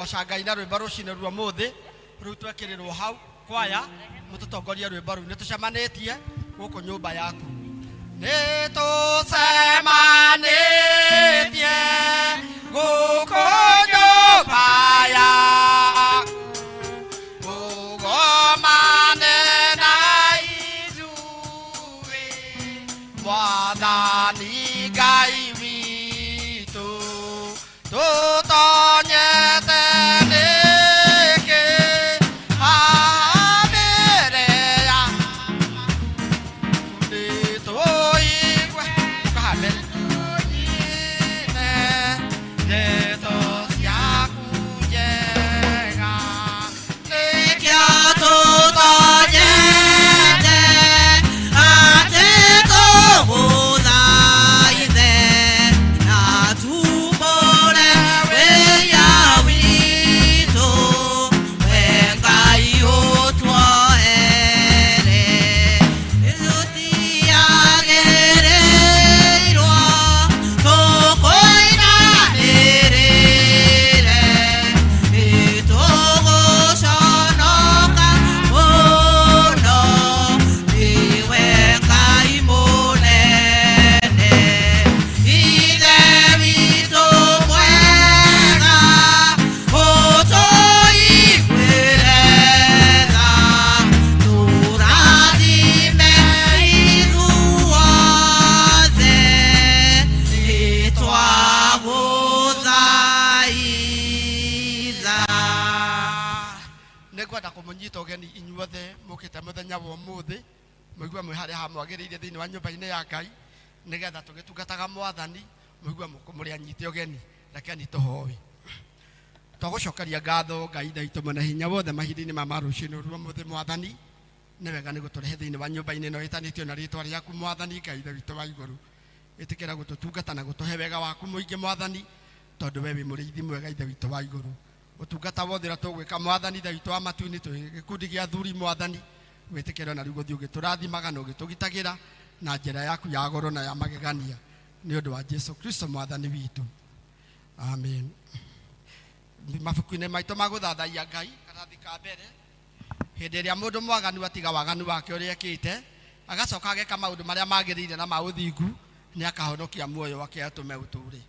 Goca Ngai na rwĩmbo rũcinĩ rwa mũthĩ rũu twekĩrĩrwo hau kwaya mũtũtongorie rwĩmbo rũu. Nĩ tũcemanĩtie gũkũ nyũmba yaku, nĩ tũcemanĩtie gũkũ nyũmba yaku, ũgomane na ithuĩ Mwathani Ngai witũ. Tũtonyete nĩkĩ haha mbere ya nĩ tũigue haha mbere tũnyite ndeto ciaku njega. Nĩkĩo tũtonyete atĩ tũgũthaithe na tumbũre wĩya witũ, we Ngai ũtuoere. Tũtiagĩrĩirwo tũkũinamĩrĩre, nĩtũgũconoka mũno, nĩwe Ngai mũnene. Ithe witũ mwega, ũtũiguĩre tha, tũrathime ithuothe, nĩtwagũthaitha. Nĩ ngwenda kũmũnyita ũgeni inyuothe mũkĩte mũthenya wa ũmũthĩ, mũigue mwĩ harĩa hamwagĩrĩire thĩinĩ wa nyũmba-inĩ ya Ngai, nĩgetha tũgĩtungataga Mwathani mũigue mũrĩ anyite ũgeni. Rekeni tũhoe. Twagũcokeria ngatho Ngai Ithe witũ mwene hinya wothe mahinda-inĩ ma rũcinĩ rwa ũmũthĩ. Mwathani, nĩ wega nĩ gũtũrehe thĩinĩ wa nyũmba-inĩ ĩno ĩtanĩtio na rĩtwa rĩaku. Mwathani Ngai Ithe witũ wa igũrũ, ĩtĩkĩra gũtũtungata na gũtũhe wega waku mũingĩ, Mwathani, tondũ we wĩ mũrĩithi mwega. Ithe witũ wa igũrũ, ũtungata wothe ũrĩa tũgwĩka, Mwathani Ithe witũ wa matu-inĩ, twĩ gĩkundi gĩa athuri, Mwathani, wĩtĩkĩre na rĩu gũthiĩ ũgĩtũrathimaga na ũgĩtũgitagĩra na njĩra yaku ya goro na ya magegania, nĩ ũndũ wa Jesu Kristo Mwathani witũ, amen. Mabuku-inĩ maitũ ma gũthathaiya Ngai, karatathi ka mbere, hĩndĩ ĩrĩa mũndũ mwaganu atiga waganu wake ũrĩa ekĩte, agacoka ageka maũndũ marĩa magĩrĩire na ma ũthingu, nĩ akahonokia muoyo wake atũme ũtũũre.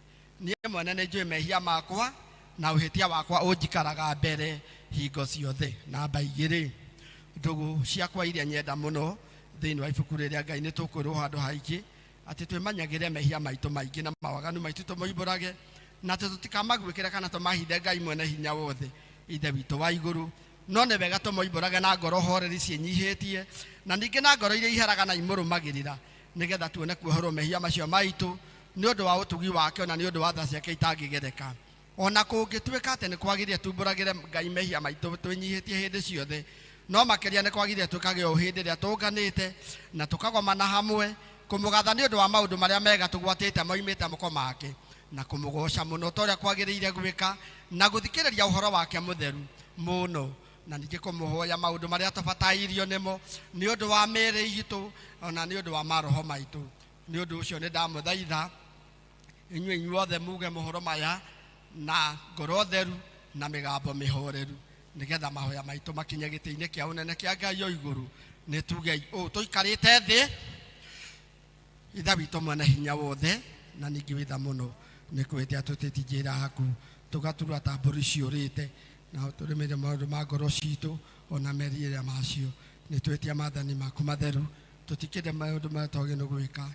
Niĩ mwene nĩ njũĩ mehia makwa, na ũhĩtia wakwa ũnjikaraga mbere hingo ciothe. Namba 2, ndũgũ ciakwa iria nyenda mũno, thĩinĩ wa ibuku rĩrĩa Ngai nĩ tũkwĩrwo handũ haingĩ atĩ twĩmanyagĩre mehia maitũ maingĩ na mawaganu maitũ tũmoimbũrage, na atĩ tũtikamaguĩkĩre kana tũmahithe Ngai mwene hinya wothe, Ithe witũ wa igũrũ. No nĩ wega tũmoimbũrage na ngoro horeri ciĩnyihĩtie, na ningĩ na ngoro iria iheraga na imũrũmagĩrĩra, nĩgetha tuone kuoherwo mehia macio maitũ nĩ ũndũ wa ũtugi wake, ona nĩ ũndũ wa tha ciake itangĩgereka. Ona kũngĩtuĩka atĩ nĩ kwagĩrĩire tumbũragĩre Ngai mehia maitũ twĩnyihĩtie hĩndĩ ciothe, no makĩria nĩ kwagĩrĩire twĩkage ũũ hĩndĩ ĩrĩa tũnganĩte na tũkagomana hamwe kũmũgatha nĩ ũndũ wa maũndũ marĩa mega tũgwatĩte moimĩte moko make, na kũmũgoca mũno ta ũrĩa kwagĩrĩire gwĩka, na gũthikĩrĩria ũhoro wake mũtheru mũno, na ningĩ kũmũhoya maũndũ marĩa tũbatairio nĩmo nĩ ũndũ wa mĩĩrĩ itũ ona nĩ ũndũ wa maroho maitũ. Nĩ ũndũ ũcio nĩ ndamũthaitha inyuĩ inyuothe muge mohoro maya na ngoro theru na mĩgambo mĩhoreru, nĩgetha mahoya maitũ makinye gĩtĩ-inĩ kĩa ũnene kĩa Ngai o igũrũ. Nĩ tugei ũũ tũikarĩte thĩ: Ithe witũ mwene hinya wothe na ningĩ wĩ tha mũno, nĩ kwĩhĩtia tũtĩti njĩra yaku, tũgatura ta mbũri ciũrĩte, na tũrĩmĩre maũndũ ma ngoro citũ ona merirĩria macio. Nĩ twĩtia maathani maku matheru, tũtikĩre maũndũ marĩa twagĩrĩirwo nĩ gwĩka,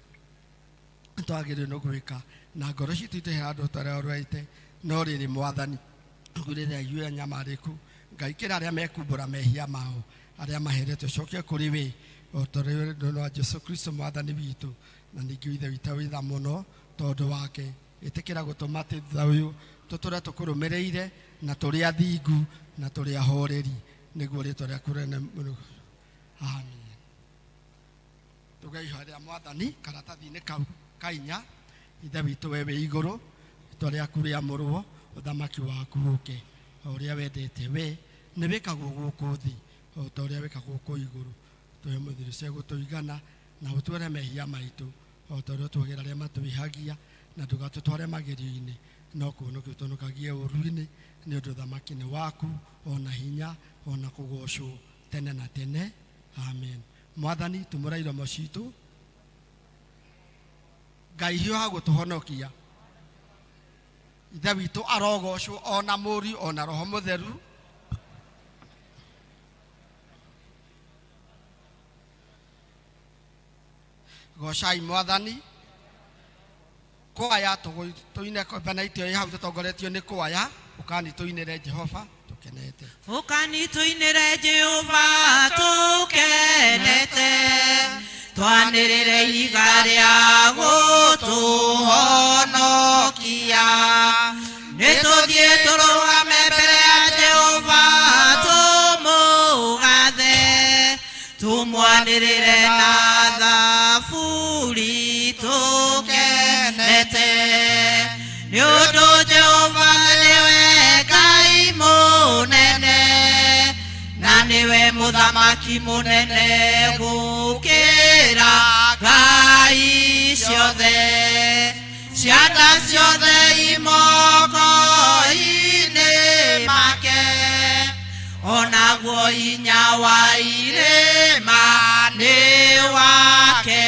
twagĩrĩirwo nĩ gwĩka na ngoro citũ itũhe handũ tũrĩa. No rĩrĩ, Mwathani, ngwĩrĩra ithuĩ anyamarĩku, Ngai, kĩra arĩa mekumbũra mehia mao, arĩa maheretwo coke kũrĩ we, o ta ũrĩa wendo wa Jesu Kristo Mwathani witũ. Na ningĩ Ithe witũ wĩ tha mũno, tondũ wake ĩtĩkĩra gũtũma atĩ thutha ũyũ tũtũre tũkũrũmĩrĩire na tũrĩ athingu na tũrĩ ahoreri, nĩguo rĩtwa rĩaku rĩene mũno. Amen. Tuge ihoya rĩa Mwathani karatathi-inĩ kau ka 4. Ithe witũ we wĩ igũrũ, rĩtwa rĩaku rĩamũrwo, ũthamaki waku ũke, o ũrĩa wendete we nĩ wĩkagwo gũkũ thĩ o ta ũrĩa wĩkagwo kũu igũrũ. Tũhe mũthiri cia gũtũigana, na ũtuohere mehia maitũ o ta ũrĩa tuogera arĩa matwĩhagia, na ndũgatũtware magerio-inĩ. No kũhonokia ũtũhonokagie ũũru-inĩ, nĩ ũndũ ũthamaki nĩ waku, ona hinya, ona kũgoocwo tene na tene. Amen. Mwathani, tumũra iromo citũ. Ngai hiũha gũtũhonokia. Ithe witũ arogocwo, ona Mũriũ, ona Roho Mũtheru. Gocai Mwathani. Kwaya tũine banaitio ĩ hau tũtongoretio nĩ kwaya. Ũkani tũinĩre Jehova tũkenete. Ũkani tũinĩre Jehova tũkenete, twanĩrĩre ihiga rĩa gũtũhonokia. Nĩ tũthiĩ tũrũgame mbere ya Jehova tũmũgathe, tũmwanĩrĩre na thaburi tũkenete. Nĩ ũndũ Jehova nĩwe Ngai mũnene, na nĩwe mũthamaki mũnene gũkĩra ngai ciothe. Cianda ciothe imoko-inĩ make, onaguo hinya wa irĩma nĩ wake.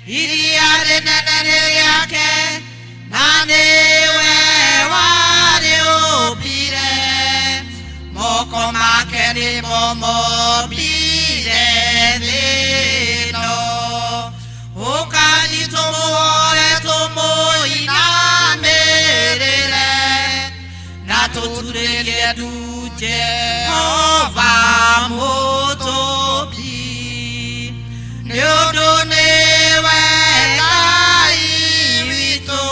Iria rĩnene nĩ rĩake, na nĩwe warĩũmbire. Moko make nĩmo mombire thĩ ĩno. Ũkani tũmũhoe, tũmũinamĩrĩre, na tũturĩrie ndu Jehova mũtũmbi, nĩ ũndũ nĩwe Ngai witũ,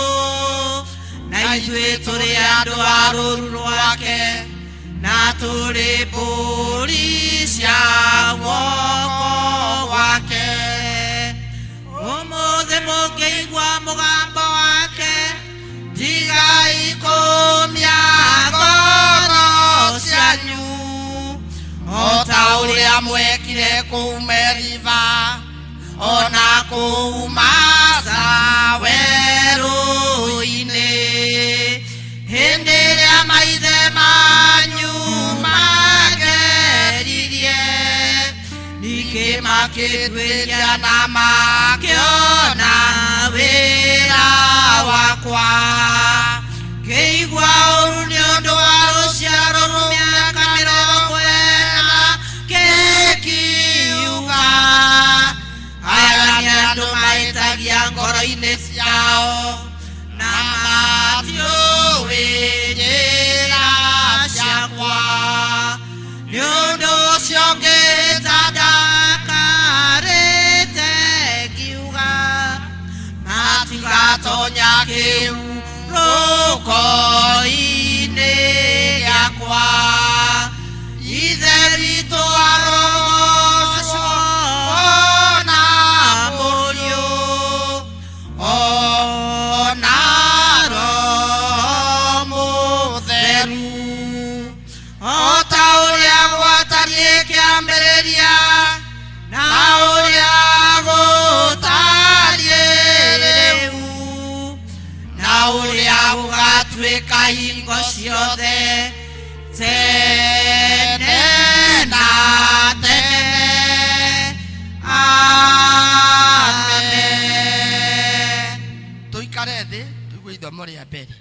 na ithuĩ tũrĩ andũ a rũũru rwake, na tũrĩ mbũri cia guoko gwake. Ũmũthĩ mũngĩigua mũgambo wake, tigai kũmia ngoro cianyu o ta ũrĩa mwekire kũu Meriba, ona kũu Masa werũ-inĩ, hĩndĩ ĩrĩa maithe manyu mangeririe, ningĩ makĩnduĩria na makĩona wĩra wakwa. Ngĩigua ũru nĩ ũndũ wa rũciaro rũu mĩaka 40, ngĩkiuga, aya nĩ andũ mahĩtagia ngoro-inĩ ciao, na matiũĩ njĩra ciakwa. Nĩ ũndũ ũcio ngĩĩta ndakarĩte, ngiuga, matigatonya kĩhurũko-inĩ gĩakwa. Ithe witũ arogocwo, ona Mũriũ, ona Roho Mũtheru, o ta ũrĩa gwatariĩ kĩambĩrĩria, na ũrĩa gũtariĩ rĩu, na ũrĩa gũgatuĩka hingo ciothe tene na tene. Amen. Tũikare thĩ tũigue ithomo rĩa mbere.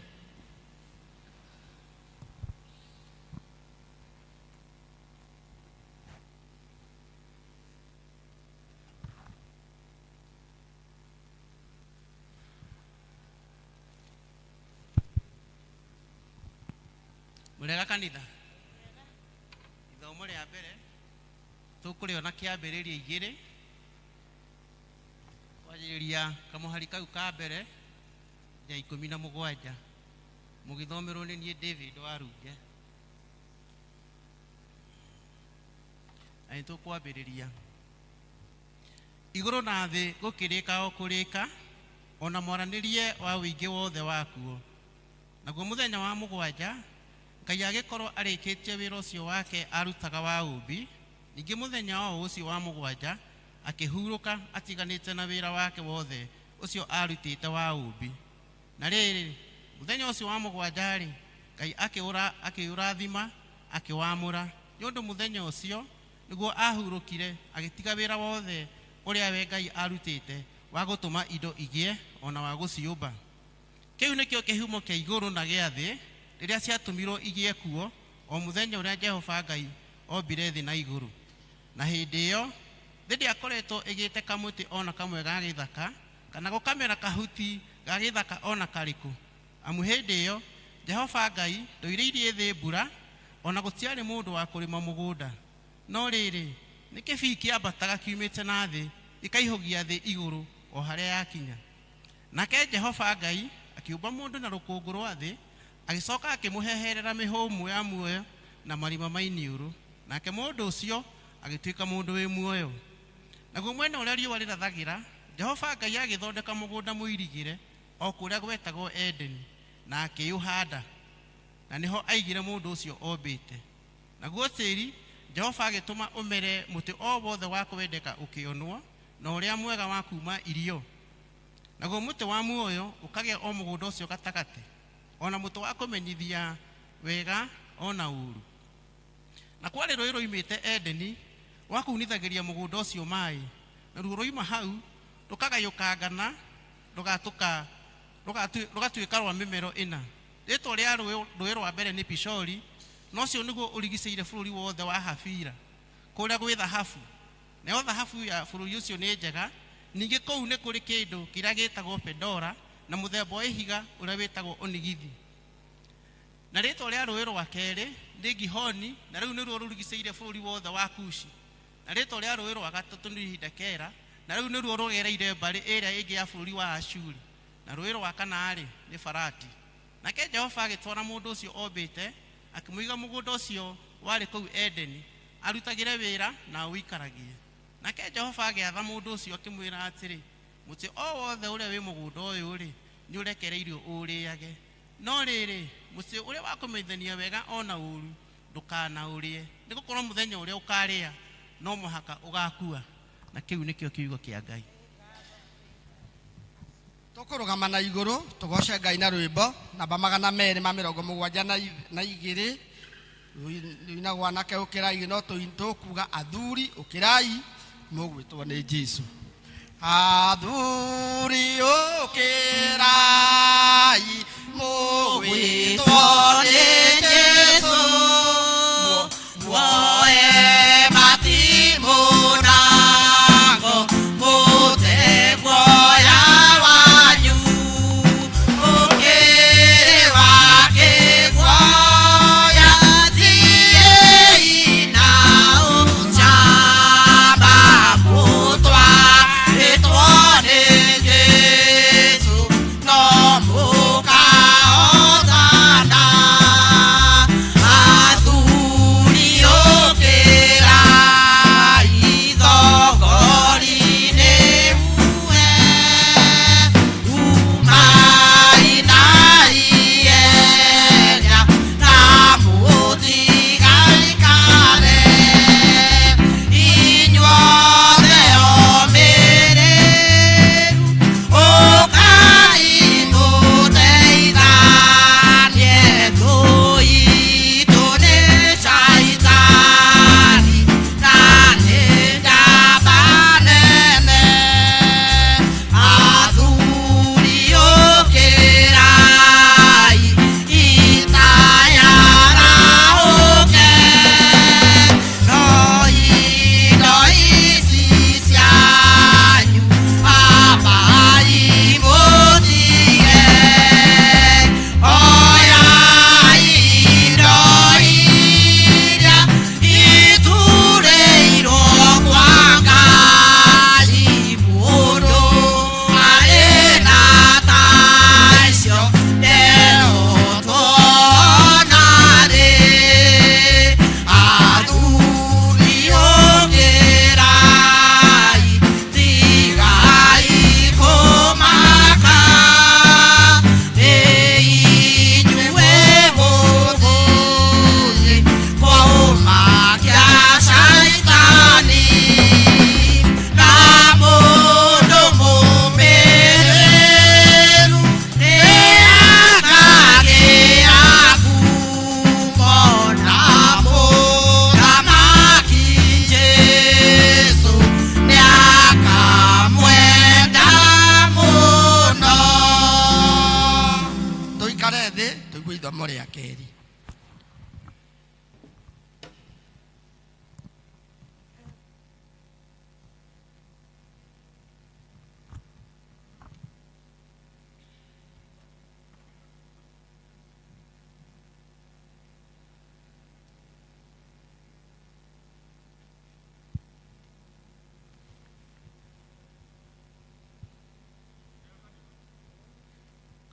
Mũrega kanitha. Ithomo rĩa mbere tũkũrĩona Kĩambĩrĩria 2, kwanjĩrĩria kamũhari kau ka mbere nginya 17. Mũgĩthomerwo nĩ niĩ David Warunge. Na nĩ tũkwambĩrĩria. Igũrũ na thĩ gũkĩrĩka o kũrĩka, ona mwaranĩrie wa ũingĩ wothe wakuo. Naguo mũthenya wa mũgwanja Ngai agĩkorwo arĩkĩtie wĩra ũcio wake arutaga wa ũũmbi. Ningĩ mũthenya o ũcio wa mũgwanja akĩhurũka atiganĩte na wĩra wake wothe ũcio arutĩte wa ũũmbi. Na rĩrĩ, Mũthenya ũcio wa mũgwanja-rĩ, Ngai akĩũrathima, akĩwamũra, nĩ ũndũ mũthenya ũcio nĩguo ahurũkire, agĩtiga wĩra wothe ũrĩa we Ngai arutĩte wa gũtũma indo igĩe ona wa gũciũmba. Kĩu nĩkĩo kĩhumo kĩa igũrũ na gĩa thĩ rĩrĩa ciatũmirwo igĩe kuo o mũthenya ũrĩa Jehova Ngai ombire thĩ na igũrũ. Na hĩndĩ ĩyo thĩ ndĩakoretwo ĩgĩte kamũtĩ ona kamwe ga gĩthaka kana gũkamera kahuti ga gĩthaka ona karĩkũ. Amu hĩndĩ ĩyo Jehova Ngai ndoirĩirie thĩ mbura, ona gũtiarĩ mũndũ wa kũrĩma mũgũnda. No rĩrĩ, nĩ kĩbii kĩambataga kiumĩte na thĩ gĩkaihũgia thĩ igũrũ o harĩa yakinya. Nake Jehova Ngai akĩũmba mũndũ na rũkũngũ rwa thĩ, agĩcoka akĩmũheherera mĩhũmũ ya muoyo na marima ma iniũrũ, nake mũndũ ũcio agĩtuĩka mũndũ wĩ muoyo. Naguo mwena ũrĩa riũa rĩrathagĩra, Jehova Ngai agĩthondeka mũgũnda mũirigĩre o kũrĩa gwetagwo Edeni, na akĩũhanda, na nĩho aigire mũndũ ũcio ombĩte. Naguo tĩri Jehova agĩtũma ũmere mũtĩ o wothe wa kwendeka ũkĩonwo, na ũrĩa mwega wa kuuma irio. Naguo mũtĩ wa muoyo ũkagĩa o mũgũnda ũcio gatagatĩ, ona mũtĩ wa kũmenyithia wega ona ũũru. Na kwarĩ rũũĩ rwoimĩte Edeni rwa kuunithagĩria mũgũnda ũcio maĩ, naruo rwoima hau rũkagayũkangana rũgatuĩka rwa mĩmero ĩna. Rĩĩtwa rĩa rũũĩ rwa mbere nĩ Pishori, na ũcio nĩguo ũrigicĩire bũrũri wothe wa Hafira, kũrĩa gwĩ thahabu. Nayo thahabu ya bũrũri ũcio nĩ njega. Ningĩ kũu nĩ kũrĩ kĩndũ kĩrĩa gĩtagwo Pedora na mũthemba wa ihiga ũrĩa wĩtagwo onigithi. Na rĩĩtwa rĩa rũũĩ rwa kerĩ nĩ Gihoni, na rĩu nĩruo rũrigicĩire bũrũri wothe wa Kushi. Na rĩĩtwa rĩa rũũĩ rwa gatatũ nĩ Hidekera, na rĩu nĩruo rũgereire mbarĩ ĩrĩa ĩngĩ ya bũrũri wa Ashuri. Na rũũĩ rwa kana-rĩ nĩ Farati. Nake Jehova agĩtwara mũndũ ũcio ombĩte, akĩmũiga mũgũnda ũcio warĩ kũu Edeni, arutagĩre wĩra na aũikaragie. Nake Jehova agĩatha mũndũ ũcio akĩmwĩra atĩrĩ, mũtĩ o wothe ũrĩa wĩ mũgũnda ũyũ-rĩ, nĩũrekereirio ũũrĩage. No rĩrĩ, mũtĩ ũrĩa wa kũmenyithania wega ona ũũru ndũkanaũrĩe, nĩgũkorwo mũthenya ũrĩa ũkarĩa no mũhaka ũgakua. Na kĩu nĩkĩo kiugo kĩa Ngai. Tũkũrũgama na igũrũ tũgoce Ngai na rwĩmbo namba 272, rũinagwo anake ũkĩrai, no tũkuga athuri ũkĩrai mũgwĩtwo nĩ Jesũ. Athuri ũkĩrai mũgwĩtwo nĩ Jesũ, muoe matimũ na ngo mũte guoya wanyu, ũkĩrĩ wa kĩguoya thiĩi na ũcamba mũtwarĩtwo nĩ Jesũ, no mũkahotana.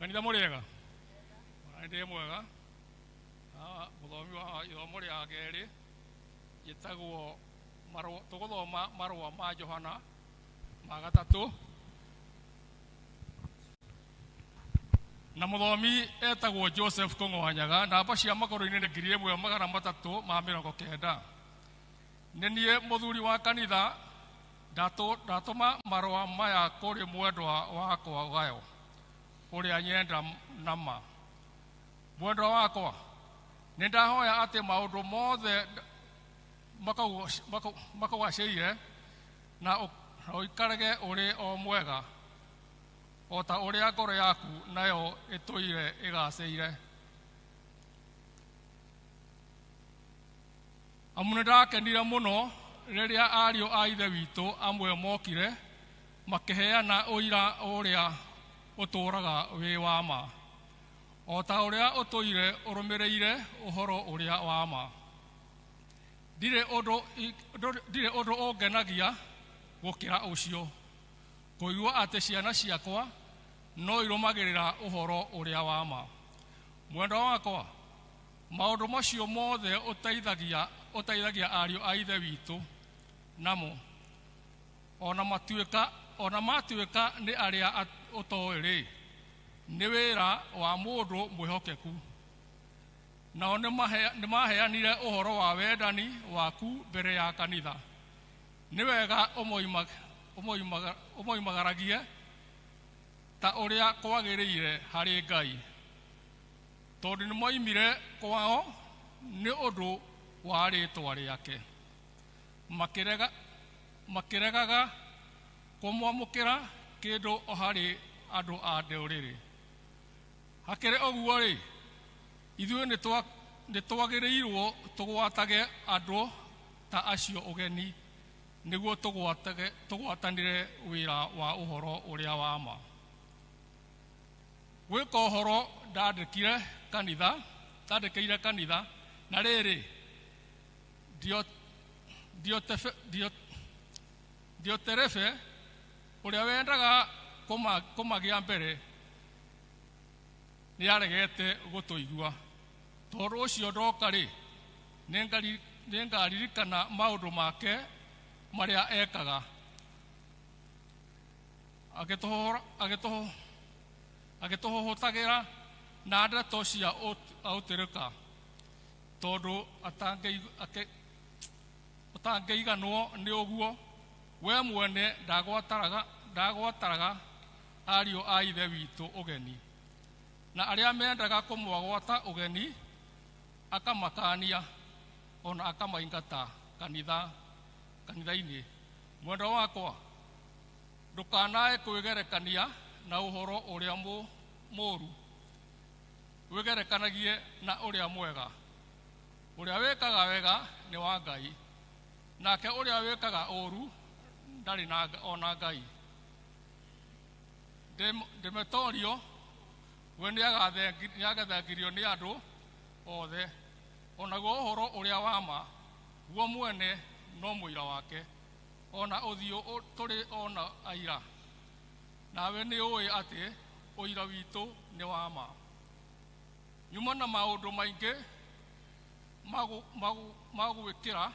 Kanitha mũrĩega? Ona ndĩ mwega. Ah, mũthomi wa ithomo rĩa kerĩ njĩtagwo marũa, tũgũthoma marũa ma Johana ma gatatũ, na mũthomi etagwo Joseph Kũng'wanyaga. Namba cia magũrũ-inĩ nĩ 1390. Nĩ niĩ mũthuri wa kanitha, ndatũma marũa maya kũrĩ mwendwa wakwa Gayo, ũrĩa nyenda nama. Mwendwa wakwa, nĩ ndahoya atĩ maũndũ mothe makũgacĩire na ũikarage ũrĩ o mwega o ta ũrĩa ngoro yaku nayo ĩtũire ĩgacĩire. Amu nĩ ndakenire mũno rĩrĩa ariũ a ithe witũ amwe mokire makĩheana ũira ũrĩa ũtũũraga wĩ wa ma, o ta ũrĩa ũtũire ũrũmĩrĩire ũhoro ũrĩa wa ma. Ndirĩ ũndũ ũngenagia gũkĩra ũcio, kũigua atĩ ciana ciakwa no irũmagĩrĩra ũhoro ũrĩa wa ma. Mwendwa wakwa, maũndũ macio mothe ũteithagia ariũ a ithe witũ namo, ona matuĩka nĩ arĩa ũtoĩ rĩ, nĩ wĩra wa mũndũ mwĩhokeku. Nao nĩmaheanire ũhoro wa wendani waku mbere ya kanitha. Nĩ wega ũmoimagaragie ta ũrĩa kwagĩrĩire harĩ Ngai, tondũ nĩmoimire kwao nĩ ũndũ wa rĩĩtwa rĩake, makĩregaga kũmwamũkĩra kĩndũ o harĩ andũ a ndũrĩrĩ. Hakĩrĩ ũguo rĩ, ithuĩ nĩtwagĩrĩirwo tũgwatage andũ ta acio ũgeni, nĩguo tũgwatanĩre wĩra wa ũhoro ũrĩa wa ma. Gwĩka ũhoro ndandĩkĩire kanitha, na rĩrĩ, Dioterefe ũrĩa wendaga kũmagĩa mbere nĩaregete gũtũigua. Tondũ ũcio ndoka rĩ, nĩngaririkana maũndũ make marĩa ekaga, agĩtũhũhũtagĩra na ndeto cia ũtĩrĩka, tondũ ũtangĩiganwo nĩ ũguo, we mwene ndagwataraga ariũ a ithe witũ ũgeni, na arĩa mendaga kũmwagwata ũgeni akamakania ona akamaingata kanitha-inĩ. Mwendwa wakwa, ndũkanae kwĩgerekania na ũhoro ũrĩa mũũru, wĩgerekanagie na ũrĩa mwega. Ũrĩa wĩkaga wega nĩ wa Ngai, nake ũrĩa wĩkaga ũũru ndarĩ ona Ngai. Demetorio we nĩagathengirio nĩ andũ othe, onaguo ũhoro ũrĩa wa ma guo mwene no mũira wake, ona ũthiũ tũrĩ ona aira, nawe nĩ ũĩ atĩ ũira witũ nĩ wa ma. Nyuma na maũndũ maingĩ magwĩkĩra,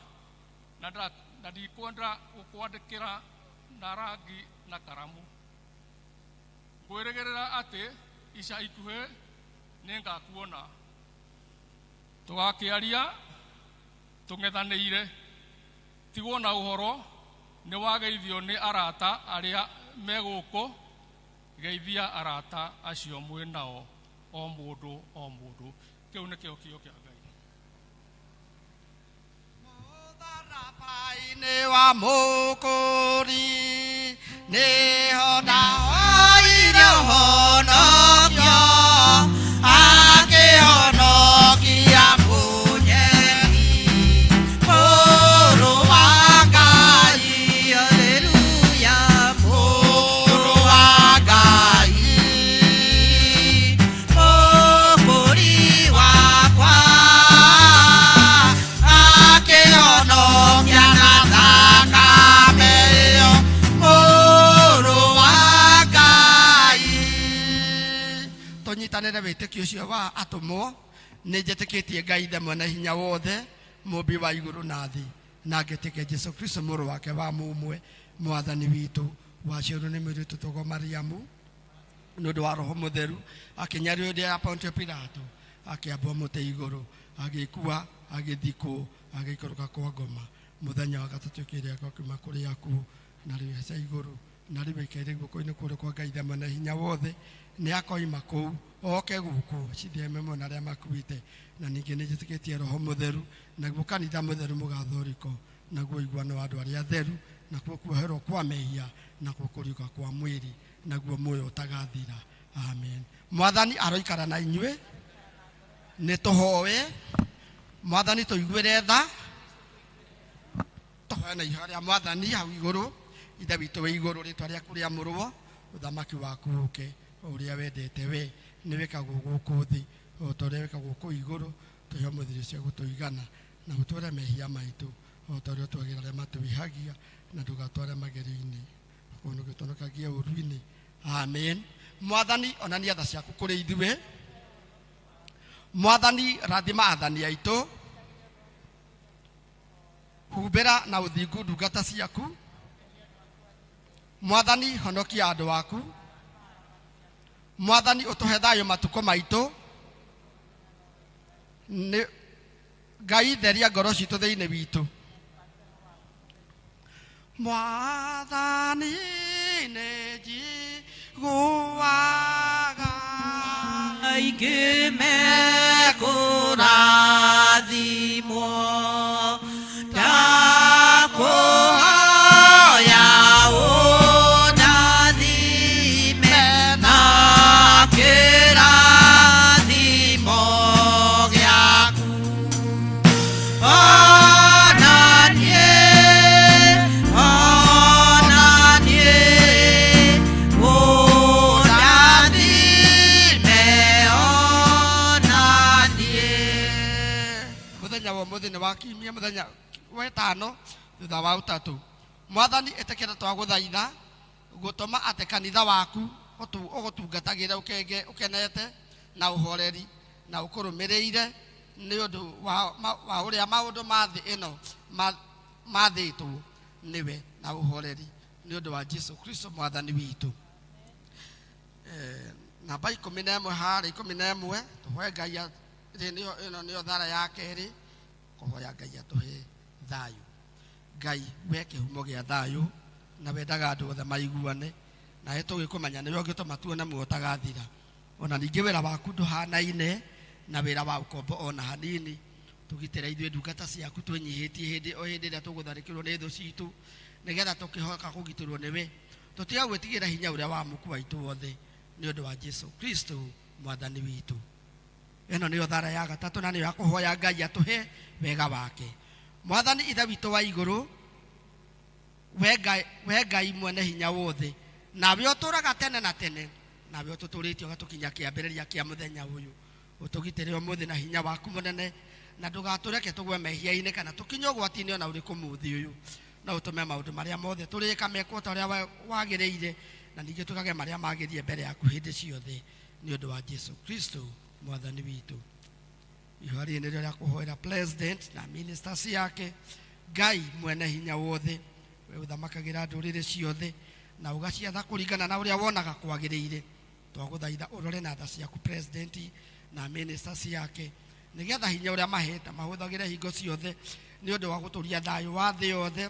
na ndikwenda gũkwandĩkĩra na rangi na karamu. Ngwĩrĩgĩrĩra atĩ ica ikuhĩ nĩngakuona, tũgakĩaria tũng'ethanĩire. Tigwo na ũhoro nĩ wageithio nĩ arata arĩa me gũkũ, geithia arata acio mwĩ nao, o mũndũ o mũndũ. Kĩu nĩkĩo kiugo kĩa Ngai. Mũtharaba-inĩ wa Mũkũri nĩho ndahoire ũhonokio, akĩhonokia mũnyeni, Mũrũ wa Ngai, haleluya, Mũrũ wa Ngai, Mũkũri wakwa, akĩhonokia na thakame ĩyo, Mũrũ Tũnyitanĩre wĩtĩkio ũcio wa atũmwo. Nĩ njĩtĩkĩtie Ngai Ithe mwene hinya wothe, mũmbi wa igũrũ na thĩ, na ngetĩkia Jesu Kristo mũrũ wake wa mũmwe, mwathani witũ, waciarwo nĩ mũirĩtu tũgo Mariamu nĩ ũndũ wa Roho Mũtheru, akĩnyarirwo hĩndĩ ya Pontio Pilato, akĩambwo mũtĩ igũrũ, agĩkua, agĩthikwo, agĩikũrũka kwa ngoma. Mũthenya wa gatatũ kĩrĩa akiuma kũrĩ akuũ, na rĩu haica igũrũ, na rĩu aikaire guoko-inĩ kũrĩa kwa Ngai Ithe mwene hinya wothe. Nĩ akoima kũu oke gũkũ citheme mũno arĩa makuĩte. Na ningĩ nĩ njĩtĩkĩtie Roho Mũtheru, naguo kanitha mũtheru mũgathoriko, naguo ũiguano wa andũ arĩa atheru, nakuo kuoherwo kwa mehia, nakuo kũriũka kwa mwĩrĩ, naguo muoyo ũtagathira. Amen. Mwathani aroikara na inyuĩ. Nĩ tũhoe. Mwathani tũiguĩre tha. Tũhoe na ihoya rĩa Mwathani hau igũrũ. Ithe witũ wĩ igũrũ, rĩtwa rĩaku rĩamũrwo, ũthamaki waku ũke, o ũrĩa wendete we nĩ wĩkagwo gũkũ thĩ o ta ũrĩa wĩkagwo kũu igũrũ. Tũhe ũmũthĩ cia gũtũigana, na ũtwĩre mehia maitũ o ta ũrĩa twagĩra arĩa matwĩhagia, na ndũgatware magerio-inĩ, ũgĩtũhonokagie ũũru-inĩ. Amen. Mwathani onania tha ciaku kũrĩ ithuĩ. Mwathani rathima athani aitũ, humbĩra na ũthingu ndungata ciaku. Mwathani honokia andũ aku. Mwathani ũtũhe thayũ matukũ maitũ. Nĩ Ngai theria ngoro citũ thĩinĩ witũ. Mwathani nĩ njiguaga aingĩ mekũrathimwo, ndakũhoya ũndathime na kĩrathimo gĩaku. Ona niĩ, ona niĩ, ũndathime ona niĩ. Mũthenya wa ũmũthĩ nĩ wa kiumia, mũthenya wa ĩtano thutha wa ũtatũ. Mwathani ĩtĩkĩra twagũthaitha gũtũma atĩ kanitha waku ũgũtungatagĩre ũkenete na ũhoreri na ũkũrũmĩrĩire nĩ ũndũ wa ũrĩa maũndũ ma thĩ ĩno mathĩtwo nĩwe na ũhoreri, nĩ ũndũ wa Jesu Kristo mwathani witũ. Namba 11 harĩa 11, tũhoe Ngai ĩno nĩyo thara ya kerĩ, kũhoya Ngai atũhe thayũ. Ngai we kĩhumo gĩa thayũ, na wendaga andũ othe maiguane, nawe tũgĩkũmenya nĩwe ũngĩtũma tuone muoyo ũtagathira. Ona ningĩ wĩra waku ndũhanaine na wĩra wa ũkombo ona hanini. Tũgitĩre ithuĩ ndungata ciaku twĩnyihĩtie hĩndĩ o hĩndĩ ĩrĩa tũgũtharĩkĩrwo nĩ thũ citũ, nĩgetha tũkĩhoka kũgitĩrwo nĩwe, tũtiga gwĩtigĩra hinya ũrĩa wa mũku waitũ wothe, nĩ ũndũ wa Jesu Kristo mwathani witũ. Ĩno nĩyo thara ya gatatũ, na nĩyo ya kũhoya Ngai atũhe wega wake. Mwathani Ithe witũ wa igũrũ, we Ngai mwene hinya wothe, nawe ũtũũraga tene na tene, nawe ũtũtũrĩtie ũgatũkinya kĩambĩrĩria kĩa mũthenya ũyũ, ũtũgitĩre ũmũthĩ na hinya waku mũnene, na ndũgatũreke tũgwe mehia-inĩ kana tũkinye ũgwati-inĩ ona ũrĩkũ mũthĩ ũyũ, na ũtũme maũndũ marĩa mothe tũrĩka mekwo ta ũrĩa wagĩrĩire, na ningĩ tũkage marĩa magĩrĩire mbere yaku hĩndĩ ciothe, nĩ ũndũ wa Jesu Kristo mwathani witũ. Ihoya rĩrĩ nĩrĩo rĩa kũhoera president na minister ciake. Ngai mwene hinya wothe, we ũthamakagĩra ndũrĩrĩ ciothe na ũgaciatha kũringana na ũrĩa wonaga kwagĩrĩire, twagũthaitha ũrore na tha ciaku president na minister ciake, nĩgetha hinya ũrĩa mahete mahũthagĩre hingo ciothe nĩ ũndũ wa gũtũria thayũ wa thĩ yothe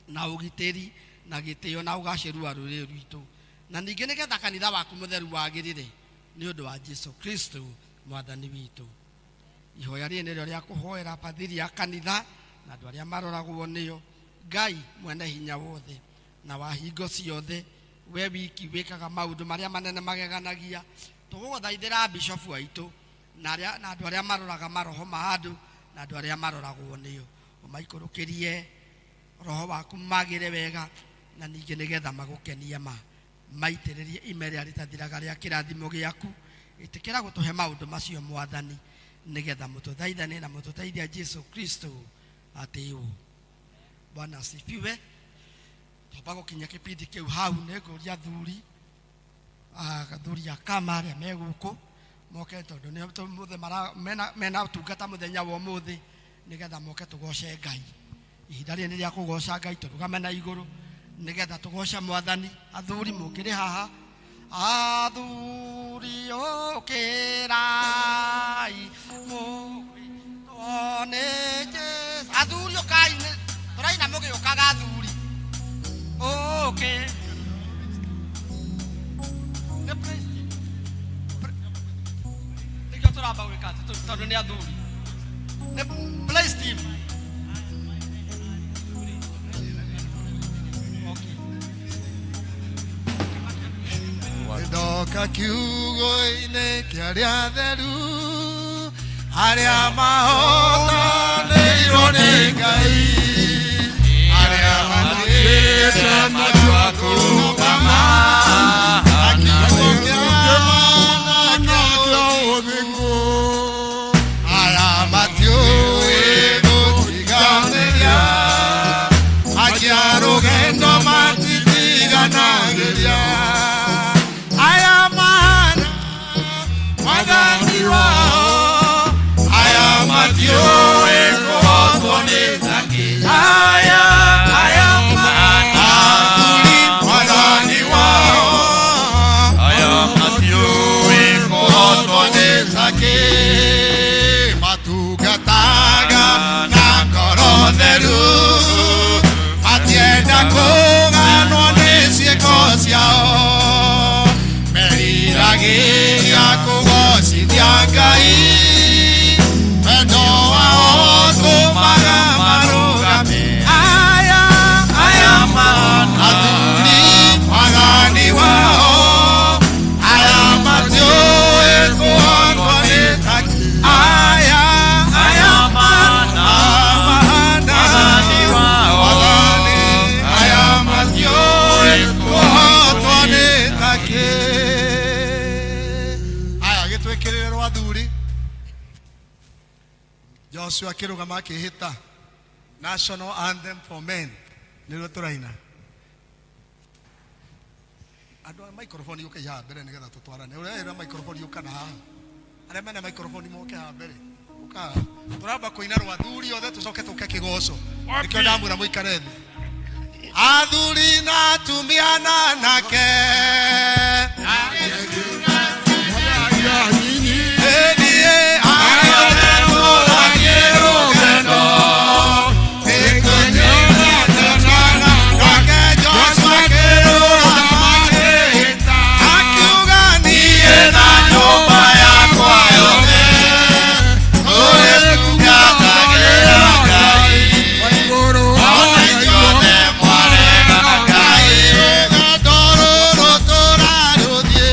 na ũgitĩri na gĩtĩo na ũgacĩru wa rũrĩrĩ rwitũ, na ningĩ nĩgetha kanitha waku mũtheru wagĩrĩre, nĩ ũndũ wa Jesu Kristo mwathani witũ. Ihoya rĩrĩ nĩrĩo rĩa kũhoera bathiri ya kanitha na andũ arĩa maroragwo nĩyo. Ngai mwene hinya wothe na wa hingo ciothe, we wiki wĩkaga maũndũ marĩa manene mageganagia, tũgũgũthaithĩra bishofu aitũ na andũ arĩa maroraga maroho ma andũ na andũ arĩa maroragwo nĩo, ũmaikũrũkĩrie roho waku magĩre wega, na ningĩ nĩgetha magũkenie ma maitĩrĩrie ime rĩrĩa rĩtathiraga rĩa kĩrathimo gĩaku. Ĩtĩkĩra gũtũhe maũndũ macio mwathani, nĩgetha mũtũthaithane na mũtũteithia Jesu Kristo atĩĩwo. Bwana asifiwe. Twamba gũkinya kĩbindi kĩu hau, nĩ ngũria athuri a kama arĩa me gũkũ Moke tondũ nĩo mũthĩ mena mena ũtungata mũthenya wa ũmũthĩ, nĩgetha moke tũgoce Ngai. Ihinda rĩrĩ nĩ rĩa kũgoca Ngai, tũrũgame na igũrũ nĩgetha tũgoce Mwathani. Athuri mũkĩrĩ haha, athuri ũkĩrai mũgwĩtwo nĩ Jesũ. Athuri ũkai, tũraina mũgĩũkaga athuri. Ũkĩ nĩ praise team. Nĩkĩo tũramba gwĩka atĩ tondũ nĩ athuri nĩ praise team. Okay. Ndoka kiugo-inĩ kĩa arĩa atheru, arĩa mahotanĩirwo nĩ Ngai, arĩa matuĩte matua kũrũgama na kiugo kĩa Mana kĩa ũthingu, arĩa matiũĩ gũtiganĩria, akia rũgendo matitiganagĩria, aya mahana Mwathani wao, aya matiũĩ kũhotwo nĩ takĩ, aya aya athuri Mwathani wao, aya matiũĩ kũhotwo nĩ takĩ, matungataga na ngoro theru, matienda kũganwo nĩ ciĩko ciao, meriragĩria kũgocithia Ngai, wendo wao tũmaga marũgame, aya aya athuri Mwathani wao, aya matiũĩ kũhotwo nĩ takĩ, aya aya mahana Mwathani, aya matiũĩ kũhotwo nĩ takĩ. Aya gĩtwĩkĩrĩre rwa athuri. Joshua akĩrũgama akĩhĩta, national anthem for men, nĩruo tũraina. Andũ a microphone yũke haha mbere nĩgetha tũtwarane. Ũrĩa wĩna microphone yũka na haha, arĩa mena microphone moke haha mbere. Ũka haha, tũramba kũina rwa athuri othe, tũcoke tũke kĩgoco. Nĩkĩo ndamwĩra mũikare thĩ, athuri na atumia na anake. Ĩniĩ arĩa tũrathiĩ rũgendo, nake Joshua akĩrũgama akĩhĩta, akiuga, "Niĩ na nyũmba yakwa yothe tũrĩtungatagĩra Ngai." Ona inyuothe mwarega Ngai, rũgendo rũrũ tũrarũthiĩ.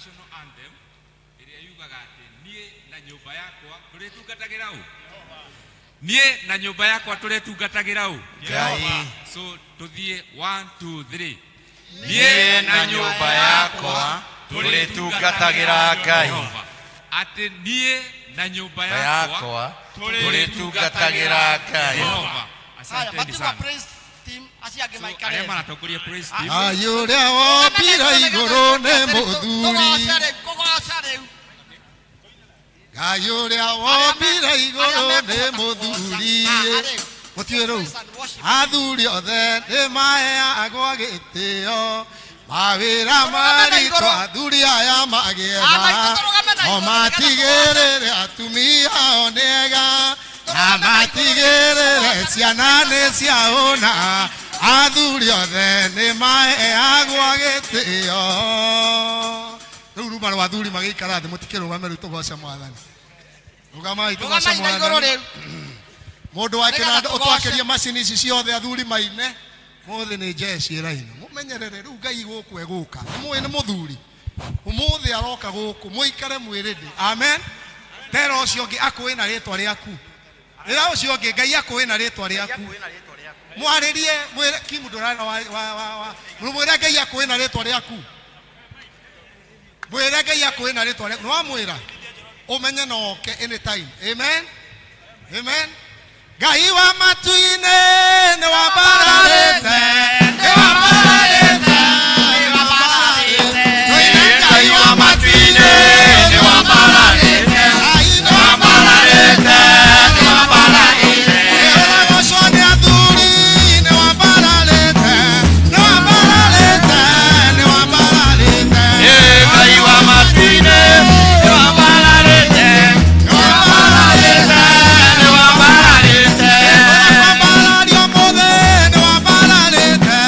National anthem ĩrĩa yugaga atĩ niĩ na nyũmba yakwa tũrĩtungatagĩra ũ? Niĩ na nyũmba yakwa tũrĩtungatagĩra ũ? Ngai. So tũthiĩ 1 2 3. Niĩ na nyũmba yakwa tũrĩtungatagĩra Ngai. Jehova. Atĩ niĩ na nyũmba Yakwa yakwa tũrĩtungatagĩra Ngai. Jehova. Haya, Asanteni matigwa sana. praise team acio angĩ So, maikare arĩa maratongoria praise team. Ngai ũrĩa wombire igũrũ nĩ mũthuri. Tũgoce rĩu, kũgoca rĩu. Ngai ũrĩa wombire igũrũ nĩ mũthuri. Mũtiũĩ rũu? Athuri othe nĩ maheagwo gĩtĩo mawĩra maritũ athuri aya magĩetha o matigĩrĩre atumia ao nĩ ega na matigĩrĩre ciana nĩ ciaũna athuri othe nĩ maheagwo gĩtĩo. Rĩu ruma rwa athuri magĩikara thĩ mũtikĩrũgame rĩu tũgoce mwathani. Rũgamai tũgoce Rũgamai na igũrũ mwathani. rĩu. Mũndũ wa Nĩgetha kĩnanda tũgoce. ũtwakĩrie macini ici ciothe athuri maine mũthĩ nĩ njeci ĩraina mũmenyerere rĩu Ngai gũkũ egũka nĩ mũĩ nĩ mũthuri ũmũthĩ aroka gũkũ mũikare mwĩrĩndĩ amen. Tera ũcio ũngĩ akũĩ na rĩtwa rĩaku rĩra ũcio ũngĩ Ngai akũĩ na rĩtwa rĩaku mwarĩrie mwĩre kimu ndũrana wa wa wa wa mwĩre Ngai akũĩ na rĩtwa rĩaku mwĩre Ngai akũĩ na rĩtwa rĩaku nĩwamwĩra ũmenye no oke anytime amen amen. Ngai wa matu-inĩ nĩ wambararĩte nĩ wambararĩte nĩ wambararĩte Tũine Ngai wa matu-inĩ nĩ wambararĩte Ngai nĩ wambararĩte nĩ wambararĩte Ũragocwo nĩ athuri nĩ wambararĩte nĩ wambararĩte nĩ wambararĩte Ngai wa matu-inĩ nĩ wambararĩte nĩ wambararĩte nĩ wambararĩte Wambararia mũthĩ nĩ wambararĩte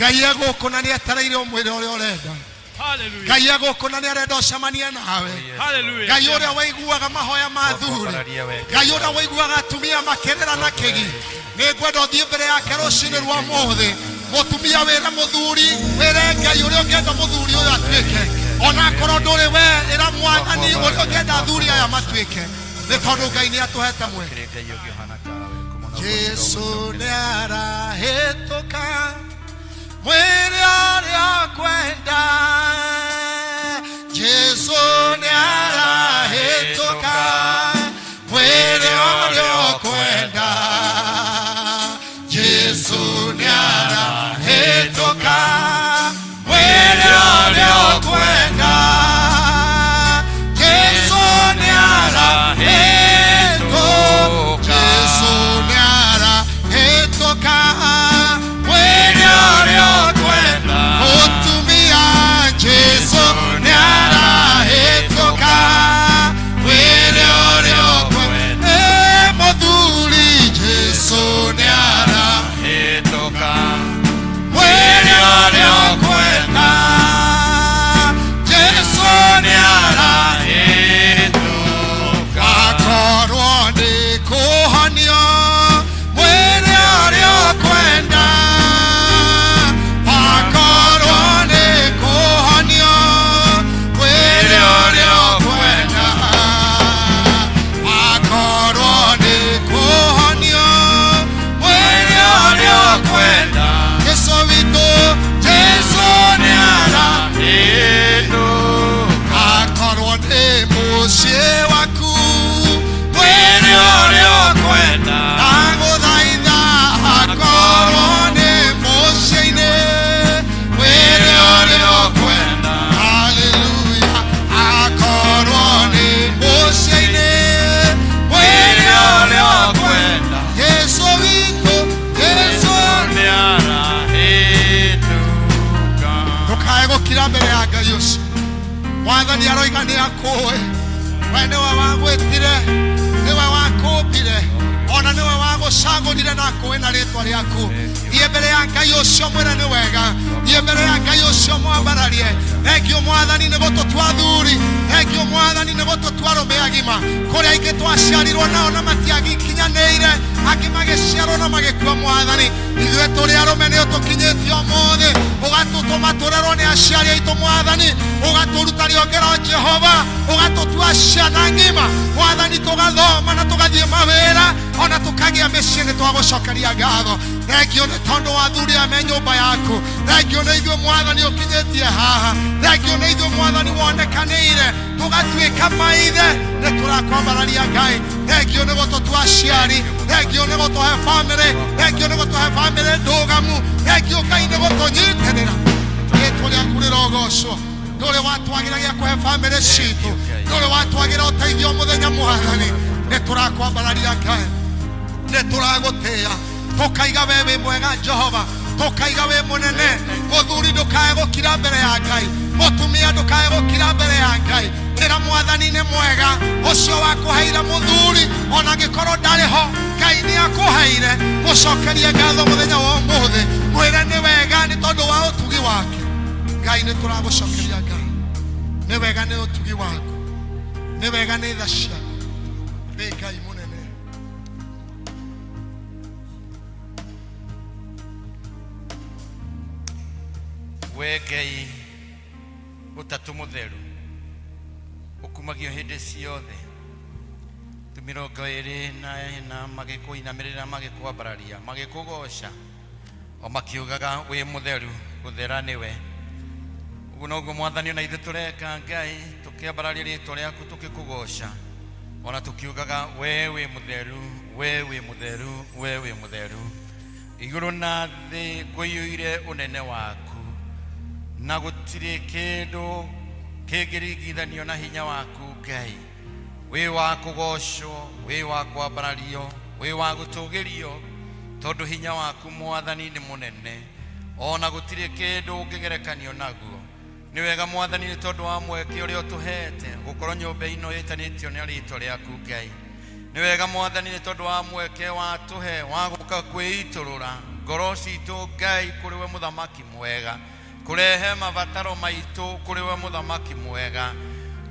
Ngai egũkũ na nĩ etereire ũmwĩre ũrĩa ũrenda. Hallelujah. Ngai egũkũ na nĩ arenda ũcemanie nawe. Hallelujah. Ngai ũrĩa waiguaga mahoya ma athuri, Ngai ũrĩa waiguaga atumia makĩrĩra na kĩgi, nĩ ngwenda ũthiĩ mbere yake rũcinĩ rwa mũthĩ. Mũtumia wĩre mũthuri, wĩre Ngai ũrĩa ũngĩenda mũthuri ũyũ atuĩke, ona akorwo ndũrĩ we, ĩra Mwathani ũrĩa ũngĩenda athuri aya matuĩke, nĩ tondũ Ngai nĩ atũhete mweke. Jesu nĩ arahĩtũka mwĩrĩ ũrĩa ũkwenda. Jesu nĩ arahĩtũka mwĩrĩ ũrĩa ũkwenda. Jesu nĩ arahĩtũka mwĩrĩ ũrĩa ũkwenda. Jesu nĩ arahĩtũka. Jesu nĩ arahĩtũka mwĩrĩ ũrĩa ũkwenda. Mũtumia, Jesu nĩ arahĩtũka mwĩrĩ ũrĩa ũkwenda. Ĩ mũthuri, Jesu nĩ arahĩtũka mwĩrĩ ũrĩa ũkwenda. Jesu nĩ arahĩtũka. Akorwo nĩ kũhonio mwĩrĩ ũrĩa ũkwenda. Akorwo nĩ kũhonio mwĩrĩ ũrĩa ũkwenda. Akorwo nĩ kũhonio mwĩrĩ ũrĩa ũkwenda. Jesu witũ, Jesu nĩ arahĩtũka. Akorwo nĩ mũciĩ waku mwĩrĩ ũrĩa ũkwenda, ndagũthaitha akorwo nĩ mũciĩ-inĩ mwĩrĩ ũrĩa ũkwenda. Haleluya. Akorwo nĩ mũciĩ-inĩ mwĩrĩ ũrĩa ũkwenda. Jesu witũ, Jesu ndũkae gũkira mbere ya Ngai ũcio. Mwathani aroiga nĩ akũĩ, we nĩwe wagwĩtire, nĩwe wakũmbire, ona nĩwe wagũcagũrire na akũĩ na rĩtwa rĩaku. Thiĩ mbere ya Ngai ũcio mwĩre nĩ wega, thiĩ mbere ya Ngai ũcio mwambararie. Thengio Mwathani nĩ gũtũtua athuri, thengio Mwathani nĩ gũtũtua arũme agima. Kũrĩ aingĩ twaciarirwo nao na matiakinyanĩire, angĩ magĩciarwo na magĩkua. Mwathani, ithuĩ tũrĩ arũme nĩ ũtũkinyĩtie ũmũthĩ, ũgatũtũma tũrerwo nĩ aciari aitũ. Mwathani, ũgatũruta rĩongero Jehova, ũgatũtua ciana ng'ima. Mwathani, tũgathoma na tũgathiĩ mawĩra ona tũkagĩa mĩciĩ, nĩ twagũcokeria ngatho. Thengio nĩ tondũ wa athuri aya me nyũmba yaku. Thengio nĩ ithuĩ Mwathani ũkinyĩtie haha. Thengio nĩ ithuĩ Mwathani wonekanĩire tũgatuĩka maithe, nĩ tũrakwambararia Ngai. Thengio nĩ gũtũtua aciari, thengio nĩ gũtũhe bamĩrĩ, thengio nĩ gũtũhe bamĩrĩ ndũgamu, thengio Ngai nĩ gũtũnyitĩrĩra. Rĩtwa rĩaku rĩrogocwo. Ndũrĩ watwagĩra gĩa kũhe bamĩrĩ citũ, ndũrĩ watwagĩra ũteithio mũthenya. Mwathani, nĩ tũrakwambararia Ngai, nĩ tũragũtĩĩa, tũkaiga we wĩ mwega Jehova, tũkaiga wĩ mũnene. Mũthuri, ndũkae gũkira mbere ya Ngai. Mũtumia, ndũkae gũkira mbere ya Ngai. Ĩra Mwathani nĩ mwega ũcio wakũheire mũthuri, ona angĩkorwo ndarĩ ho, Ngai nĩ akũheire. Mũcokerie ngatho mũthenya wa ũmũthĩ, mwĩre nĩ wega nĩ tondũ wa ũtugi wake. Ngai, nĩ tũragũcokeria Ngai, nĩ wega nĩ ũtugi waku, nĩ wega nĩ tha ciaku, wĩ Ngai mũnene. We Ngai ũtatũ mũtheru ũkumagio hĩndĩ ciothe, tu 24 magĩkũinamĩrĩra, magĩkwambararia, magĩkũgoca o makiugaga wĩ mũtheru, gũthera nĩwe. Ũguo noguo Mwathani ona ithuĩ tũreka, Ngai, tũkĩambararia rĩtwa rĩaku, tũgĩkũgoca ona tũkiugaga we wĩ mũtheru, we wĩ mũtheru, we wĩ mũtheru. Igũrũ na thĩ kũiyũire ũnene waku, na gũtirĩ kĩndũ kĩngĩringithanio na hinya waku. Ngai, wĩ wa kũgocwo, wĩ wa kwambarario, wĩ wa gũtũgĩrio, tondũ hinya waku Mwathani nĩ mũnene, ona gũtirĩ kĩndũ ũngĩgerekanio naguo. Nĩ wega Mwathani nĩ tondũ wa mweke ũrĩa ũtũhete gũkorwo nyũmba ĩno ĩtanĩtio nĩ rĩtwa rĩaku. Ngai, nĩ wega Mwathani nĩ tondũ wa mweke watũhe wa gũka kwĩitũrũra. Ngoro citũ Ngai kũrĩ we mũthamaki mwega, kũrehe mabataro maitũ kũrĩ we mũthamaki mwega.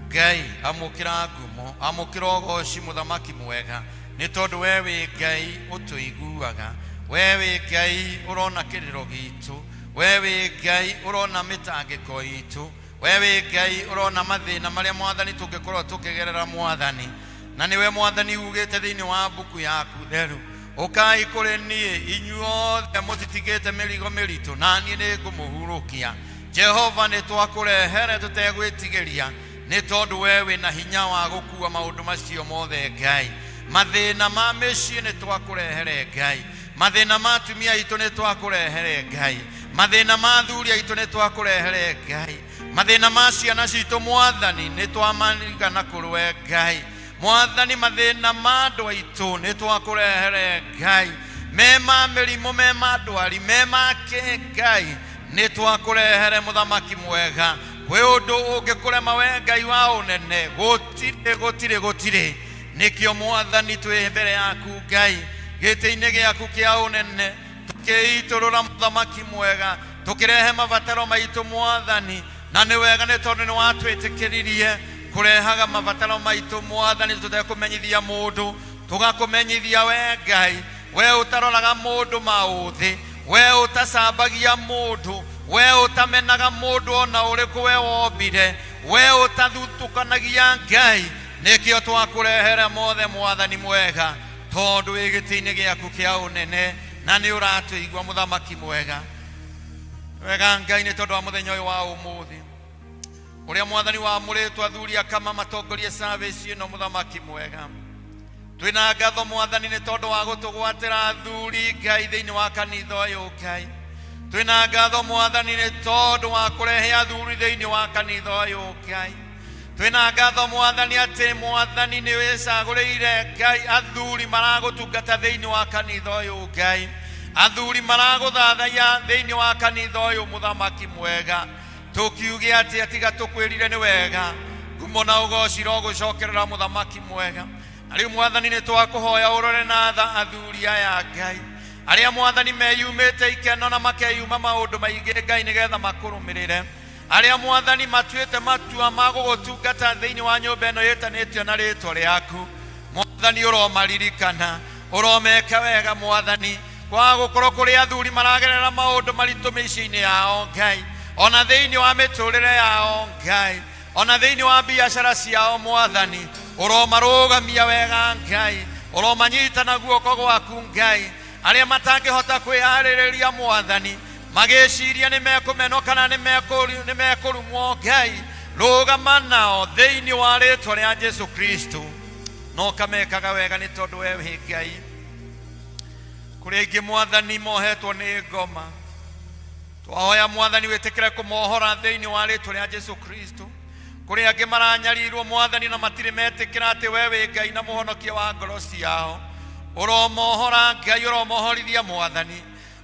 Ngai amũkĩra ngumo, amũkĩra ũgoci mũthamaki mwega, nĩ tondũ we wĩ Ngai ũtũiguaga, we wĩ Ngai ũrona kĩrĩro gitũ, we wĩ Ngai ũrona mĩtangĩko itũ, we wĩ Ngai ũrona mathĩna marĩa mwathani tũngĩkorwo tũkĩgerera mwathani. Na nĩwe mwathani ugĩte thĩinĩ wa mbuku yaku theru, ũkai kũrĩ niĩ inyuothe mũtitigĩte mĩrigo mĩritũ, na niĩ nĩngũmũhurũkia. Jehova, nĩ twakũrehere tũtegwĩtigĩria, nĩ tondũ we wĩna hinya wa gũkua maũndũ macio mothe Ngai. Mathĩna ma mĩciĩ nĩ twakũrehere Ngai, mathĩna ma atumia aitũ nĩ twakũrehere Ngai, mathĩna ma athuri aitũ nĩ twakũrehere Ngai, mathĩna ma ciana citũ mwathani nĩ twamarigana kũrĩ we Ngai. Mwathani, mathĩna ma andũ aitũ nĩ twakũrehere Ngai, me ma mĩrimũ, me ma ndwari, me ma kĩ Ngai, nĩ twakũrehere mũthamaki mwega. Kwĩ ũndũ ũngĩkũrema we Ngai wa ũnene? Gũtirĩ, gũtirĩ, gũtirĩ. Nĩkĩo mwathani twĩ mbere yaku Ngai, gĩtĩ-inĩ gĩaku kĩa ũnene, tũkĩitũrũra mũthamaki mwega, tũkĩrehe mabataro maitũ mwathani. Na nĩ wega nĩ tondũ nĩ watwĩtĩkĩririe kũrehaga mabataro maitũ mwathani tũtekũmenyithia mũndũ, tũgakũmenyithia we Ngai, we ũtaroraga mũndũ maũthĩ, we ũtacambagia mũndũ, we ũtamenaga mũndũ ona ũrĩkũ we wombire, we ũtathutũkanagia Ngai. Nĩkĩo twakũrehere mothe mwathani mwega, tondũ wĩ gĩtĩ-inĩ gĩaku kĩa ũnene na nĩ ũratũigua mũthamaki mwega. Wega Ngai, nĩ tondũ wa mũthenya ũyũ wa ũmũthĩ ũrĩa mwathani wamũrĩtwo athuri akama matongorie service ĩno mũthamaki mwega. Twĩna ngatho mwathani nĩ tondũ wa gũtũgwatĩra athuri Ngai thĩinĩ wa kanitha ũyũ Ngai. Twĩna ngatho mwathani nĩ tondũ wa kũrehe athuri thĩinĩ wa kanitha ũyũ Ngai. Twĩna ngatho mwathani atĩ mwathani nĩ wĩcagũrĩire Ngai athuri maragũtungata thĩinĩ wa kanitha ũyũ Ngai, athuri maragũthathaiya thĩinĩ wa kanitha ũyũ mũthamaki mwega. Tũkiuge atĩa tiga tũkwĩrire nĩ wega? Ngumo na ũgoci rogũcokerera mũthamaki mwega. Na rĩu mwathani nĩ twakũhoya ũrore na tha athuri aya Ngai, arĩa mwathani meyumĩte ikeno na makeyuma maũndũ maingĩ Ngai nĩgetha makũrũmĩrĩre, arĩa mwathani matuĩte matua ma gũgũtungata thĩinĩ wa nyũmba ĩno ĩtanĩtio na rĩtwa rĩaku. Mwathani ũromaririkana, ũromeka wega mwathani, kwaga gũkorwo kũrĩ athuri maragerera maũndũ maritũ mĩciĩ-inĩ yao Ngai, ona thĩinĩ wa mĩtũrĩre yao Ngai, ona thĩinĩ wa biacara ciao mwathani, ũromarũgamia wega Ngai, ũromanyita na guoko gwaku Ngai. Arĩa matangĩhota kwĩharĩrĩria mwathani, magĩciria nĩ mekũmenwo kana nĩ mekũrumwo Ngai, rũgama nao thĩinĩ wa rĩtwa rĩa Jesu Kristo, no kamekaga wega nĩ tondũ we wĩ Ngai. Kũrĩ aingĩ mwathani mohetwo nĩ ngoma, twahoya mwathani wĩtĩkĩre kũmohora thĩinĩ wa rĩtwa rĩa Jesu Kristo. Kũrĩ angĩ maranyarirwo mwathani na matirĩ metĩkĩra atĩ we wĩ Ngai na mũhonokia wa ngoro ciao, ũromohora Ngai, ũromohorithia mwathani,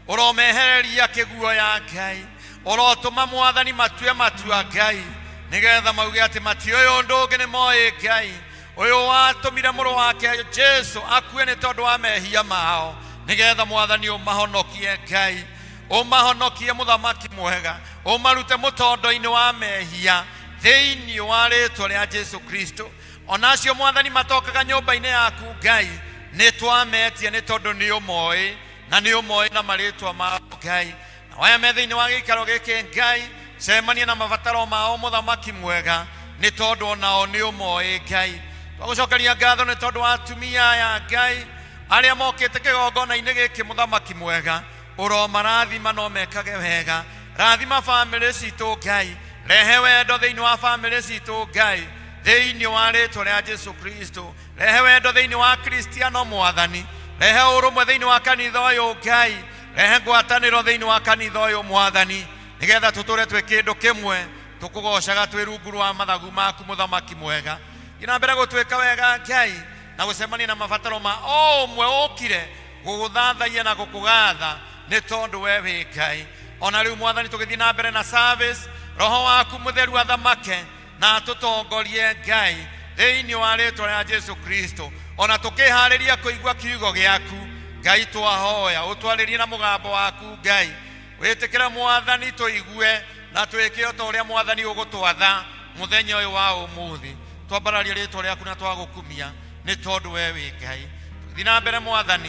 ũromehereria kĩguoya Ngai, ũrotũma mwathani matue matua Ngai, nĩgetha mauge atĩ matiũĩ ũndũ ũngĩ nĩ moĩ Ngai ũyũ watũmire mũrũ wake Jesu akue nĩ tondũ wa mehia mao, nĩgetha mwathani ũmahonokie Ngai, ũmahonokie mũthamaki mwega, ũmarute mũtondo-inĩ wa mehia thĩinĩ wa rĩtwa rĩa Jesu Kristo. Ona acio mwathani matokaga nyũmba-inĩ yaku Ngai, nĩ twametia nĩ tondũ nĩ ũmoĩ na nĩ ũmoĩ na marĩtwa mao Ngai. Na aya me thĩinĩ wa gĩikaro gĩkĩ Ngai, cemania na mabataro mao mũthamaki mwega, nĩ tondũ onao nĩ ũmoĩ Ngai. Twagũcokeria ngatho nĩ tondũ wa atumia aya Ngai arĩa mokĩte kĩgongona-inĩ gĩkĩ mũthamaki mwega, ũromarathima no mekage wega. Rathima bamĩrĩ citũ Ngai, rehe wendo thĩinĩ wa bamĩrĩ citũ Ngai, thĩinĩ wa rĩtwa rĩa Jesu Kristo. Rehe wendo thĩinĩ wa Kristiano mwathani, rehe ũrũmwe thĩinĩ wa kanitha ũyũ Ngai, rehe ngwatanĩro thĩinĩ wa kanitha ũyũ mwathani, nĩgetha tũtũre twĩ kĩndũ kĩmwe, tũkũgocaga twĩ rungu rwa mathagu maku mũthamaki mwega. Thiĩ na mbere gũtwĩka wega Ngai, na gũcemania na mabataro ma o ũmwe ũkire gũgũthathaiya na gũkũgatha, nĩ tondũ we wĩ Ngai. Ona rĩu mwathani tũgĩthiĩ na mbere na service, roho waku mũtheru athamake na atũtongorie Ngai thĩinĩ wa rĩtwa rĩa Jesu Kristo. Ona tũkĩharĩria kũigua kiugo gĩaku, Ngai twahoya ũtwarĩrie na mũgambo waku Ngai wĩtĩkĩre mwathani tũigue na twĩke o ta ũrĩa mwathani ũgũtwatha mũthenya ũyũ wa ũmũthĩ. Twambararia rĩtwa rĩaku na twagũkumia nĩ tondũ we wĩ Ngai. Tũgĩthiĩ na mbere mwathani,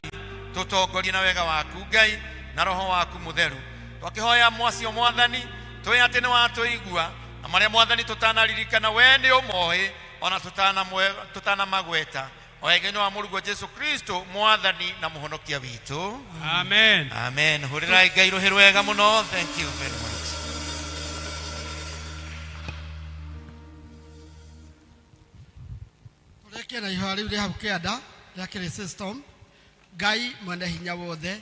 tũtongorie na wega waku Ngai na roho waku mũtheru. Twakĩhoya mwacio mwathani, tũĩ atĩ nĩ watũigua, na marĩa mwathani tũtanaririkana we nĩ ũmoĩ ona tũtanamagweta. Wega-inĩ wa mũrũguo Jesu Kristo mwathani na mũhonokia witũ. Amen. Amen. Hũrĩrai Ngai rũhĩ rwega mũno. Thank you very much. Tũrĩkie na ihoya rĩu rĩ hau kĩanda rĩa kĩrĩ system. Ngai mwene hinya wothe,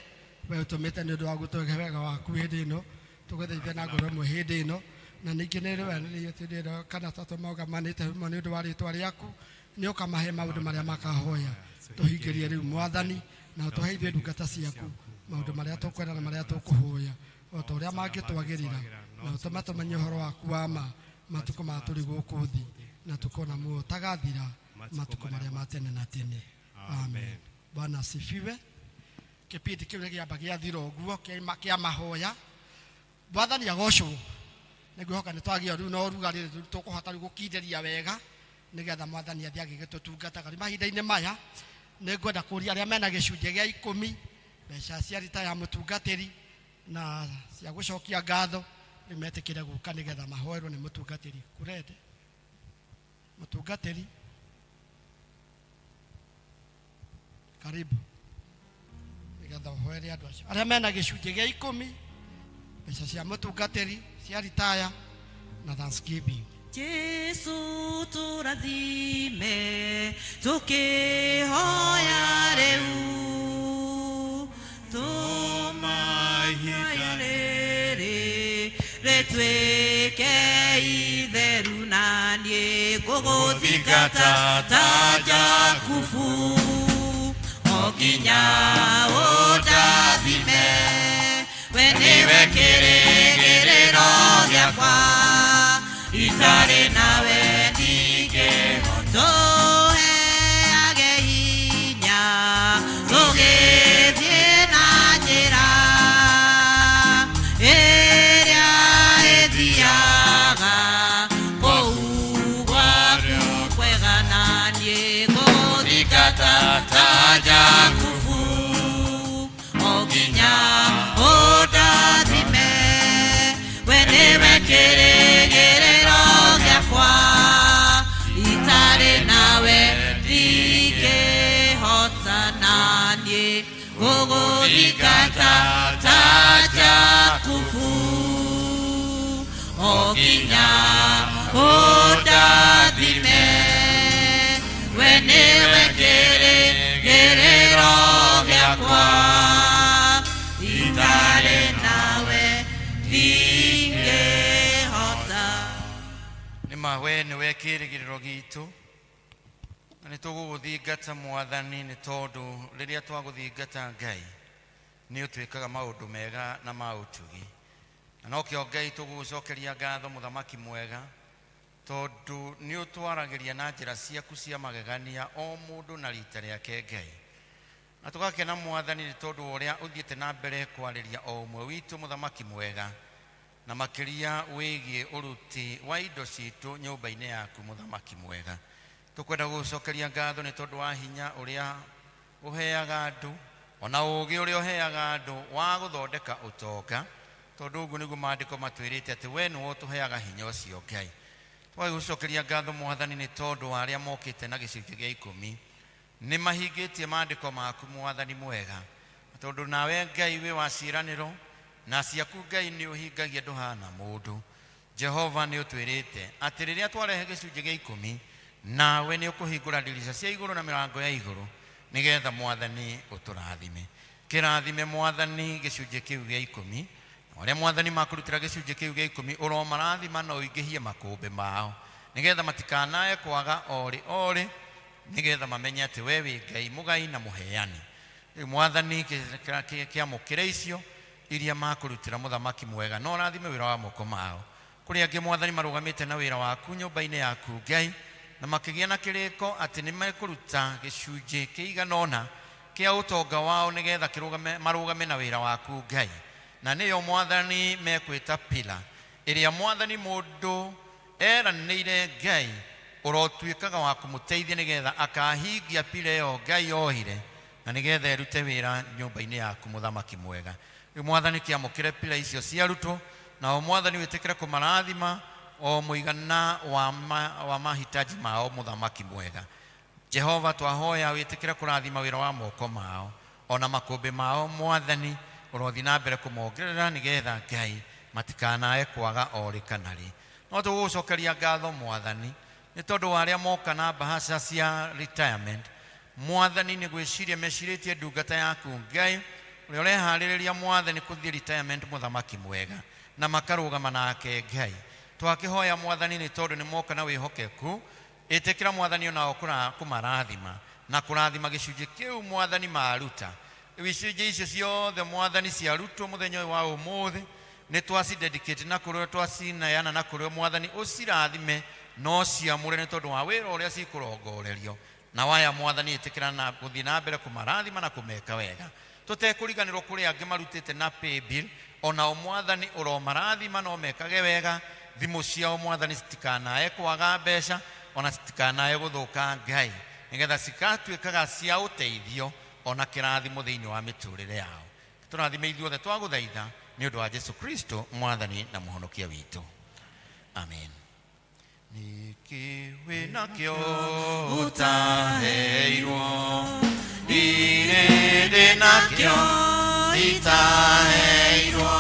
we ũtũmĩte nĩ ũndũ wa gũtũhe wega waku hĩndĩ ĩno, tũgũthaithe na ngoro ĩmwe hĩndĩ ĩno, na ningĩ nĩ rĩwanĩrĩire hĩndĩ ĩno kana tatũ maũgamanĩte hamwe nĩ ũndũ wa rĩtwa rĩaku, nĩ ũkamahe maũndũ marĩa makahoya. Tũhingĩrie rĩu mwathani, na ũtũhe ithuĩ ndungata ciaku maũndũ marĩa tũkwenda na marĩa tũkũhoya o ta ũrĩa mangĩtwagĩrĩra, na ũtũme tũmenye ũhoro waku wa ma matukũ ma tũrĩ gũkũ thĩ, na tũkona muoyo ũtagathira matukũ marĩa ma tene na tene. Amen. Bwana asifiwe. Kĩpindi kĩu nĩ gĩamba gĩathira ũguo kĩa mahoya. Mwathani agocwo. Nĩngwĩhoka nĩ twagĩa rĩu na ũrugarĩ, rĩu tũkũhota rĩu gũkindĩria wega nĩgetha mwathani athiĩ agĩgĩtũtungataga. Rĩu mahinda-inĩ maya nĩngwenda kũria arĩa mena gĩcunjĩ gĩa ikũmi, mbeca cia rita ya mũtungatĩri na cia gũcokia ngatho, rĩu metĩkĩre gũka nĩgetha mahoerwo nĩ mũtungatĩri. Kũrende mũtungatĩri, karibu nĩgetha ũhoere andũ acio arĩa mena gĩcunjĩ gĩa ikũmi, mbeca cia mũtungatĩri cia ritaya na thanksgiving. Jesu tũrathime tũkĩhoya rĩu, tũma ihinda rĩrĩ rĩtuĩke itheru, na niĩ ngũgũthingata ta Jakubu o nginya ũndathime. We nĩwe kĩrĩgĩrĩro gĩakwa, itarĩ nawe ndingĩhota. Tũheage hinya tũgĩthiĩ na njĩra ĩrĩa ĩthiaga kũu gwaku kwega, na niĩ ngũgũthingata ta Jakubu o nginya ũndathime. We nĩwe kĩrĩgĩrĩro gĩakwa, itarĩ nawe ndingĩhota, na niĩ ngũgũthingata ta Jakubu o nginya ũndathime. We nĩwe kĩrĩgĩrĩro gĩakwa, itarĩ nawe ndingĩhota. Nĩ ma we nĩwe kĩĩrĩgĩrĩro gitũ, na nĩ tũgũgũthingata mwathani, nĩ tondũ rĩrĩa twagũthingata Ngai nĩ ũtwĩkaga maũndũ mega na ma ũtugi, na nokĩo Ngai tũgũgũcokeria ngatho mũthamaki mwega, tondũ nĩ ũtwaragĩria na njĩra ciaku cia magegania o mũndũ na rita rĩake Ngai. Na tũgakena mwathani nĩ tondũ wa ũrĩa ũthiĩte na mbere kwarĩria o ũmwe witũ mũthamaki mwega, na makĩria wĩgiĩ ũruti wa indo citũ nyũmba-inĩ yaku mũthamaki mwega. Tũkwenda gũgũcokeria ngatho nĩ tondũ wa hinya ũrĩa ũheaga andũ, ona ũũgĩ ũrĩa ũheaga andũ wa gũthondeka ũtonga, tondũ ũguo nĩguo maandĩko matwĩrĩte atĩ we nĩwe ũtũheaga hinya ũcio Ngai. Tũgagĩgũcokeria ngatho mwathani nĩ tondũ wa arĩa mokĩte na gĩcunjĩ gĩa ikũmi, nĩ mahingĩtie maandĩko maku mwathani mwega, tondũ nawe Ngai wĩ wa ciĩranĩro, na ciaku Ngai nĩ ũhingagia, ndũhana mũndũ. Jehova nĩ ũtwĩrĩte atĩ rĩrĩa twarehe gĩcunjĩ gĩa ikũmi, nawe nĩ ũkũhingũra ndirica cia igũrũ na mĩrango ya igũrũ, nĩgetha mwathani ũtũrathime. Kĩrathime mwathani gĩcunjĩ kĩu gĩa ikũmi, na arĩa mwathani makũrutĩra gĩcunjĩ kĩu gĩa ikũmi ũromarathima na ũingĩhie makũmbĩ mao, nĩgetha matikanae kwaga orĩ orĩ, nĩgetha mamenye atĩ we wĩ Ngai mũgai na mũheani. Rĩu mwathani kĩamũkĩre icio iria makũrutĩra mũthamaki mwega, na ũrathime wĩra wa moko mao. Kũrĩ angĩ mwathani marũgamĩte na wĩra waku nyũmba-inĩ yaku Ngai, na makĩgĩa na kĩrĩko atĩ nĩ mekũruta gĩcunjĩ kĩigana ũna Kĩa ũtonga wao nĩgetha kĩrũgame marũgame na wĩra waku Ngai, na nĩyo Mwathani mekwĩta pila ĩrĩa Mwathani mũndũ eranĩire. Ngai ũrotuĩkaga wa kũmũteithia nĩgetha akahingia pila ĩyo Ngai ohire na nĩgetha ĩrute wĩra nyũmba-inĩ yaku, mũthamaki mwega. Rĩu Mwathani, kĩamũkĩre pila icio ciarutwo, nao Mwathani wĩtĩkĩre kũmarathima o mũigana wa mahitaji mao. Mũthamaki mwega Jehova, twahoya wĩtĩkĩre kũrathima wĩra wa moko mao ona makũmbĩ mao. Mwathani, ũrothiĩ na mbere kũmongerera nĩgetha Ngai matikanae kwaga o rĩ kana rĩ. No tũgũgũcokeria ngatho, Mwathani, nĩ tondũ wa arĩa moka na mbahaca cia retirement. Mwathani, nĩ gwĩciria mecirĩtie ndungata yaku Ngai ũrĩa ũreharĩrĩria, Mwathani, kũthiĩ retirement, mũthamaki mwega, na makarũgama nake. Ngai, twakĩhoya, Mwathani, nĩ tondũ nĩ moka na wĩhokeku, ĩtĩkĩra, Mwathani, onao kũmarathima na kũrathima gĩcunjĩ kĩu, Mwathani, maruta. Rĩu icunjĩ icio ciothe, Mwathani, ciarutwo mũthenya ũyũ wa ũmũthĩ, nĩ twacidedicate na kũrĩ we, twacineana na kũrĩ we. Mwathani, ũcirathime no ciamũre nĩ tondũ wa wĩra ũrĩa cikũrongorerio na waya. Mwathani, ĩtĩkĩra na gũthiĩ na mbere kũmarathima na kũmeka wega. Tũtekũriganĩrwo kũrĩ angĩ marutĩte na paybill, onao Mwathani ũromarathima no mekage wega. Thimũ ciao, Mwathani, citikanae kwaga mbeca ona citikanae gũthũka, Ngai, nĩgetha cikatuĩkaga cia ũteithio ona kĩrathimo thĩinĩ wa mĩtũrĩre yao. Tũrathime ithuothe, twagũthaitha nĩ ũndũ wa Jesu Kristo, Mwathani na Mũhonokia witũ, amen. Nĩkĩ wĩnakĩo ũtaheirwo? Ndirĩ ndĩnakĩo itaheirwo.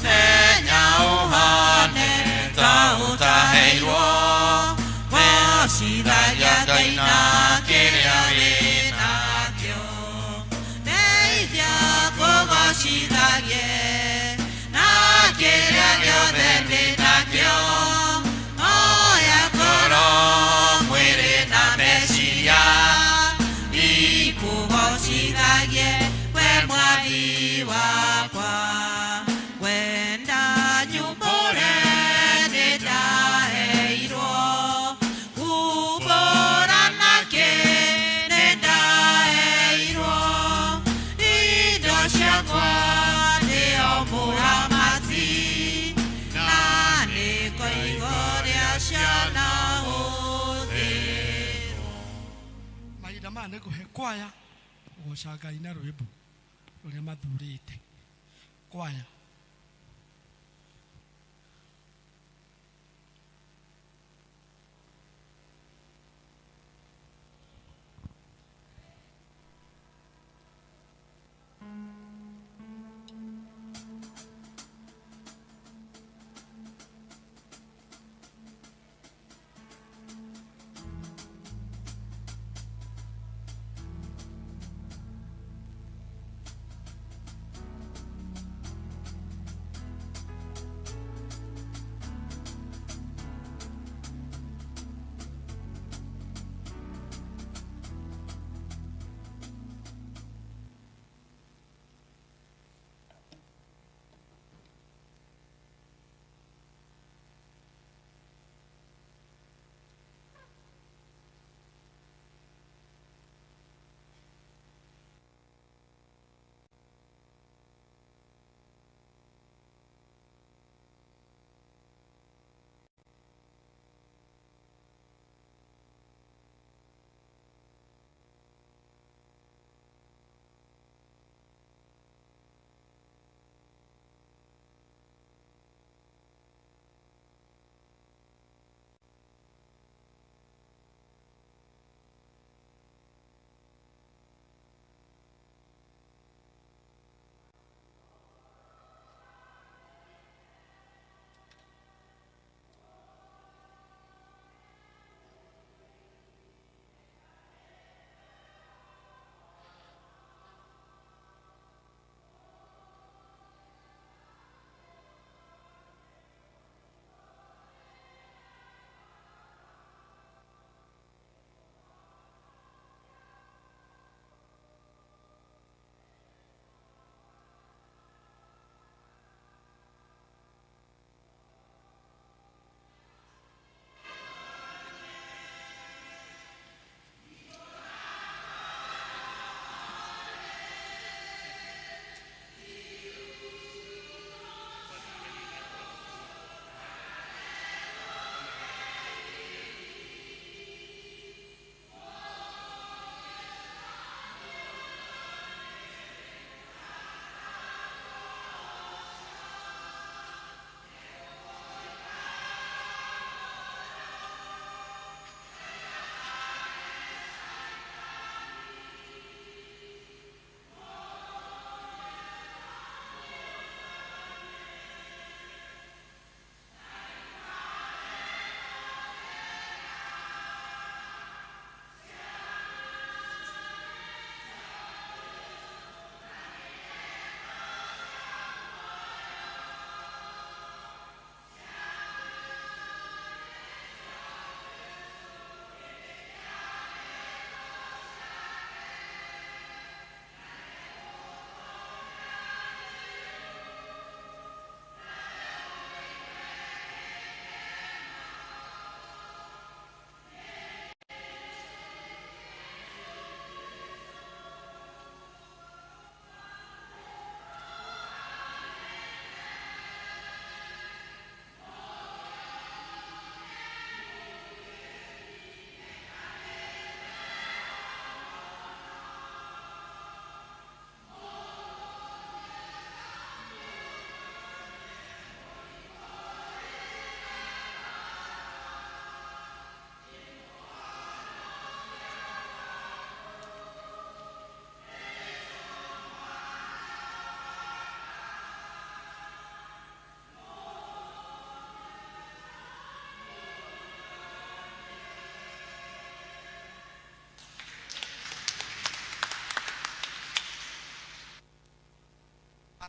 Menya ũhane ta ũtaheirwo. Gocithagia Ngai na kĩrĩa wĩnakĩo. Ndeithia kũgocithagie na kĩrĩa gĩothe ndĩnakĩo. Oya ngoro, mwĩrĩ na meciria, ikũgocithagie we Mwathi wakwa. Wenda nyumbũre nĩ ndaheirwo, kumbũra nakĩ nĩ ndaheirwo. Indo ciakwa nĩo mũramati, na nĩ koigo rĩa ciana hũthĩrwo. Mahinda maya nĩ ngũhe kwaya kũgoca Ngai na rwĩmbo rũrĩa mathurĩte. Kwaya.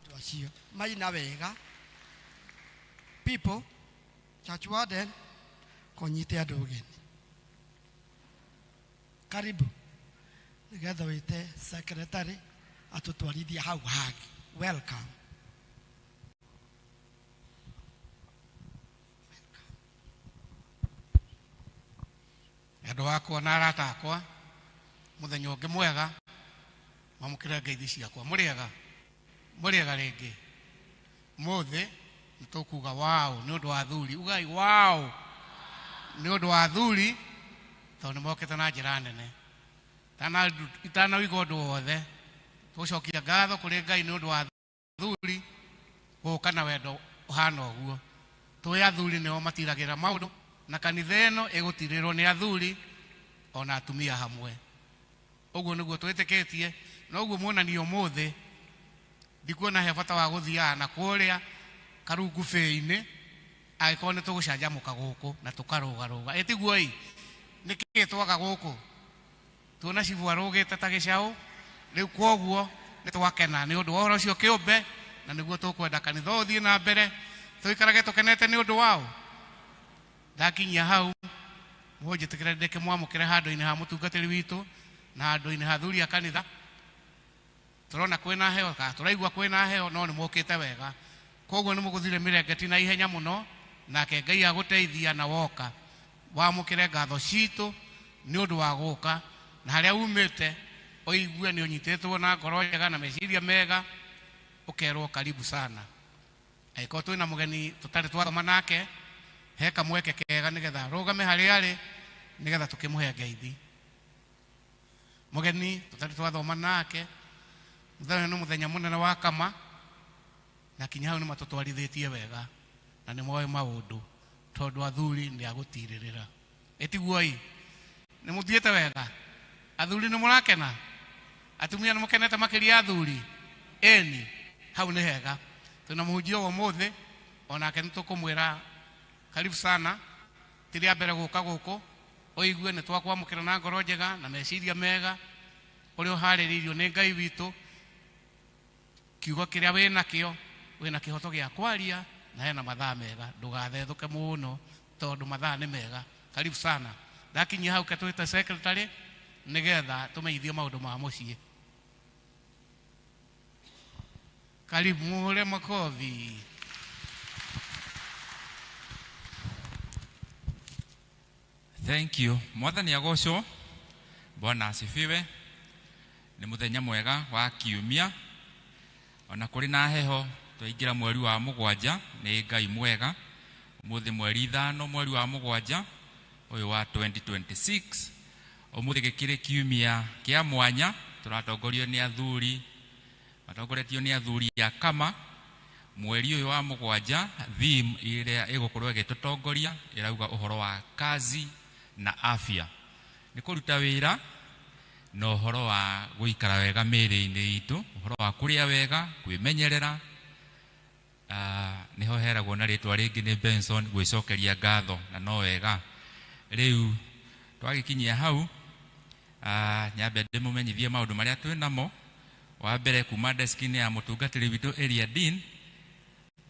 Andũ acio maina wega. People, church warden, kũnyite andũ ũgeni. Karibu. Nĩgetha wĩte secretary atũtwarithie hau hangĩ. Welcome. Andũ akwa na arata akwa, mũthenya ũngĩ mwega, mwamũkĩre ngeithi ciakwa. Mũrĩega? Mũrĩega rĩngĩ. Mũthĩ nĩ tũkuga wow nĩ ũndũ wa athuri. Ugai wow nĩ ũndũ wa athuri, tondũ nĩ mokĩte na njĩra nene. Itanauga ũndũ wothe, tũgũcokia ngatho kũrĩ Ngai nĩ ũndũ wa athuri gũka na wendo ũhana ũguo. Tũĩ athuri nĩo matiragĩra maũndũ, na kanitha ĩno ĩgũtirĩrwo nĩ athuri ona atumia hamwe. Ũguo nĩguo twĩtĩkĩtie, na ũguo muonania ũmũthĩ. Ndikuona he bata wa gũthiaga na kũrĩa karungu bĩ-inĩ angĩkorwo nĩ tũgũcanjamũka gũkũ na tũkarũgarũga. Ĩ tiguo ĩ? Nĩkĩ twaga gũkũ? Tuona cibũ arũgĩte ta gĩcaũ rĩu, kwoguo nĩ twakena nĩ ũndũ wa ũhoro ũcio kĩũmbe, na nĩguo tũkwenda kanitha ũthiĩ na mbere, tũikarage tũkenete nĩ ũndũ wao. Ndakinyia hau, mũnjĩtĩkĩre ndĩkĩmwamũkĩre handũ-inĩ ha mũtungatĩri witũ na handũ-inĩ ha athuri a kanitha. Tũrona kwĩna heho, kana tũraigua kwĩna heho, no nĩ mũkĩte wega, koguo nĩ mũgũthire mĩrengeti na ihenya mũno, nake Ngai agũteithia na woka. Wamũkĩre ngatho citũ nĩ ũndũ wa gũka, na harĩa umĩte ũigue nĩ ũnyitĩtwo na ngoro njega na meciria mega, ũkerwo karibu sana. Angĩkorwo twĩna mũgeni tũtarĩ twathoma nake, he kamweke kega nĩgetha arũgame harĩa arĩ, nĩgetha tũkĩmũhe ngeithi. Mũgeni tũtarĩ twathoma nake, mũthenya nĩ mũthenya mũnene wa kama, na kinya hau nĩ matũtwarithĩtie wega na nĩ moĩ maũndũ, tondũ athuri nĩ agũtirĩrĩra. Ĩtiguo ĩ? Nĩ mũthiĩte wega? Athuri nĩ mũrakena? Atumia nĩ mũkenete makĩria athuri? Ĩni, hau nĩ hega. Twĩna mũhunjia wa ũmũthĩ, onake nĩ tũkũmwĩra karibu sana. Ti rĩa mbere gũka gũkũ, ũigue nĩ twakwamũkĩra na ngoro njega na meciria mega, ũrĩa ũharĩrĩirio nĩ Ngai witũ. Kiugo kĩrĩa wĩnakĩo, wĩna kĩhoto gĩa kwaria, na hena mathaa mega, ndũgathethũke mũno tondũ mathaa nĩ mega. Karibu sana. Ndakinyia hau, ke twĩte secretary nĩgetha tũmenyithio maũndũ ma mũciĩ. Karibu, muhũre makobi. Thank you. Mwathani agocwo. Bwana asifiwe. Nĩ mũthenya mwega wa kiumia, ona kũrĩ na heho, twaingĩra mweri wa mũgwanja. Nĩ Ngai mwega. Ũmũthĩ mweri 5 mweri wa mũgwanja ũyũ wa 2026. Ũmũthĩ gĩkĩrĩ kiumia kĩa mwanya, tũratongorio nĩ athuri, matongoretio nĩ athuri a kama. Mweri ũyũ wa mũgwanja, theme ĩrĩa ĩgũkorwo ĩgĩtũtongoria ĩrauga ũhoro wa kazi na afya, nĩ kũruta wĩra na ũhoro wa gũikara wega mĩĩrĩ-inĩ itũ, ũhoro wa kũrĩa wega, kwĩmenyerera. Nĩho heragwo na rĩtwa rĩngĩ nĩ Benson, gwĩcokeria ngatho, na no wega. Rĩu twagĩkinyia hau, nyambe ndĩmũmenyithie maũndũ marĩa twĩ namo. Wa mbere, kuma deski-inĩ ya mũtungatĩri witũ area dean,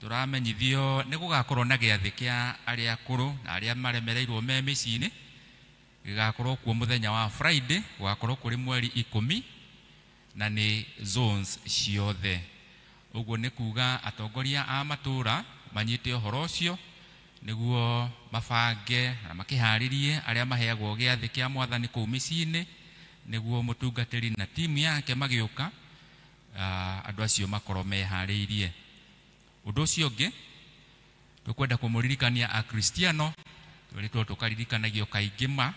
tũramenyithio nĩ gũgakorwo na gĩathĩ kĩa arĩa akũrũ na arĩa maremereirwo me mĩciĩ-inĩ. Gĩgakorwo kuo mũthenya wa Friday, gũgakorwo kũrĩ mweri 10, na nĩ zones ciothe. Ũguo nĩ kuga atongoria a matũra manyite ũhoro ũcio nĩguo mabange na makĩharĩrie arĩa maheagwo gĩathĩ kĩa Mwathani kũu mĩciĩ-inĩ, nĩguo mũtungatĩri na timu yake magĩũka, andũ acio makorwo meharĩirie. Ũndũ ũcio ũngĩ, tũkwenda kũmũririkania akristiano, twĩrĩtwo tũkaririkanagio kaingĩ ma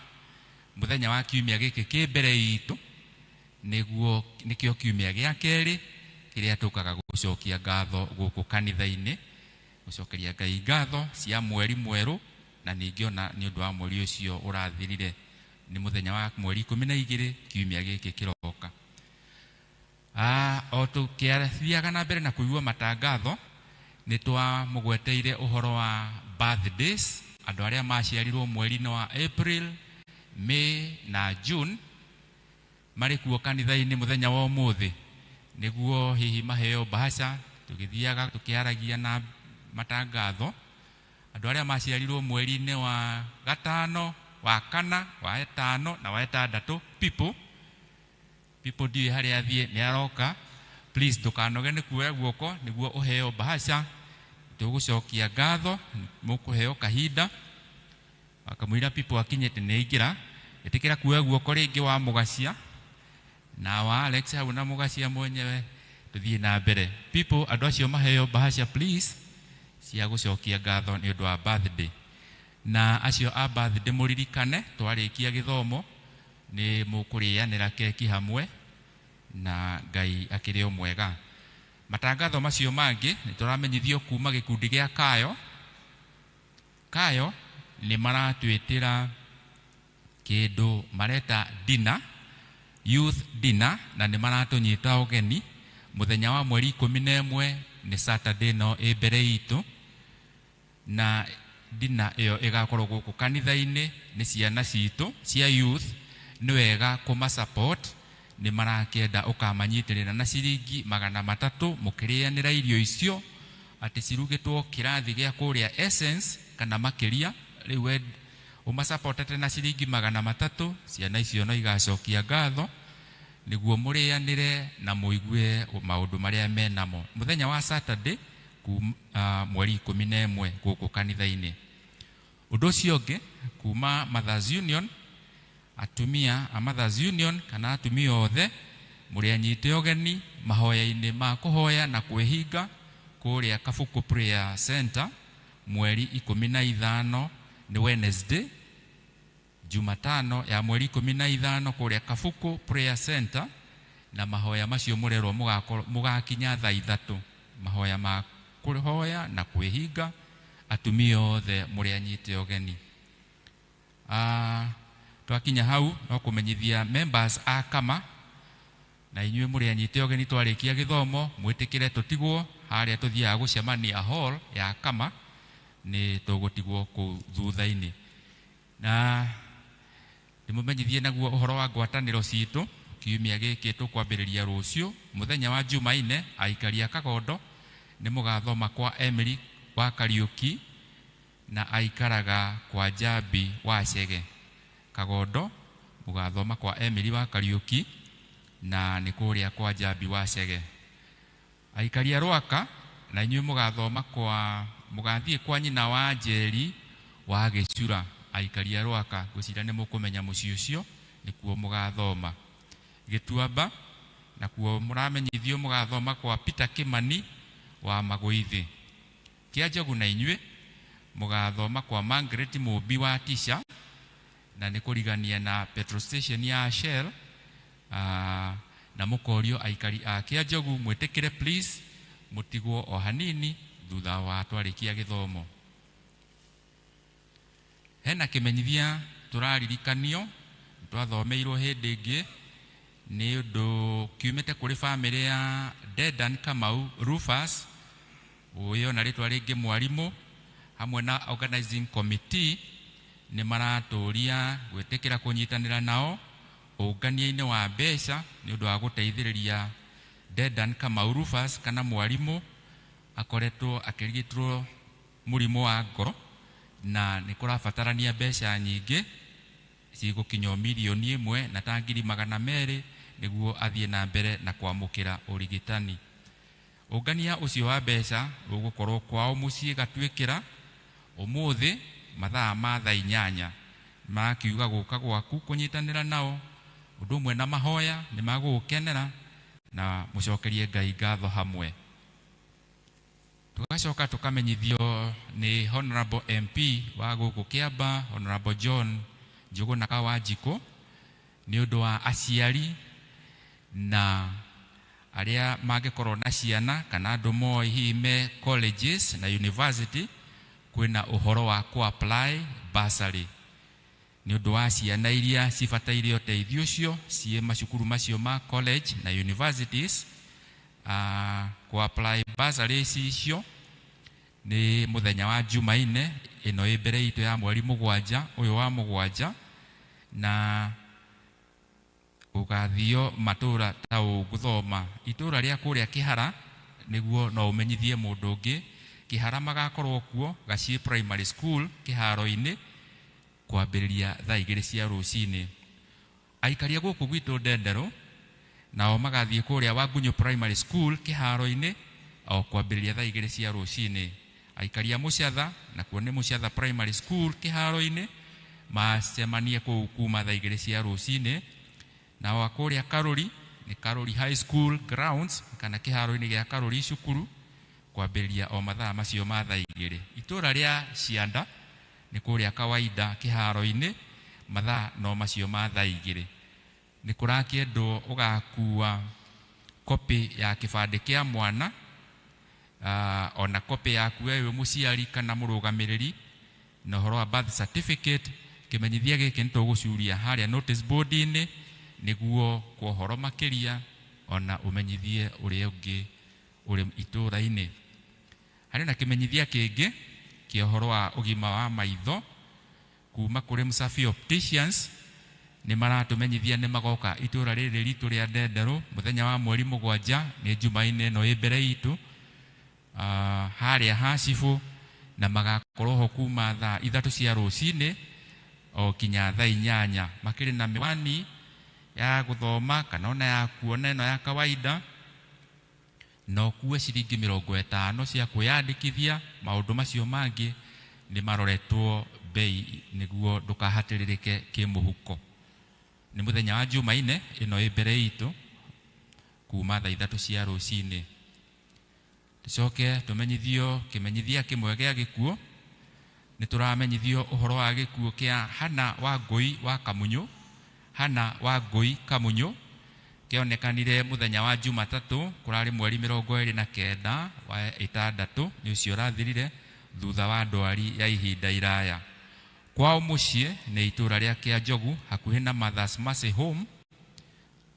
mũthenya wa kiumia gĩkĩ kĩ mbere itũ nĩguo nĩkĩo kiumia gĩa kerĩ kĩrĩa tũkaga gũcokia ngatho gũkũ kanitha-inĩ, gũcokeria Ngai ngatho cia mweri mwerũ, na ningĩ ona nĩ ũndũ wa mweri ũcio ũrathirire. Nĩ mũthenya wa mweri 12, kiumia gĩkĩ kĩroka. O tũkĩathiaga na mbere na kũigua matangatho, nĩ twamũgweteire ũhoro wa birthdays, andũ arĩa maciarirwo mweri-inĩ wa April, May na June marĩ kuo kanitha-inĩ mũthenya wa ũmũthĩ, nĩguo hihi maheo bahasha. Tũgĩthiaga tũkĩaragia na matangatho, andũ arĩa maciarirwo mweri-inĩ wa gatano, wa kana, wa ĩtano na wa ĩtandatũ. People, people, ndiũĩ harĩa athiĩ, nĩ aroka. Please, ndũkanoge nĩ kuoya guoko nĩguo ũheo bahasha. Tũgũcokia ngatho, mũkũheo kahinda akamwĩra people akinyĩte nĩ aingĩra. Ĩtĩkĩra kuoya guoko rĩngĩ wa Mũgacia na wa Alex hau na Mũgacia mwenyewe, tũthiĩ na mbere. People, andũ acio maheo bahasha, please, cia gũcokia ngatho nĩ ũndũ wa birthday. Na acio a birthday, mũririkane twarĩkia gĩthomo nĩ mũkũrĩanĩra keki hamwe, na Ngai akĩrĩ o mwega. Matangatho macio mangĩ, nĩ tũramenyithio kuma gĩkundi gĩa Kayo. Kayo nĩ maratwĩtĩra kĩndũ mareta dinner, youth dinner, na nĩ maratũnyita ũgeni mũthenya wa mweri 11, nĩ Saturday no ĩ mbere itũ, na dinner ĩyo ĩgakorwo gũkũ kanitha-inĩ. Nĩ ciana citũ cia youth, nĩ wega kũma support. Nĩ marakĩenda ũkamanyitĩrĩra na ciringi 300 mũkĩrĩanĩra irio icio, atĩ cirugĩtwo kĩrathi gĩa kũrĩa Essence kana makĩria. Rĩu we ũmasupportete na ciringi 300, ciana icio no igacokia ngatho, nĩguo mũrĩanĩre na mũigue maũndũ marĩa menamo mũthenya wa Saturday mweri 11 gũkũ kanitha-inĩ. Ũndũ ũcio ũngĩ, kuma Mothers Union, atumia a Mothers Union kana atumia othe mũrĩ anyite ũgeni mahoya-inĩ ma kũhoya na kwĩhinga kũrĩa Kabuku Prayer Center mweri 15, nĩ Wednesday, Jumatano ya mweri 15, kũrĩa Kabuku Prayer Center. Na mahoya macio mũrerwo mũgakinya thaa 3, mahoya ma kũhoya na kwĩhinga. Atumia othe mũrĩ anyite ũgeni. Twakinya hau, no kũmenyithia members a kama na inyuĩ mũrĩ anyite ũgeni, twarĩkia gĩthomo mwĩtĩkĩre tũtigwo harĩa tũthiaga gũcemania, hall ya kama, nĩ tũgũtigwo kũu thutha-inĩ. Na ndĩmũmenyithie naguo ũhoro wa ngwatanĩro citũ kiumia gĩkĩ tũkwambĩrĩria rũciũ mũthenya wa Jumaine. Aikari a Kagondo nĩ mũgathoma kwa Emily wa Kariũki, na aikaraga kwa Njambi wa Chege. Kagondo mũgathoma kwa Emily wa Kariũki, na nĩ kũrĩa kwa Njambi wa Chege. Aikari a Rwaka na inyuĩ mũgathoma kwa, mũgathiĩ kwa nyina wa Njeri wa Gĩcura. Aikari a Rwaka, ngwĩciria nĩ mũkũmenya mũciĩ ũcio, nĩkuo mũgathoma. Gĩtuamba nakuo mũramenyithio mũgathoma kwa Peter Kimani wa Magũithĩ. Kĩa Njogu na inyuĩ mũgathoma kwa Margaret Mũmbi wa Tisha, na nĩ kũrigania na petrol station ya Shell. Na mũkorio aikari a Kĩa Njogu mwĩtĩkĩre, please, mũtigwo o hanini thutha wa twarĩkia gĩthomo. Hena kĩmenyithia tũraririkanio twathomeirwo hĩndĩ ĩngĩ, nĩ ũndũ kiumĩte kũrĩ bamĩrĩ ya Dedan Kamau Rufus, ũyũ na rĩtwa rĩngĩ Mwarimũ, hamwe na organizing committee nĩ maratũria gwĩtĩkĩra kũnyitanĩra nao ũngania-inĩ wa mbeca nĩ ũndũ wa gũteithĩrĩria Dedan Kamau Rufus kana Mwarimũ. Akoretwo akĩrigitwo mũrimũ wa ngoro, na nĩ kũrabatarania mbeca nyingĩ cigũkinya 1,200,000 nĩguo athiĩ na mbere na kwamũkĩra ũrigitani. Ũngania ũcio wa mbeca ũgũkorwo kwao mũciĩ Gatuĩkĩra ũmũthĩ mathaa ma thaa 8. Makiuga gũka gwaku kũnyitanĩra nao ũndũ ũmwe na mahoya nĩ magũgũkenera, na mũcokerie Ngai ngatho hamwe. Tũgacoka tũkamenyithio nĩ Honorable MP wa gũkũ Kĩamba, Honorable John Njũgũna Kawanjikũ, nĩ ũndũ wa aciari na arĩa mangĩkorwo na ciana kana andũ moĩ hihi me colleges na university, kwĩna ũhoro wa kũ apply bursary nĩ ũndũ wa ciana iria cibataire ũteithio ũcio ciĩ macukuru macio ma college na universities. Kũ apply bursary icio nĩ mũthenya wa Jumaine ĩno ĩ mbere itũ ya mweri 7 ũyũ wa 7, na ũgathio matũra ta ũgũthoma itũra rĩa kũrĩa Kĩhara. Nĩguo no ũmenyithie mũndũ ũngĩ. Kĩhara magakorwo kuo Gaciĩ Primary School kĩharo-inĩ kwambĩrĩria thaa 2 cia rũcinĩ. Aikaria gũkũ gwitũ Ndenderũ nao magathiĩ kũrĩa Wangunyũ Primary School kĩharo-inĩ o kwambĩrĩria thaa 2 cia rũcinĩ. Aikaria Mũcatha nakuo nĩ Mũcatha Primary School kĩharo-inĩ, macemanie kũu kuma thaa 2 cia rũcinĩ. Nao a kũrĩa Karũri nĩ Karũri High School grounds kana kĩharo-inĩ gĩa Karũri cukuru kwambĩrĩria o mathaa macio ma thaa 2. Itũra rĩa Cianda nĩ kũrĩa kawaida kĩharo-inĩ mathaa no macio ma thaa 2. Nĩ kũrakĩendwo ũgakua kopi ya kĩbandĩ kĩa mwana, ona kopi yaku we wĩ mũciari kana mũrũgamĩrĩri, na ũhoro wa birth certificate. Kĩmenyithia gĩkĩ nĩ tũgũcuria harĩa notice board-inĩ nĩguo kwa ũhoro makĩria ona ũmenyithie ũrĩa ũngĩ ũrĩ itũra-inĩ. Harĩ na kĩmenyithia kĩngĩ kĩa ũhoro wa ũgima wa maitho kuma kũrĩ Msafi Opticians. Nĩ maratũmenyithia nĩ magoka itũra rĩrĩ ritũ rĩa Ndenderũ mũthenya wa mweri 7, nĩ Jumaine ĩno ĩ mbere itũ, harĩa ha cibũ, na magakorwo ho kuma thaa 3 cia rũcinĩ o kinya thaa 8. Makĩrĩ na miwani ya gũthoma kana ona ya kuona ĩno ya kawaida, na ũkue ciringi 50 cia kwĩyandĩkithia. Maũndũ macio mangĩ nĩ maroretwo bei nĩguo ndũkahatĩrĩrĩke kĩmũhuko. Nĩ mũthenya wa Jumaine ĩno ĩ mbere itũ kuma thaa 3 cia rũcinĩ. Tũcoke tũmenyithio kĩmenyithia kĩmwe gĩa gĩkuũ. Nĩ tũramenyithio ũhoro wa gĩkuũ kĩa Hana wa Ngũi wa Kamunyũ. Hana wa Ngũi Kamunyũ kĩonekanire mũthenya wa Jumatatũ, kũrarĩ mweri 29 wa 6, nĩ ũcio ũrathirire, thutha wa ndwari ya ihinda iraya. Kwao mũciĩ nĩ itũra rĩa Kĩanjogu hakuhĩ na Mothers Mercy Home.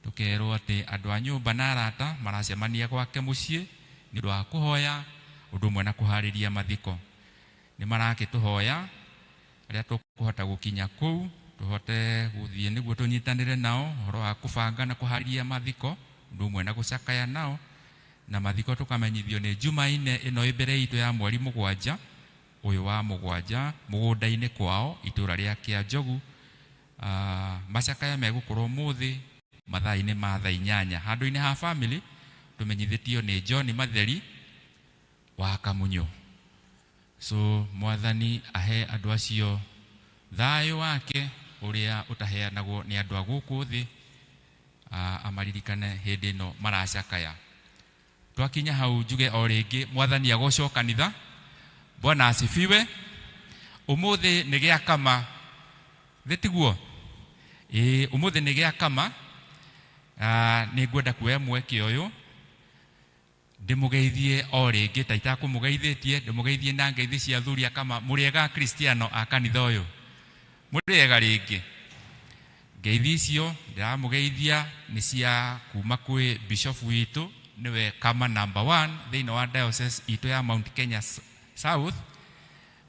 Tũkerwo atĩ andũ a nyũmba na arata maracemania gwake mũciĩ nĩ ũndũ wa kũhoya ũndũ ũmwe na kũharĩria mathiko. Nĩ marakĩtũhoya arĩa tũkũhota gũkinya kũu tũhote gũthiĩ nĩguo tũnyitanĩre nao ũhoro wa kũbanga na kũharĩria mathiko ũndũ ũmwe na gũcakaya nao. Na mathiko tũkamenyithio nĩ Jumaine ĩno ĩ mbere itũ ya mweri 7 ũyũ wa 7, mũgũnda-inĩ kwao itũra rĩa Kĩanjogu. Macakaya megũkorwo ũmũthĩ mathaa-inĩ ma thaa 8 handũ-inĩ ha family. Tũmenyithĩtio nĩ John Matheri wa Kamunyũ. So Mwathani ahe andũ acio thayũ wake ũrĩa ũtaheanagwo nĩ andũ a gũkũ thĩ, amaririkane hĩndĩ ĩno maracakaya. Twakinya hau njuge o rĩngĩ Mwathani agocwo kanitha. Bwana asifiwe. Ũmũthĩ nĩ gĩa kama, thĩ tiguo? Ĩĩ, ũmũthĩ nĩ gĩa kama. Nĩ ngwenda kuoya mweke ũyũ ndĩmũgeithie o rĩngĩ ta itakũmũgeithĩtie, ndĩmũgeithie na ngeithi cia athuri a kama. Mũrĩega Kristiano a kanitha ũyũ? Mũrĩega rĩngĩ. Ngeithi icio ndĩramũgeithia nĩ cia kuma kwĩ bishop witũ, nĩwe kama number 1 thĩinĩ wa diocese itũ ya Mount Kenya South.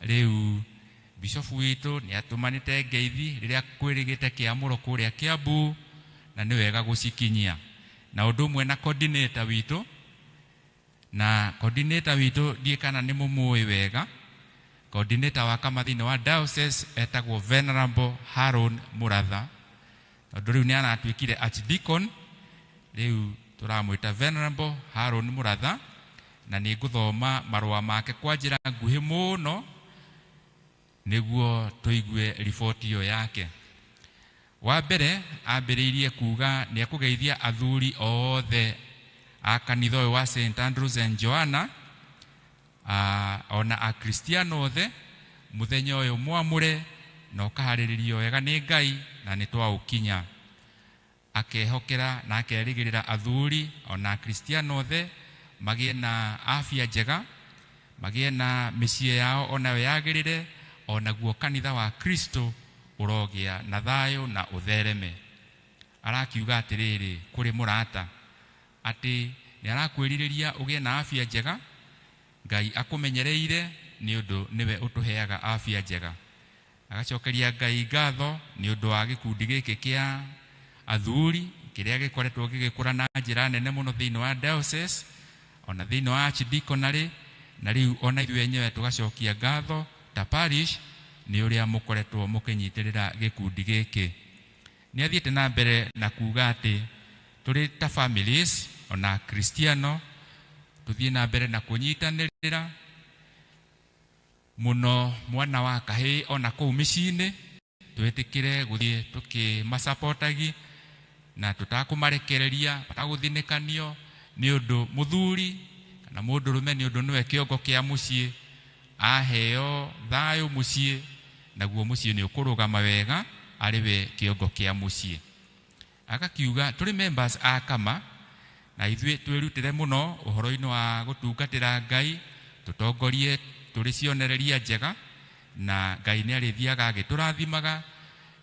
Rĩu bishop witũ nĩ atũmanĩte ngeithi rĩrĩa kwĩrĩgĩte kĩamũro kũrĩa Kiambu, na nĩ wega gũcikinyia. Na ũndũ ũmwe na coordinator witũ, na coordinator witũ ndiĩ kana nĩ mũmũĩ wega. Coordinator wa kama thĩinĩ wa diocese etagwo Venerable Haron Muratha, tondũ rĩu nĩ aratuĩkire archdeacon, rĩu tũramwĩta Venerable Haron Muratha. Na nĩ ngũthoma marũa make kwa njĩra nguhĩ mũno nĩguo tũigue riboti ĩyo yake. Wa mbere ambĩrĩirie kuga nĩ ekũgeithia athuri othe a kanitha ũyũ wa St Andrews and Joanna, ona akristiano othe, mũthenya ũyũ mwamũre na ũkaharĩrĩrio wega nĩ Ngai na nĩ twaũkinya. Akehokera na akerĩgĩrĩra athuri ona akristiano othe magĩe na afya njega, magĩe na mĩciĩ yao onayo yagĩrĩre, onaguo kanitha wa Kristo ũrogĩa na thayũ na ũthereme. Arakiuga atĩrĩrĩ kũrĩ mũrata atĩ nĩ arakwĩrirĩria ũgĩe na afya njega, Ngai akũmenyereire nĩ ũndũ nĩwe ũtũheaga afya njega. Agacokeria Ngai ngatho nĩ ũndũ wa gĩkundi gĩkĩ kĩa athuri kĩrĩa gĩkoretwo gĩgĩkũra na njĩra nene mũno thĩinĩ wa diocese. Ona thĩinĩ wa archdeaconry, na rĩu ona ithuĩ enyewe tũgacokia ngatho ta parish nĩ ũrĩa mũkoretwo mũkĩnyitĩrĩra gĩkundi gĩkĩ. Nĩ athiĩte na mbere na kuga atĩ tũrĩ ta families ona Kristiano tũthiĩ na mbere na kũnyitanĩrĩra mũno mwana wa kahĩĩ ona kũu mĩciĩ-inĩ, twĩtĩkĩre gũthiĩ tũkĩmasapotagi na tũtakũmarekereria matagũthinĩkanio nĩ ũndũ mũthuri kana mũndũrũme, nĩ ũndũ nĩwe kĩongo kĩa mũciĩ. Aheo thayũ mũciĩ, naguo mũciĩ nĩ ũkũrũgama wega arĩ we kĩongo kĩa mũciĩ. Agakiuga tũrĩ members a Kama na ithuĩ twĩrutĩre mũno ũhoro-inĩ wa gũtungatĩra Ngai, tũtongorie tũrĩ cionereria njega, na Ngai nĩ arĩthiaga agĩtũrathimaga.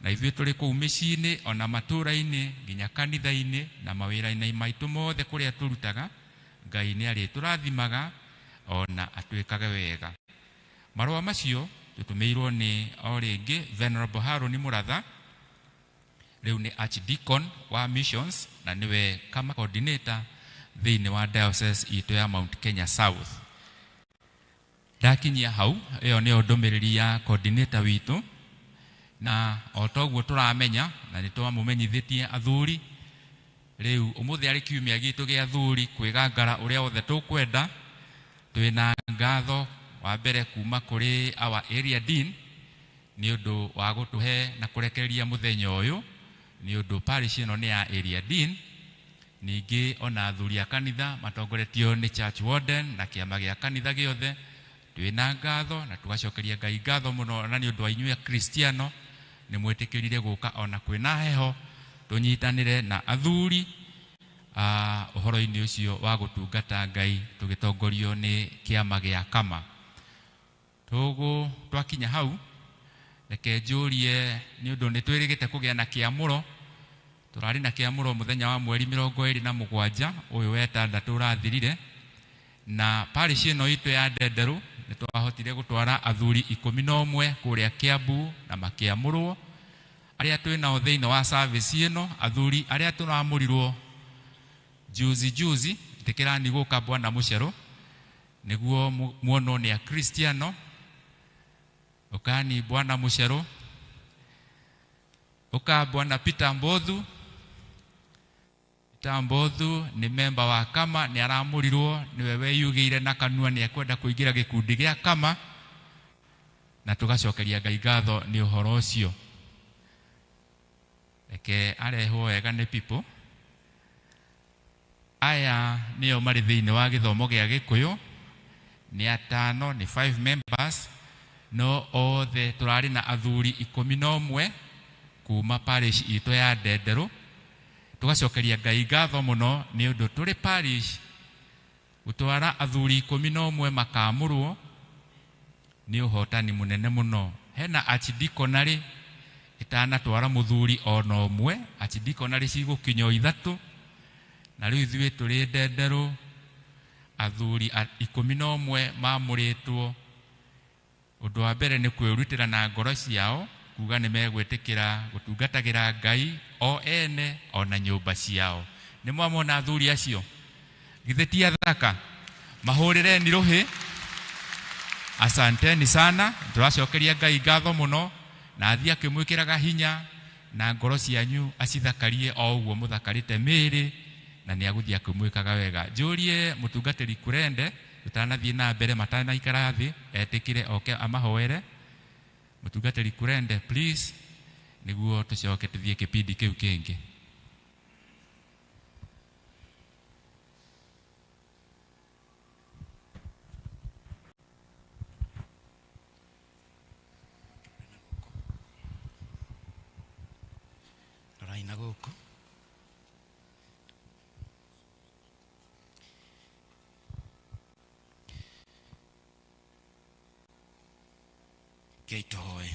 Na ithuĩ tũrĩ kũu mĩciĩ-inĩ ona matũũra-inĩ nginya kanitha-inĩ na mawĩra-inĩ maitũ mothe kũrĩa tũrutaga, Ngai nĩ arĩtũrathimaga ona atwĩkage wega. Marũa macio tũtũmĩirwo nĩ o rĩngĩ Venerable Harũni Mũratha, rĩu nĩ Archdeacon wa Missions na nĩwe Kama coordinator thĩinĩ wa diocese itũ ya Mount Kenya South. Ndakinyia hau, ĩyo nĩyo ndũmĩrĩri ya coordinator witũ, na o toguo tũramenya na nĩ twamũmenyithĩtie athuri, rĩu ũmũthĩ arĩ kiumia gitũ gĩa athuri kwĩgangara ũrĩa wothe tũkwenda. Twĩna ngatho wa mbere kuma kũrĩ our area dean nĩ ũndũ wa gũtũhe na kũrekereria mũthenya ũyũ, nĩ ũndũ parish ĩno nĩ ya area dean. Ningĩ ona athuri a kanitha matongoretio nĩ church warden na kĩama gĩa kanitha gĩothe, twĩna ngatho na tũgacokeria Ngai ngatho mũno na nĩ ũndũ wa inyuĩ Akristiano nĩ mwĩtĩkĩrire gũka ona kwĩna heho tũnyitanĩre na athuri ũhoro-inĩ ũcio wa gũtungata Ngai tũgĩtongorio nĩ kĩama gĩa Kama. Tũgũ twakinya hau, reke njũrie nĩ ũndũ nĩ twĩrĩgĩte kũgĩa na kĩamũro. Tũrarĩ na kĩamũro mũthenya wa mweri 27 ũyũ wetandatũ ũrathirire, na parish ĩno itũ ya Ndenderũ nĩ twahotire gũtwara athuri 11 kũrĩa Kiambu na makĩamũrwo. Arĩa twĩ nao thĩinĩ wa service ĩno, athuri arĩa tũramũrirwo juzi juzi, ĩtĩkĩrani gũka Bwana Mũcerũ nĩguo muonwo nĩ Akristiano. Ũkani Bwana Mũcerũ, ũka Bwana Peter Mbothu. Peter Mbothu nĩ memba wa Kama, nĩ aramũrirwo, nĩwe weyugĩire na kanua nĩ ekwenda kũingĩra gĩkundi gĩa Kama, na tũgacokeria Ngai ngatho nĩ ũhoro ũcio. Reke arehwo wega nĩ people. Aya nĩo marĩ thĩinĩ wa gĩthomo gĩa Gĩkũyũ, nĩ atano, nĩ 5 members, no othe tũrarĩ na athuri 11 kuma parish itũ ya Ndenderũ. Tũgacokeria Ngai ngatho mũno nĩ ũndũ tũrĩ parish gũtwara athuri 11 makamũrwo nĩ ũhotani mũnene mũno. Hena archdeaconry ĩtanatwara mũthuri ona ũmwe, archdeaconry cigũkinya o 3, na rĩu ithuĩ tũrĩ Ndenderũ athuri 11 mamũrĩtwo. Ũndũ wa mbere nĩ kwĩrutĩra na ngoro ciao kuga nĩ megwĩtĩkĩra gũtungatagĩra Ngai o ene ona nyũmba ciao. Nĩ mwamona athuri acio? Githĩ ti athaka? Mahũrĩreni rũhĩ. Asanteni sana, tũracokeria Ngai ngatho mũno, na athiĩ akĩmwĩkĩraga hinya na ngoro cianyu acithakarie o ũguo mũthakarĩte mĩĩrĩ, na nĩ agũthiĩ akĩmwĩkaga wega. Njũrie mũtungatĩri Kurende tũtanathiĩ na mbere, matanaikara thĩ, etĩkĩre oke amahoere. Mũtungatĩri Kurende please, nĩguo tũcoke tũthiĩ kĩbindi kĩu kĩngĩ. Rorai na gũkũ. Ngai tũhoe.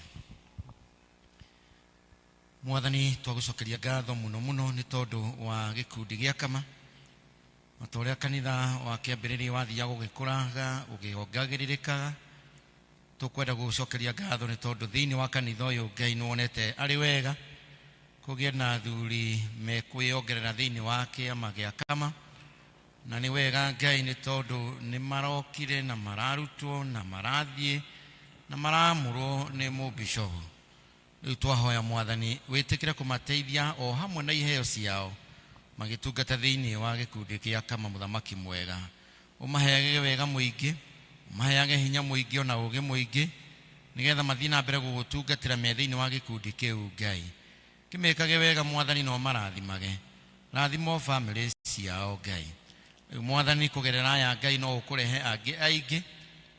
Mwathani, twagũcokeria ngatho mũno mũno nĩ tondũ wa gĩkundi gĩa Kama. O ta ũrĩa kanitha wa kĩambĩrĩria wathiaga ũgĩkũraga ũgĩongagĩrĩrĩkaga, tũkwenda gũgũcokeria ngatho nĩ tondũ thĩinĩ wa kanitha ũyũ Ngai nĩwonete arĩ wega kũgĩe na athuri mekwĩongerera thĩinĩ wa kĩama gĩa Kama. Na nĩ wega Ngai, nĩ tondũ nĩ marokire na mararutwo na marathiĩ na maramũrwo nĩ mũbishobu. Rĩu twahoya Mwathani wĩtĩkĩre kũmateithia o hamwe na iheo ciao magĩtungata thĩinĩ wa gĩkundi kĩa Kama. Mũthamaki mwega, ũmaheage wega mũingĩ, ũmaheage hinya mũingĩ ona ũũgĩ mũingĩ, nĩgetha mathiĩ na mbere gũgũtungatĩra me thĩinĩ wa gĩkundi kĩu. Ngai, kĩmĩkage wega Mwathani, no marathimage, rathimo famĩlĩ ciao Ngai. Rĩu Mwathani, kũgerera aya Ngai no ũkũrehe angĩ aingĩ,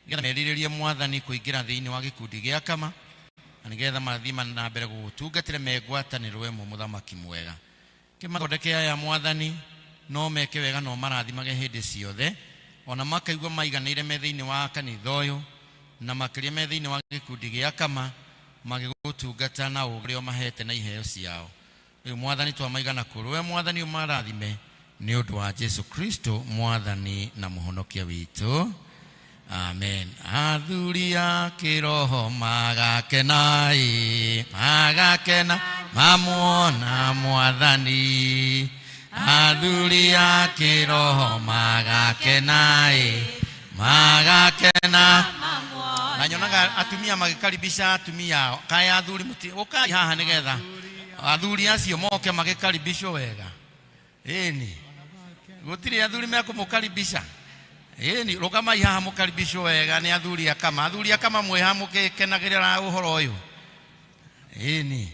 nĩgetha merirĩrie Mwathani kũingĩra thĩinĩ wa gĩkundi gĩa Kama, na nĩgetha mathiĩ na mbere gũgũtungatĩra me ngwatanĩro ĩmwe. Mũthamaki mwega, kĩmathondeke aya Mwathani, no meke wega, no marathimage hĩndĩ ciothe, ona makaigua maiganĩire me thĩinĩ wa kanitha ũyũ, na makĩria me thĩinĩ wa gĩkundi gĩa Kama magĩgũtungata na ũũgĩ ũrĩa ũmahete na iheo ciao. Rĩu Mwathani, twamaigana kũrĩ we Mwathani, ũmarathime nĩ ũndũ wa Jesu Kristo Mwathani na Mũhonokia witũ, amen. Athuri a kĩroho magakena, ĩ magakena mamuona Mwathani. Athuri a kĩroho magakena, ĩ magakena. Na nyonaga atumia magĩkaribisha atumia ao. Kaĩ athuri mũti ũkai haha, nĩgetha athuri acio moke magĩkaribishwo wega? Ĩni, gũtirĩ athuri mekũmũkaribisha? Ĩni, rũgamai haha mũkaribishwo wega nĩ athuri a Kama. Athuri a Kama, mwĩ haha mũgĩkenagĩrĩra ũhoro ũyũ? Ĩni,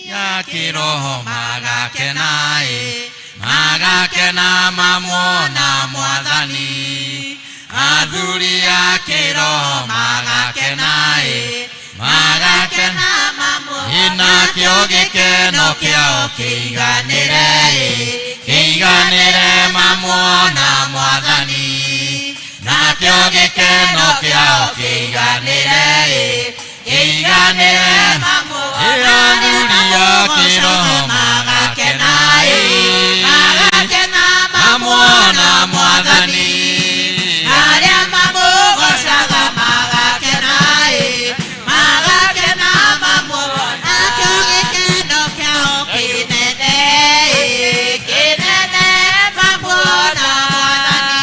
ya kĩroho magakena, ĩ magakena mamuona Mwathani. Athuri a kĩroho magakena, ĩ magakena, ĩnakĩo gĩkeno kĩao kĩiganĩre, ĩ kĩiganĩre mamuona Mwathani. Nakĩo gĩkeno kĩao kĩiganĩre, ĩ kĩiganĩre. Ĩ athuri a kĩroho magakena, ĩ mamuona Mwathani. Arĩa mamũgocaga magakena, ĩ magakena mamuona. Nakĩo gĩkeno kĩao kĩnene, ĩ kĩnene mamuona Mwathani.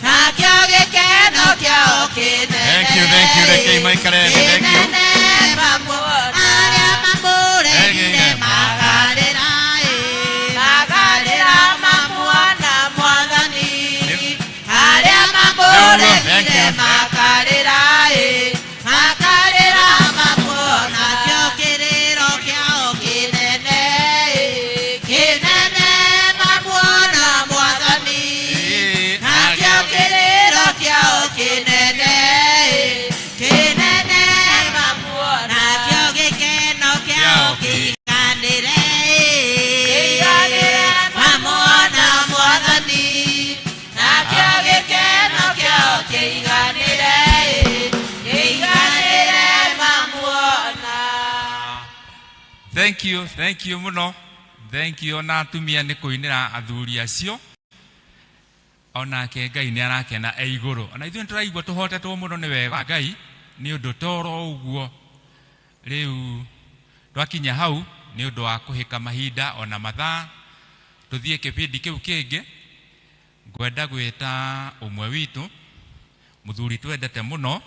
Nakĩo gĩkeno kĩao kĩnene. Thank you, thank you. Rekei maikare thĩ, thank you. Kĩnene mamuona. Arĩa mamũregire makarĩra, ĩ makarĩra mamuona Mwathani. Arĩa mamũregire makarĩra, ĩ makarĩra mamuona. Kĩo kĩrĩro kĩao kĩnene, ĩ kĩnene mamuona Mwathani. Nakĩo kĩrĩro kĩao kĩnene, ĩ kĩnene mamuona. Nakĩo gĩkeno kĩao kĩiganĩre, ĩ mamuona Mwathani. Nakĩo gĩkeno kĩao kĩiganĩre, ĩ kĩiganĩre mamuona. Thank you, thank you mũno, thank you. Ona atumia nĩ kũinĩra athuri acio, onake Ngai nĩ arakena e igũrũ. Ona ithuĩ nĩ tũraigua tũhotetwo mũno nĩ wega wa Ngai nĩ ũndũ toro ũguo. Rĩu twakinya hau, nĩ ũndũ wa kũhĩka mahinda ona mathaa, tũthiĩ kĩbindi kĩu kĩngĩ. Ngwenda gwĩta ũmwe witũ, mũthuri twendete mũno,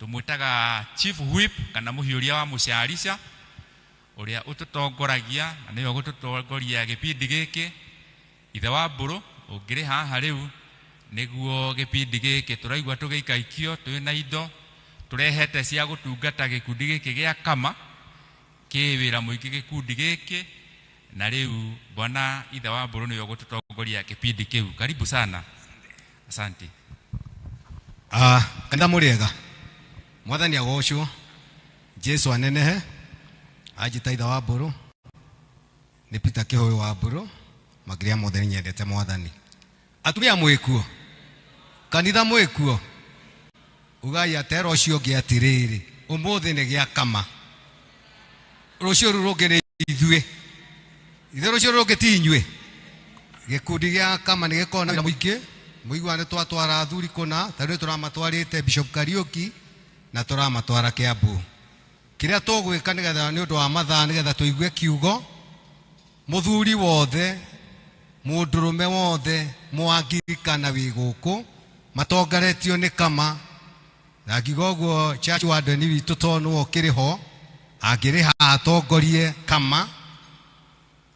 tũmwĩtaga Chief Whip kana mũhiũria wa mũcarica, ũrĩa ũtũtongoragia na nĩwe ũgũtũtongoria gĩbindi gĩkĩ. Ithe wa Mbũrũ, ũngĩrĩ haha rĩu nĩguo gĩbindi gĩkĩ tũraigua tũgĩikaikio. Twĩna indo tũrehete cia gũtungata gĩkundi gĩkĩ gĩa Kama, kĩ wĩra mũingĩ gĩkundi gĩkĩ. Na rĩu bwana ithe wa Mbũrũ nĩwe ũgũtũtongoria kĩbindi kĩu. Karibu sana, asante. Ah, kanitha mũrĩega, Mwathani agocwo, Jesu anenehe. Anjĩta ithe wa Mbũrũ, nĩ Peter Kĩhũyũ wa Mbũrũ. Makĩria mothe nĩ nyendete Mwathani. Atumia mwĩkuo? Kanitha mwĩkuo? Ugai atera ũcio ũngĩ atĩrĩrĩ, ũmũthĩ nĩ gĩa Kama, rũciũ rũu rũngĩ nĩ ithuĩ. Ithe rũciũ rũngĩ ti inyuĩ. Gĩkundi gĩa Kama nĩ gĩkoragwo na wĩra mũingĩ. Mũiguaga nĩ twatwara athuri kũna, ta rĩu tũramatwarĩte Bishop Kariuki na tũramatwara Kiambu. Kĩrĩa tũgwĩka nĩgetha, nĩ ũndũ wa mathaa, nĩgetha tũigue kiugo, mũthuri wothe. Mũndũrũme wothe Mũangirikana wĩ gũkũ matongoretio nĩ kama, na ngiuga ũguo church warden witũ tondũ nĩwe ũkĩrĩ ho, angĩrĩ haha atongorie kama.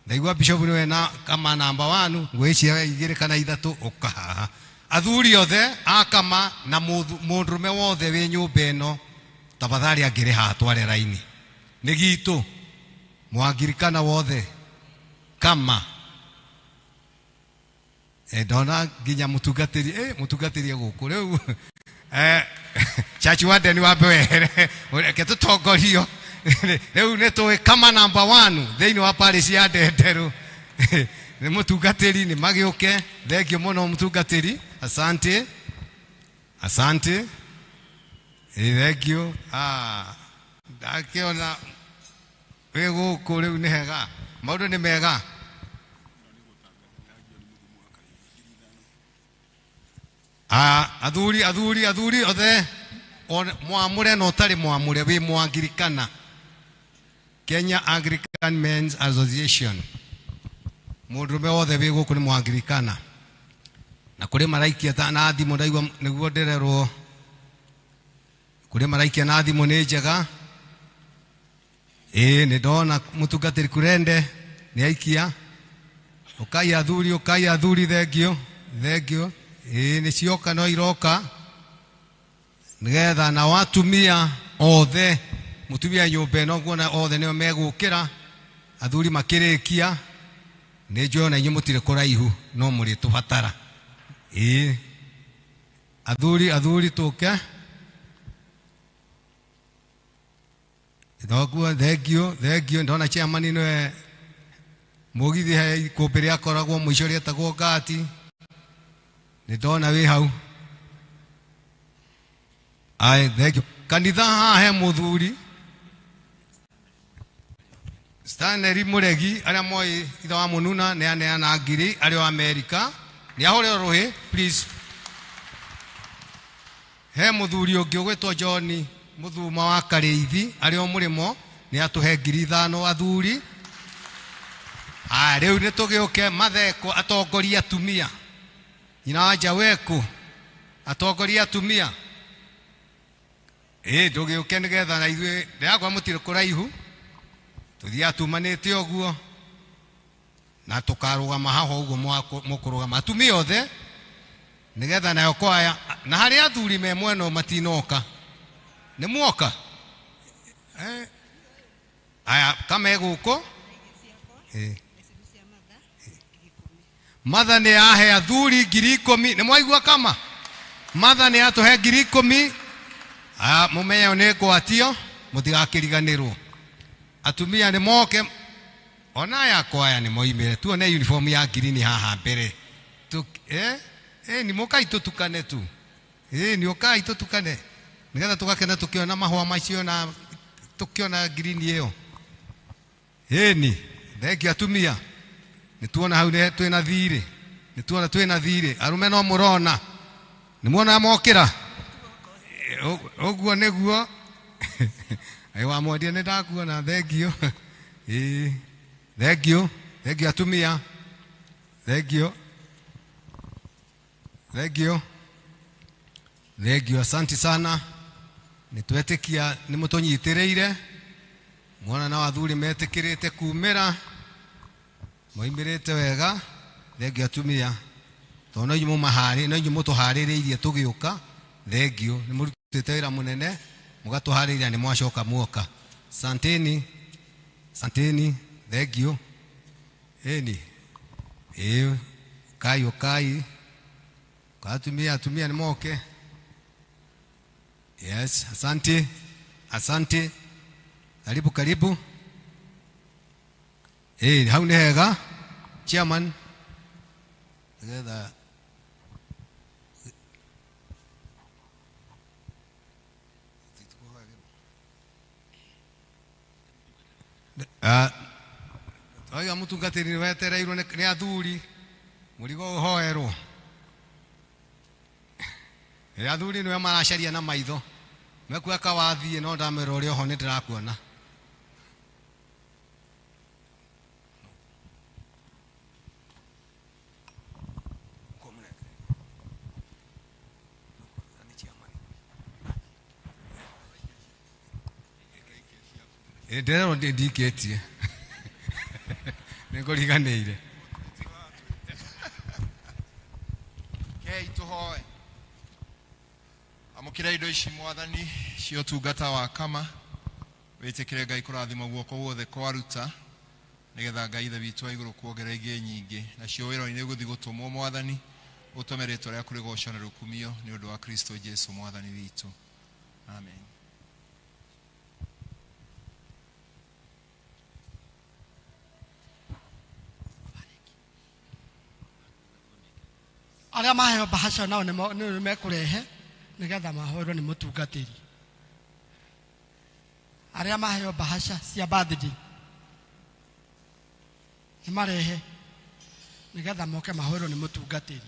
Ndaigua bishop nĩwe na kama namba 1, ngwĩciria we 2 kana 3 ũka haha. Athuri othe a kama na mũndũrũme wothe wĩ nyũmba ĩno tafadhali angĩrĩ haha tware raini. Nĩ gitũ Mũangirikana wothe kama. Ndona nginya mũtungatĩri, mũtungatĩri gũkũ rĩu. Church warden wambe wehere, reke tũtongorio. Rĩu nĩ tũĩ kama namba 1 thĩinĩ wa parish ya Ndenderũ. Nĩ mũtungatĩri, nĩ magĩũke. Thengiũ mũno mũtungatĩri, asante, asante. Thengiũ. Ndakĩona wĩ gũkũ rĩu nĩ hega, maũndũ nĩ mega. Athuri, athuri, athuri othe, mwamũre na ũtarĩ mwamũre, wĩ Mũangirikana. Kenya Anglican Men's Association, mũndũrũme wothe wĩ gũkũ nĩ Mũangirikana. Na kũrĩ maraikia ta na thimũ, ndaigua nĩguo ndĩrerwo kũrĩ maraikia na thimũ nĩ njega. Nĩ ndona mũtungatĩri Kurende nĩ aikia. Ũkai athuri, ũkai athuri, thengio, thengio. Nĩ cioka no iroka nĩgetha nao atumia othe, mũtumia nyũmba ĩno nguona othe nĩo megũkĩra, athuri makĩrĩkia. Nĩ njũĩ ona inyuĩ mũtirĩ kũraihu no mũrĩtũbatara. Athuri, athuri tũke. Thoguo, thengio, thengio. Ndona chairman nĩwe mũgithi he ikũmbĩ rĩakoragwo mũico rĩetagwo ngati. Nĩ ndona wĩ hau. Aye, thengio. Kanitha haha he mũthuri Stanley Mũregi, arĩa moĩ ithe wa Mũnuna nĩ aneana ngiri arĩ o Amerika. Nĩ ahũrĩrwo rũhĩ please. He mũthuri ũngĩ ũgwĩtwo John Mũthuma wa Karĩithi arĩ o mũrĩmo, nĩ atũhe ngiri 5 athuri. Rĩu nĩ tũgĩũke matheko atongoria atumia. Nyina wa Njawekũ atongoria atumia. Ndũgĩũke nĩgetha na ithuĩ ndĩrakwa mũtirĩ kũraihu, tũthiaga tumanĩte ũguo na tũkarũgama haha ũguo mũkũrũgama atumia othe nĩgetha nayo kwaya na harĩa athuri me mwena ũyũ matinoka. Nĩ muoka? Aya kame gũkũ. Matha nĩ yahe athuri ngiri 10. Nĩ mwaigua kama Matha nĩ atũhe ngiri 10. Aya, mũmenye nĩ ngwatio, mũtigakĩriganĩrwo. Atumia nĩ moke, ona aya kwaya nĩ moimĩre. Tuone uniform ya ngirini haha mbere. Nĩ mũkai tũtukane tu. Nĩ ũkai tũtukane nĩgetha tũgakena tũkĩona mahũa macio na tũkĩona ngirini ĩyo. Ĩni, thengiũ atumia. Nĩ tuona hau nĩ twĩna thirĩ. Nĩ tuona twĩna thirĩ. Arũme no mũrona. Nĩ muona mokĩra? Ũguo nĩguo. Ĩ, wa mwendia nĩ ndakuona, thengiũ. Thengiũ, thengiũ atumia. Thengiũ. Thengiũ. Thengiũ, asanti sana. Nĩ twetĩkia nĩ mũtũnyitĩrĩire. Mwana na athuri metĩkĩrĩte kumĩra, moimĩrĩte wega. Thengiũ atumia, tondũ no inyuĩ mũmaharĩ, no inyuĩ mũtũharĩrĩirie tũgĩũka. Thengiũ, nĩ mũrutĩte wĩra mũnene, mũgatũharĩria nĩ mwacoka muoka. Santeni, santeni, thengiũ. Ĩni, ĩĩ, ũkai, ũkai. Atumia, atumia nĩ moke. Yes, asante, asante. Karibu, karibu. Hau nĩ hega, chairman. Nĩgetha Twaiga mũtungatĩri nĩ wetereirwo nĩ athuri, mũrigo ũhoerwo. Athuri nĩwe maracaria na maitho, mekuoya kawathiĩ, no ndamera ũrĩa oho nĩ ndĩrakuona. Ndĩrerwo ndikĩtie nĩ ngũriganĩire. Kei tũhoe. Amũkĩra indo ici Mwathani cia ũtungata wa kama, wĩtĩkĩre Ngai kũrathima guoko guothe kwaruta, nĩgetha Ngai Ithe witũ wa igũrũ kuongerera ingĩ nyingĩ. Nacio wĩra-inĩ ũgũthiĩ gũtũmwo Mwathani, ũtũme rĩtwa rĩaku rĩgocwo na rĩkumio nĩ ũndũ wa Kristo Jesu Mwathani witũ. Amen. Arĩa maheo mbahaca nao nĩ mekũrehe nĩgetha mahoerwo nĩ mũtungatĩri. Arĩa maheo mbahaca cia birthday nĩ marehe nĩgetha moke mahoerwo nĩ mũtungatĩri.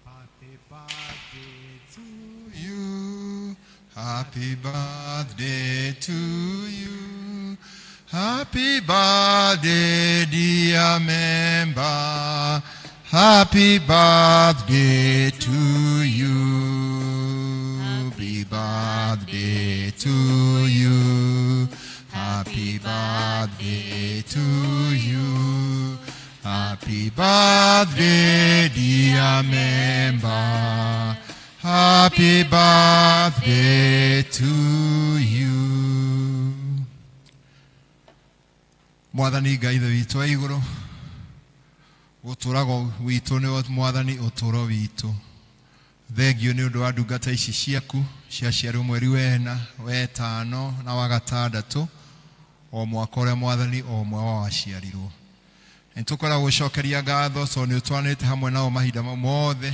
Happy birthday to you. Happy birthday to you. Happy birthday, dear member. Happy birthday to you. Happy birthday to you. Happy birthday to you. Happy birthday, dear member. Happy birthday to you. Mwathani Ngai Ithe witũ wa igũrũ, gũtũrago witũ nĩ Mwathani ũtũro witũ. Thengio nĩ ũndũ wa ndungata ici ciaku ciaciarwo mweri wena, wetano na wa gatandatũ, o mwaka ũrĩa Mwathani o ũmwe wao aciarirwo. Nĩ tũkoragwo gũcokeria ngatho tondũ nĩ ũtwaranĩte hamwe nao mahinda mau mothe,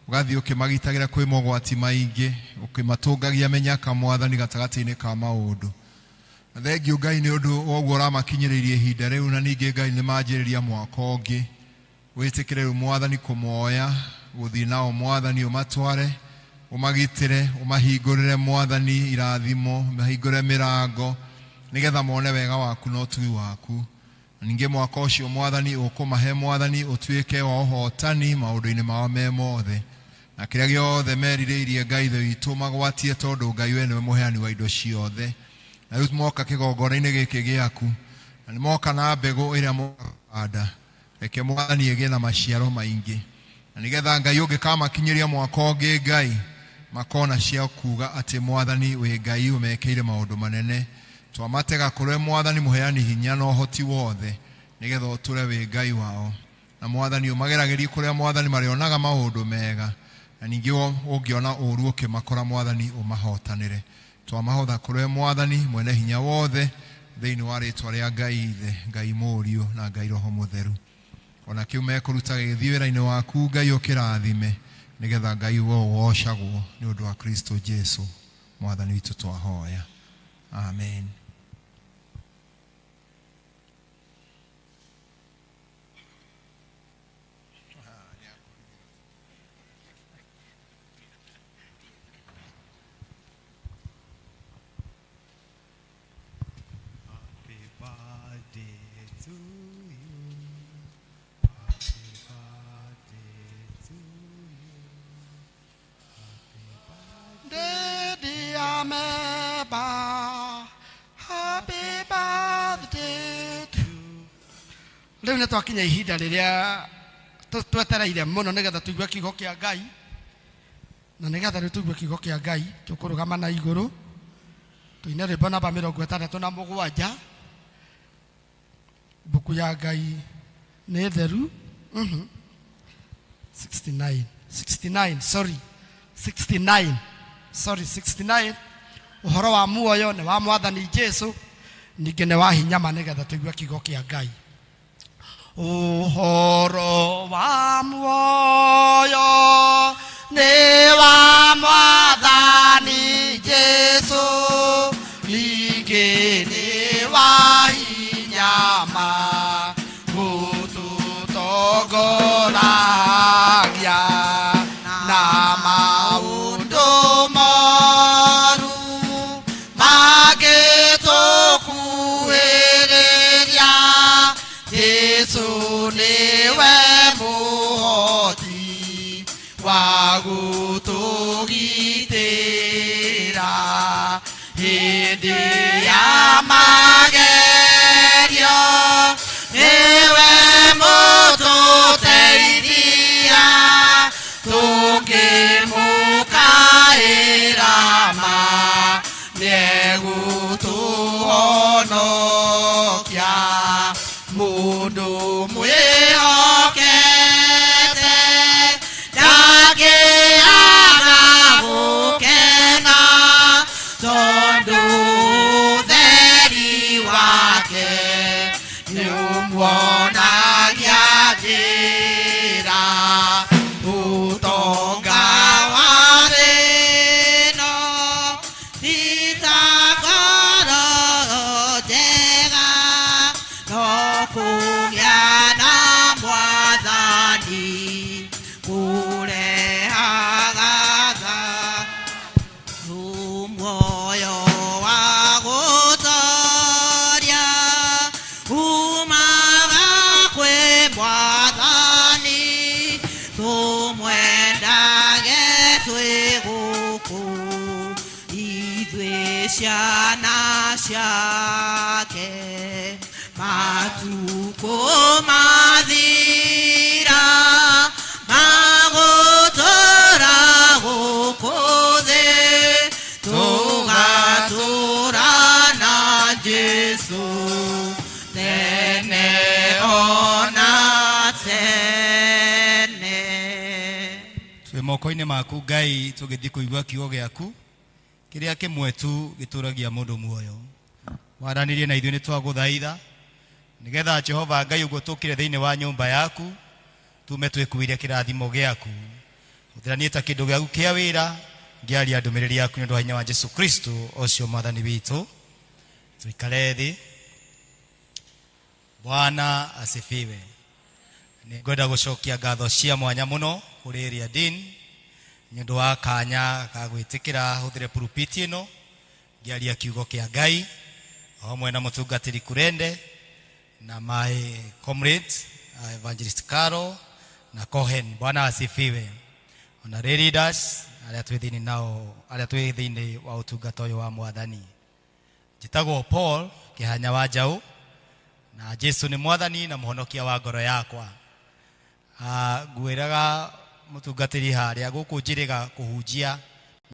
ũgathiĩ ũkĩmagitagĩra kwĩ mogwati maingĩ, ũkĩmatũngagia mĩnyaka Mwathani gatagatĩ-inĩ ka maũndũ. Na thengio Ngai nĩ ũndũ wa ũguo ũramakinyĩrĩirie ihinda rĩu, na ningĩ Ngai nĩ manjĩrĩria mwaka ũngĩ. Wĩtĩkĩre rĩu Mwathani kũmoya, gũthiĩ nao Mwathani, ũmatware, ũmagitĩre, ũmahingũrĩre Mwathani irathimo, ũmahingũrĩre mĩrango, nĩgetha mone wega waku na ũtugi waku. Na ningĩ mwaka ũcio Mwathani ũkũmahe Mwathani ũtuĩke wa ũhotani maũndũ-inĩ mao me mothe. Na kĩrĩa gĩothe merirĩirie Ngai Ithe witũ magwatie, tondũ Ngai we nĩwe mũheani wa indo ciothe. Na rĩu moka kĩgongona-inĩ gĩkĩ gĩaku, na nĩ moka na mbegũ ĩrĩa moka kũhanda. Reke Mwathani ĩgĩe na maciaro maingĩ. Na nĩgetha Ngai ũngĩkamakinyĩria mwaka ũngĩ Ngai, makona cia kuuga atĩ Mwathani wĩ Ngai ũmekĩire maũndũ manene. Twamatega kũrĩ Mwathani mũheani hinya na ũhoti wothe, nĩgetha ũtũre wĩ Ngai wao. Na Mwathani ũmageragĩrie kũrĩa Mwathani marĩonaga maũndũ mega, na ningĩ ũngĩona ũũru ũkĩmakora Mwathani ũmahotanĩre. Twamahotha kũrĩ Mwathani mwene hinya wothe, thĩinĩ wa rĩtwa rĩa Ngai Ithe, Ngai Mũriũ na Ngai Roho Mũtheru. Ona kĩu mekũruta gĩgĩthiĩ wĩra-inĩ waku Ngai ũkĩrathime, nĩgetha Ngai we ũgocagwo nĩ ũndũ wa Kristo Jesu Mwathani witũ twahoya. Amen. Happy birthday to you. Happy birthday to you. Daddy Ameba, happy birthday to Rĩu nĩ twakinya ihinda rĩrĩa twetereire mũno nĩgetha tũigue kiugo kĩa Ngai, na nĩgetha rĩu tũigue kiugo kĩa Ngai tũkũrũgama na igũrũ tũine rwĩmbo namba 67, mbuku ya Ngai nĩ theru. 69, 69, sorry, 69, sorry, 69. Ũhoro wa muoyo nĩ wa Mwathani Jesu, ningĩ nĩ wa hinya ma, nĩgetha tũigue kiugo kĩa Ngai. Ũhoro wa muoyo nĩ wa Mwathani Jesu, ningĩ nĩ wa hinya ma gũtũtongoragia na maũndũ moru mangĩtũkuhĩrĩria. Jesu nĩwe mũhoti. Hĩndĩ ya magerio nĩwe mũtũteithia tũkĩmũkaĩra ma nĩegũtũhonokia mũndũ mwĩhokete ndangĩaga gũkena tondũ ũtheri wake nĩũmuonagia njĩra ũtonga wa thĩ ĩno ti ta ngoro njega no kũgĩa na mwathani kũrehaga thayũ muoyo wa gũtoria umaga kwĩ mwathani tũmwendage twĩ gũkũ ithuĩ ciana ciake matukũ mathira magũtũra gũkũ thĩ tũgatũra na Jesũ tene ona tene. Twĩ moko-inĩ maku Ngai tũgĩthiĩ kũigua kiugo gĩaku kĩrĩa kĩmwe tu gĩtũragia mũndũ muoyo. Waranĩrie na ithuĩ nĩ twagũthaitha nĩgetha Jehova Ngai ũguo tũkire thĩinĩ wa nyũmba yaku tume twĩkuĩre kĩrathimo gĩaku. Hũthĩra ta kĩndũ gĩaku kĩa wĩra ngĩaria ndũmĩrĩri yaku nĩ ũndũ wa hinya wa Jesu Kristo ũcio mwathani witũ. Tuikare thĩ. Bwana asifiwe. Nĩngwenda gũcokia ngatho cia mwanya mũno kũrĩ area dean nĩ ũndũ wa kanya ga gwĩtĩkĩra hũthĩre pulpiti ĩno ngĩaria kiugo kĩa Ngai o hamwe na mũtungatĩri Kurende na my comrade Evangelist Caro na Cohen. Bwana asifiwe. Ona lay leaders arĩa twĩ thĩinĩ nao arĩa twĩ thĩinĩ wa ũtungata ũyũ wa mwathani. Njĩtagwo Paul Kĩhanya wa Njaũ na Jesu nĩ mwathani na mũhonokia wa ngoro yakwa. Ngwĩraga mũtungatĩri harĩa gũkũ njĩrĩga kũhunjia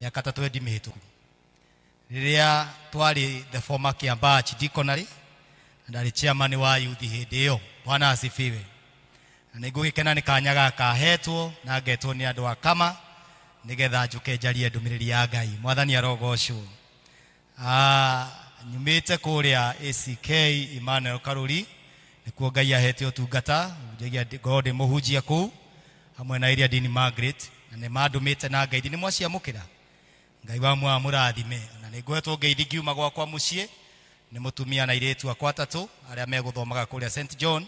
mĩaka ta 20 mĩhĩtũku rĩrĩa twarĩ the former Kiambaa Archdeaconry na ndarĩ chairman wa youth hĩndĩ ĩyo. Bwana asifiwe. Na nĩ ngũgĩkena nĩ kanya gaka hetwo na ngetwo nĩ andũ a kama nĩgetha njũke njarie ndũmĩrĩri ya Ngai. Mwathani arogocwo. Nyumĩte kũrĩa ACK Emmanuel Karuri nĩkuo Ngai ahete ũtungata njagia ngorwo ndĩ mũhunjia kũu hamwe na area Dean Margaret na nĩ mandũmĩte na ngeithi nĩ mwaciamũkĩra. Ngai wa muoyo amũrathime. Na nĩ ngoretwo ngeithi ngiuma gwakwa mũciĩ nĩ mũtumia na airĩtu akwa atatũ arĩa megũthomaga kũrĩa St John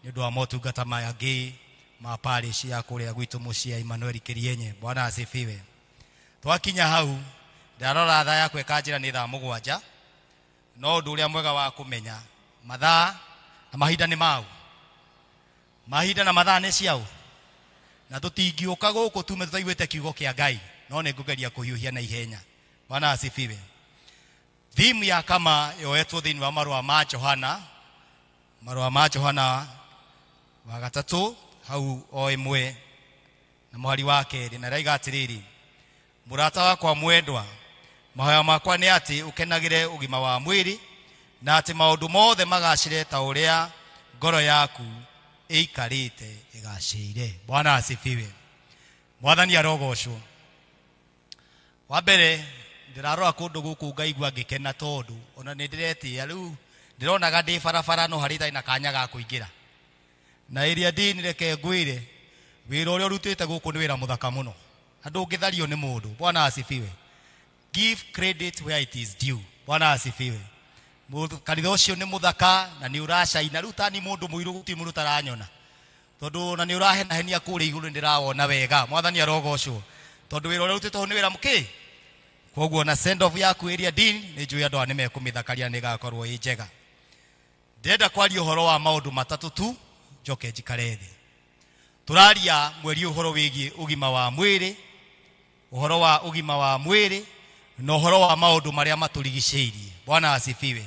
nĩ ũndũ wa motungata mangĩ ma parish ya kũrĩa gwitũ mũciĩ ya Emmanuel Kĩrienye. Bwana asifiwe. Twakinya hau ndarora thaa yakwa ĩkanjĩra nĩ thaa 7 no ũndũ ũrĩa mwega wa kũmenya mathaa na mahinda nĩ mau mahinda na mathaa nĩ ciao na tũtingĩũka gũkũ tume tũtaiguĩte kiugo kĩa Ngai no nĩ ngũgeria kũhiũhia na ihenya. Bwana asifiwe. Theme ya kama yoetwo thĩinĩ wa marũa ma Johana, marũa ma Johana wa gatatũ hau o ĩmwe na mũhari wa kerĩ na raiga atĩrĩrĩ, mũrata wakwa mwendwa, mahoya makwa nĩ atĩ ũkenagĩre ũgima wa mwĩrĩ na atĩ maũndũ mothe magacĩre ta ũrĩa ngoro yaku ĩikarĩte ĩgacĩire. Bwana asifiwe. Mwathani arogocwo. Wa mbere ndĩrarora kũndũ gũkũ ngaigua ngĩkena tondũ ona nĩ ndĩretĩĩa rĩu ndĩronaga ndĩ barabara no harĩ itarĩ na kanya ga kũingĩra na area dean reke ngwĩre wĩra ũrĩa ũrutĩte gũkũ nĩ wĩra mũthaka mũno na ndũngĩthario nĩ mũndũ. Bwana asifiwe. Give credit where it is due. Bwana asifiwe. Kanitha ũcio nĩ mũthaka na nĩ ũracaina rĩu tani mũndũ mũirũ gũtirĩ mũndũ ũtaranyona tondũ ona nĩ ũrahenahenia kũrĩa igũrũ nĩ ndĩrawona wega. Mwathani arogocwo tondũ wĩra ũrĩa ũrutĩtwo nĩ wĩra mũkĩ. Koguo na send off yaku area dean nĩ njũĩ andũ aya nĩ mekũmĩthakaria nĩ ĩgakorwo ĩ njega. Ndĩrenda kwaria ũhoro wa maũndũ matatũ tu njoke njikare thĩ. Tũraria mweri ũhoro wĩgiĩ ũgima wa mwĩrĩ, ũhoro wa ũgima wa mwĩrĩ Na ũhoro wa maũndũ marĩa matũrigicĩirie. Bwana asifiwe.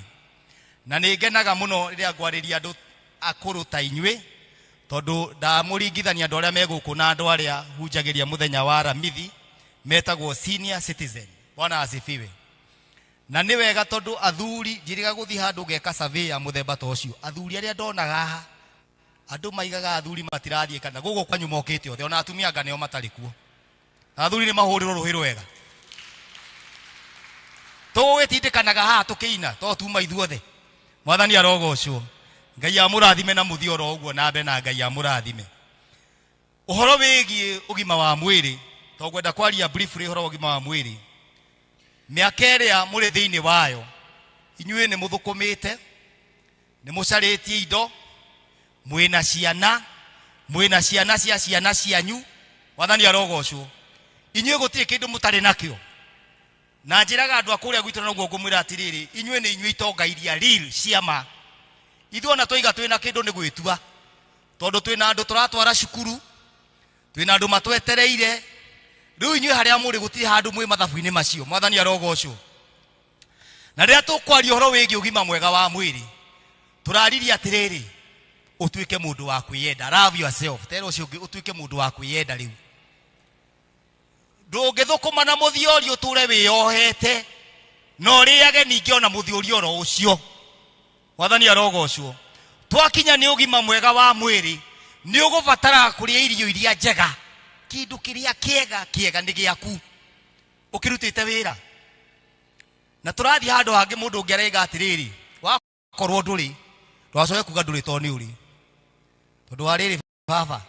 Na nĩ ngenaga mũno rĩrĩa ngwarĩria andũ akũrũ ta inyuĩ, tondũ ndamũringithania andũ arĩa me gũkũ na andũ arĩa hunjagĩria mũthenya wa Aramithi metagwo senior citizen. Bwana asifiwe. Na nĩ wega tondũ athuri njĩrĩga gũthiĩ handũ ngeka survey ya mũthemba ta ũcio, athuri arĩa ndonaga haha, andũ maigaga athuri matirathiĩ kana gũkũ kwanyu mokĩte othe, ona atumia anga nĩo matarĩ kuo. Athuri nĩ mahũrĩrwo rũhĩ rwega. Tũgũgĩtindĩkanaga haha tũkĩina to tuma ithuothe. Mwathani arogocwo. Ngai amũrathime na mũthiĩ oro ũguo na mbere, na Ngai amũrathime. Ũhoro wĩgiĩ ũgima wa mwĩrĩ, to ngwenda kwaria briefly ũhoro wa ũgima wa mwĩrĩ. Mĩaka ĩrĩa mũrĩ thĩinĩ wayo, inyuĩ nĩ mũthũkũmĩte, nĩ mũcarĩtie indo, mwĩna ciana, mwĩna ciana cia ciana cianyu. Mwathani arogocwo. Inyuĩ gũtirĩ kĩndũ mũtarĩ nakĩo. Na njĩraga andũ a kũrĩa gwitũ, na noguo ngũmwĩra atĩrĩrĩ, inyuĩ nĩ inyuĩ itonga iria real cia ma. Ithuĩ ona twaiga twĩna kĩndũ nĩ gwĩtua, tondũ twĩna andũ tũratwara cukuru, twĩna andũ matwetereire. Rĩu inyuĩ harĩa mũrĩ gũtirĩ handũ mwĩ mathabu-inĩ macio. Mwathani arogocwo. Na rĩrĩa tũkwaria ũhoro wĩgiĩ ũgima mwega wa mwĩrĩ, tũraririe atĩrĩrĩ, ũtuĩke mũndũ wa kwĩyenda. Love yourself. Tera ũcio ũngĩ ũtuĩke mũndũ wa kwĩyenda. Rĩu ndũngĩthũkũma na mũthiori ũtũre wĩyohete na ũrĩage ningĩ ona mũthiori oro ũcio. Mwathani arogocwo. Twakinya nĩ ũgima mwega wa mwĩrĩ, nĩ ũgũbatara kũrĩa irio iria njega. Kĩndũ kĩrĩa kĩega kĩega nĩ gĩaku ũkĩrutĩte wĩra. Na tũrathiĩ handũ hangĩ, mũndũ ũngĩ araiga atĩrĩrĩ, wakorwo ndũrĩ, ndũgacoke kuga ndũrĩ tondũ nĩ ũrĩ. Tondũ wa rĩrĩ, baba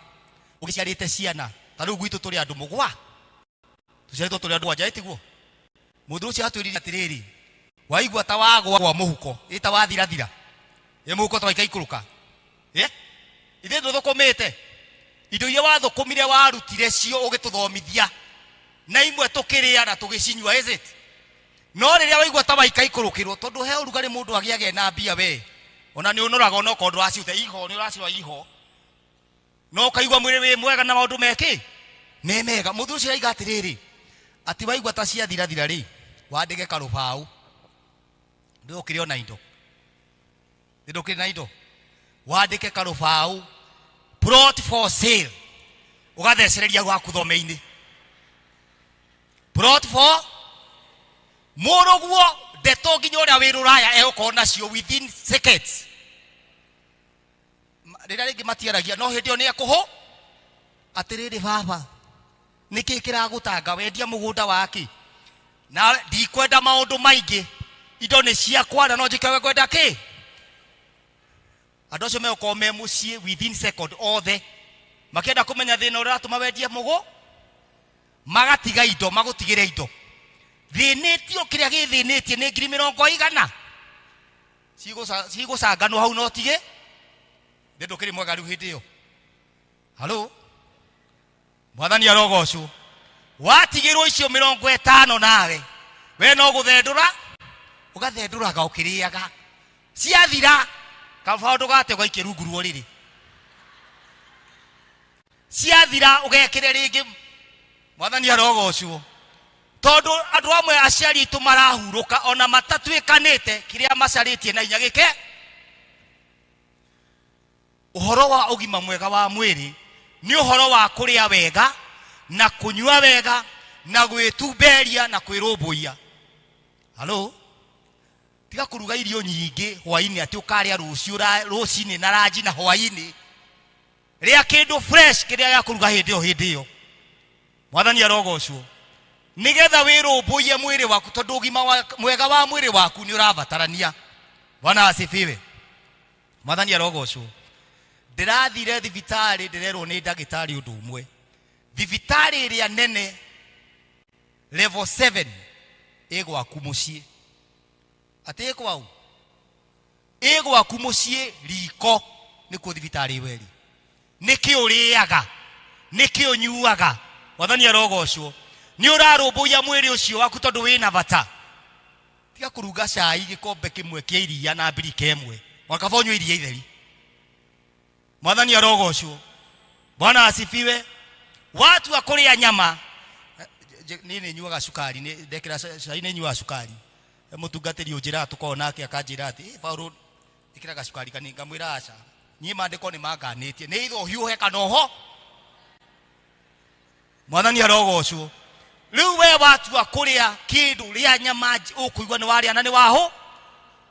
ũgĩciarĩte ciana ta rĩu gwitũ tũrĩ andũ mũgwa, tũciarĩtwo tũrĩ andũ mũgwanja, ĩtiguo? Mũndũ ũcio atwĩrire atĩrĩrĩ, waigua ta wagwa gwa mũhuko, ĩ ta wathirathira, ĩ mũhuko ta waikaikũrũka, ĩ ithuĩ ndũthũkũmĩte indo iria wathũkũmire warutire cio ũgĩtũthomithia, na imwe tũkĩrĩa na tũgĩcinyua, is it? No rĩrĩa waigua ta waikaikũrũkĩrwo, tondũ he ũrugarĩ mũndũ agĩage na mbia, we ona nĩ ũnoraga, ona okorwo ndũraciruta iho, nĩ ũracirora iho, no ũkaigua mwĩrĩ wĩ mwega na maũndũ mekĩ me mega. Mũthuri ũcio araiga atĩrĩrĩ, atĩ waigua ta ciathirathira rĩ, wandĩke karũbaũ, ndũkĩrĩ ona indo, ndũkĩrĩ na indo, wandĩke karũbaũ plot for sale, ũgathecereria gwaku thome-inĩ, plot for mũrũguo, ndeto nginya ũrĩa wĩ rũraya egũkorwo nacio within seconds. Rĩrĩa rĩngĩ matiaragia, no hĩndĩ ĩyo nĩ ekũhũ atĩrĩrĩ, baba, nĩkĩ kĩragũtanga wendia mũgũnda waki? Na ndikwenda maũndũ maingĩ, indo nĩ ciakwa na no njĩke ũrĩa ngwenda. Kĩ andũ acio megũkorwo me mũciĩ within second othe makĩenda kũmenya thĩna ũrĩa ũratũma wendie mũgũ, magatiga indo, magũtigĩre indo thĩnĩtio. Kĩrĩa gĩthĩnĩtie nĩ ngiri mĩrongo igana cigũcanganwo hau, no tige nĩ ndũkĩrĩ mwega rĩu hĩndĩ ĩyo. Halo, Mwathani arogocwo. Watigĩrwo icio 50, nawe we no gũthendũra ũgathendũraga ũkĩrĩaga, ciathira kaba ndũgate ũgaikie rungu rwa ũrĩrĩ, ciathira ũgekĩre rĩngĩ. Mwathani arogocwo, tondũ andũ amwe aciari aitũ marahurũka ona matatuĩkanĩte kĩrĩa macarĩtie na hinya gĩke. Ũhoro wa ũgima mwega wa mwĩrĩ nĩ ũhoro wa kũrĩa wega na kũnyua wega na gwĩtumberia na kwĩrũmbũiya. Halo, tiga kũruga irio nyingĩ hwainĩ atĩ ũkarĩa rũciũ rũcinĩ na ranji na hwainĩ. Rĩa kĩndũ fresh kĩrĩa gĩa kũruga hĩndĩ ĩyo hĩndĩ ĩyo. Mwathani arogocwo. Nĩgetha wĩrũmbũiye mwĩrĩ waku, tondũ ũgima mwega wa mwĩrĩ waku nĩ ũrabatarania. Bwana asifiwe. Mwathani arogocwo. Ndĩrathire thibitarĩ, ndĩrerwo nĩ ndagĩtarĩ ũndũ ũmwe, thibitarĩ ĩrĩa nene level 7 ĩ gwaku mũciĩ. Atĩ ĩ kwau? Ĩ gwaku mũciĩ, riko nĩkuo thibitarĩ ĩyo ĩrĩ. Nĩkĩ ũrĩaga, nĩkĩ ũnyuaga? Mwathani arogocwo. Nĩ ũrarũmbũiya mwĩrĩ ũcio waku tondũ wĩna bata. Tiga kũruga cai gĩkombe kĩmwe kĩa iria na mbirika ĩmwe, wakaba ũnyue iria itheri. Mwathani arogocwo. Bwana asifiwe. Watua kũrĩa nyama. Niĩ nĩ nyuaga cukari, nĩ ndekĩra cai nĩ nyuaga cukari. He mũtungatĩri ũnjĩraga tũkoragwo nake akanjĩra atĩ, "Ĩ, Paũlũ, ĩkĩra gacukari kanini." Ngamwĩra aca. Niĩ maandĩko nĩ manganĩtie. Nĩ either ũhiũhe kana ũho. Mwathani arogocwo. Rĩu we watua kũrĩa kĩndũ, rĩa nyama ũkũigua nĩ warĩa na nĩ wahũ.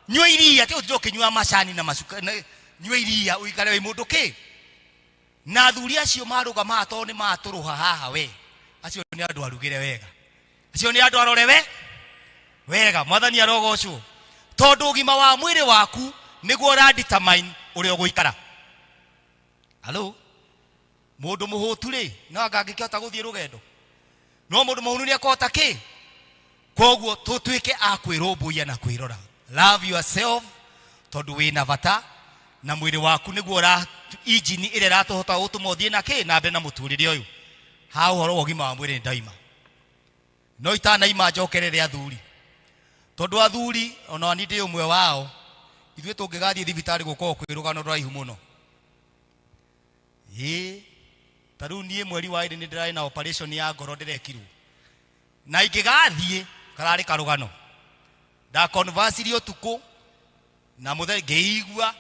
Nyua iria, tiga gũtinda ũkĩnyua macani na macuka, nyua iria ũikare wĩ mũndũ kĩ. Na athuri acio marũgamaga tondũ nĩ matũrũha haha we. Acio nĩ andũ arugĩre wega. Acio nĩ andũ arore we wega. Mwathani arogocwo. Tondũ ũgima wa mwĩrĩ waku nĩguo ũra determine ũrĩa ũgũikara. Halo? Mũndũ mũhũtu rĩ, no anga angĩkĩhota gũthiĩ rũgendo? No mũndũ mũhũnu nĩ akũhota kĩ? Koguo tũtuĩke a kwĩrũmbũiya na kwĩrora. Love yourself, tondũ wĩna bata na mwĩrĩ waku nĩguo ũra engine ĩrĩa ĩratũhota gũtũma ũthiĩ na kĩ na mbere na mũtũrĩre ũyũ. Ha ũhoro wa ũgima wa mwĩrĩ nĩ ndaima. No itanaima njokerere athuri. Tondũ athuri, ona niĩ ndĩ ũmwe wao, ithuĩ tũngĩgathiĩ thibitarĩ gũkoragwo kwĩ rũgano rũraihu mũno. Ĩĩ, ta rĩu niĩ mweri wa ĩrĩ nĩ ndĩrarĩ na operation ya ngoro ndĩrekirwo. Na ingĩgathiĩ, kararĩ karũgano. Ndakonvasirie ũtukũ, na mũthenya ngĩigua,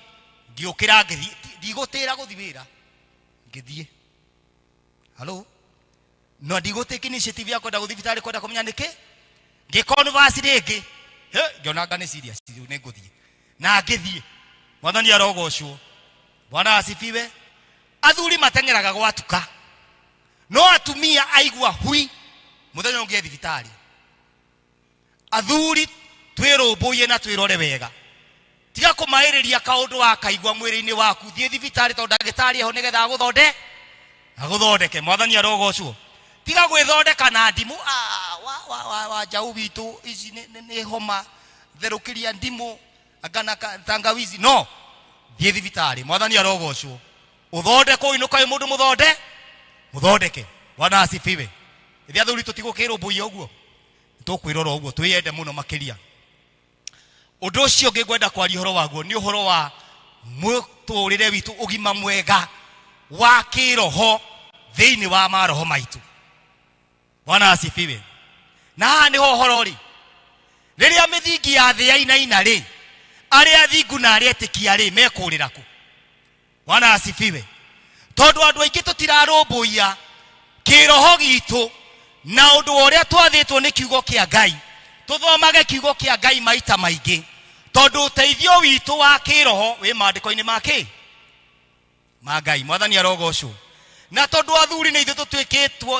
ngĩũkĩra ngĩthiĩ, ndigũtĩra gũthiĩ wĩra, ngĩthiĩ. Halo? Na ndigũtake initiative ya kwenda gũthiĩ thibitarĩ kwenda kũmenya nĩkĩ. Ngĩconverse rĩngĩ. He, ngĩona anga nĩ serious, rĩu nĩ ngũthiĩ. Na ngĩthiĩ. Mwathani arogocwo. Bwana asifiwe. Athuri mateng'eraga gwatuka. No atumia aigua hui mũthenya ũngĩ e thibitarĩ. Athuri twĩrũmbũiye na twĩrore wega. Tiga kũmaĩrĩria kaũndũ wakaigua mwĩrĩ-inĩ waku, thiĩ thibitarĩ tondũ ndagĩtarĩ eho nĩgetha agũthondeke. Mwathani arogocwo. Tiga gwĩthondeka na ndimũ. Wa njaũ witũ ici nĩ homa, therũkĩria ndimũ anga na tangawizi. No thiĩ thibitarĩ. Mwathani arogocwo. Ũthondekwo ũinũka wĩ mũndũ mũthondeke. Bwana asifiwe. Ithuĩ athuri tũtigũkĩrũmbũiya ũguo, tũkwĩrora ũguo, twĩyende mũno makĩria. Ũndũ ũcio ũngĩ ngwenda kwaria ũhoro waguo nĩ ũhoro wa mũtũrĩre witũ, ũgima mwega wa kĩroho thĩinĩ wa maroho maitũ. Bwana asifiwe. Na haha nĩho ũhoro rĩ, rĩrĩa mĩthingi ya thĩ yainaina rĩ, arĩa athingu na arĩa etĩkia rĩ, mekũrĩra kũ? Bwana asifiwe. Tondũ andũ aingĩ tũtirarũmbũiya kĩroho gitũ na ũndũ wa ũrĩa twathĩtwo nĩ kiugo kĩa Ngai. Tũthomage kiugo kĩa Ngai maita maingĩ, tondũ ũteithio witũ wa kĩroho wĩ maandĩko-inĩ ma kĩ? Ma Ngai. Mwathani arogocwo. Na tondũ athuri nĩ ithuĩ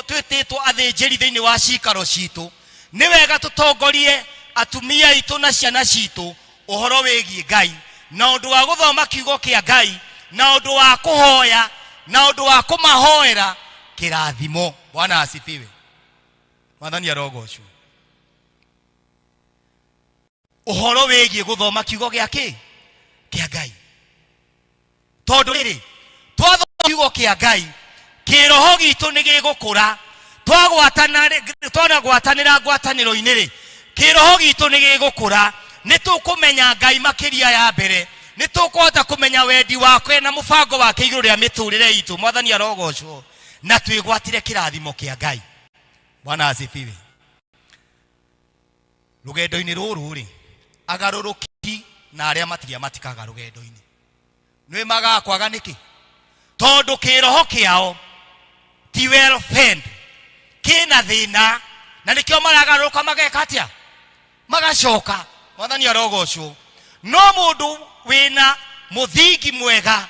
twĩtĩtwo athĩnjĩri thĩinĩ wa cikaro citũ, nĩ wega tũtongorie atumia aitũ na ciana citũ ũhoro wĩgiĩ Ngai, na ũndũ wa gũthoma kiugo kĩa Ngai, na ũndũ wa kũhoya, na ũndũ wa kũmahoera kĩrathimo. Bwana asifiwe. Mwathani arogocwo. Ũhoro wĩgiĩ gũthoma kiugo gĩa kĩ? Kĩa Ngai. Tondũ rĩrĩ, twathoma kiugo kĩa Ngai, kĩroho gitũ nĩ gĩgũkũra. Twanagwatanĩra ngwatanĩro-inĩ rĩ, kĩroho gitũ nĩ gĩgũkũra. Nĩ tũkũmenya Ngai makĩria ya mbere. Nĩ tũkũhota kũmenya wendi wake na mũbango wake igũrũ rĩa mĩtũrĩre itũ. Mwathani arogocwo. Na twĩgwatĩre kĩrathimo kĩa Ngai. Bwana asifiwe. Rũgendo-inĩ rũrũ rĩ, agarũrũki na arĩa matiria matikaga rũgendo-inĩ. Nĩ magaga kwaga nĩkĩ? Tondũ kĩroho kĩao ti well fed, kĩna thĩna, na nĩkĩo maragarũrũka mageka atĩa? Magacoka. Mwathani arogocwo. No mũndũ wĩna mũthingi mwega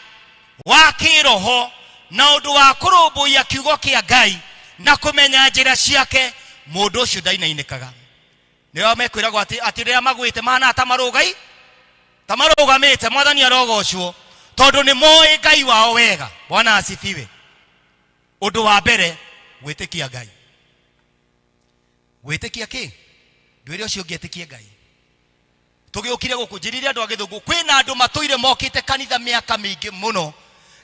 wa kĩroho na ũndũ wa kũrũmbũiya kiugo kĩa Ngai na kũmenya njĩra ciake, mũndũ ũcio ndainainĩkaga. Nĩo mekwĩragwo atĩ rĩrĩa magwĩte mahana ta marũgai, ta marũgamĩte. Mwathani arogocwo, tondũ nĩ moĩ Ngai wao wega. Bwana asifiwe. Ũndũ wa mbere, gwĩtĩkia Ngai. Gwĩtĩkia kĩ? Ndwĩre ũcio ũngĩ etĩkie Ngai. Tũgĩũkire gũkũ, njĩrire andũ a Gĩthũngũ, kwĩna andũ matũire mokĩte kanitha mĩaka mĩingĩ mũno,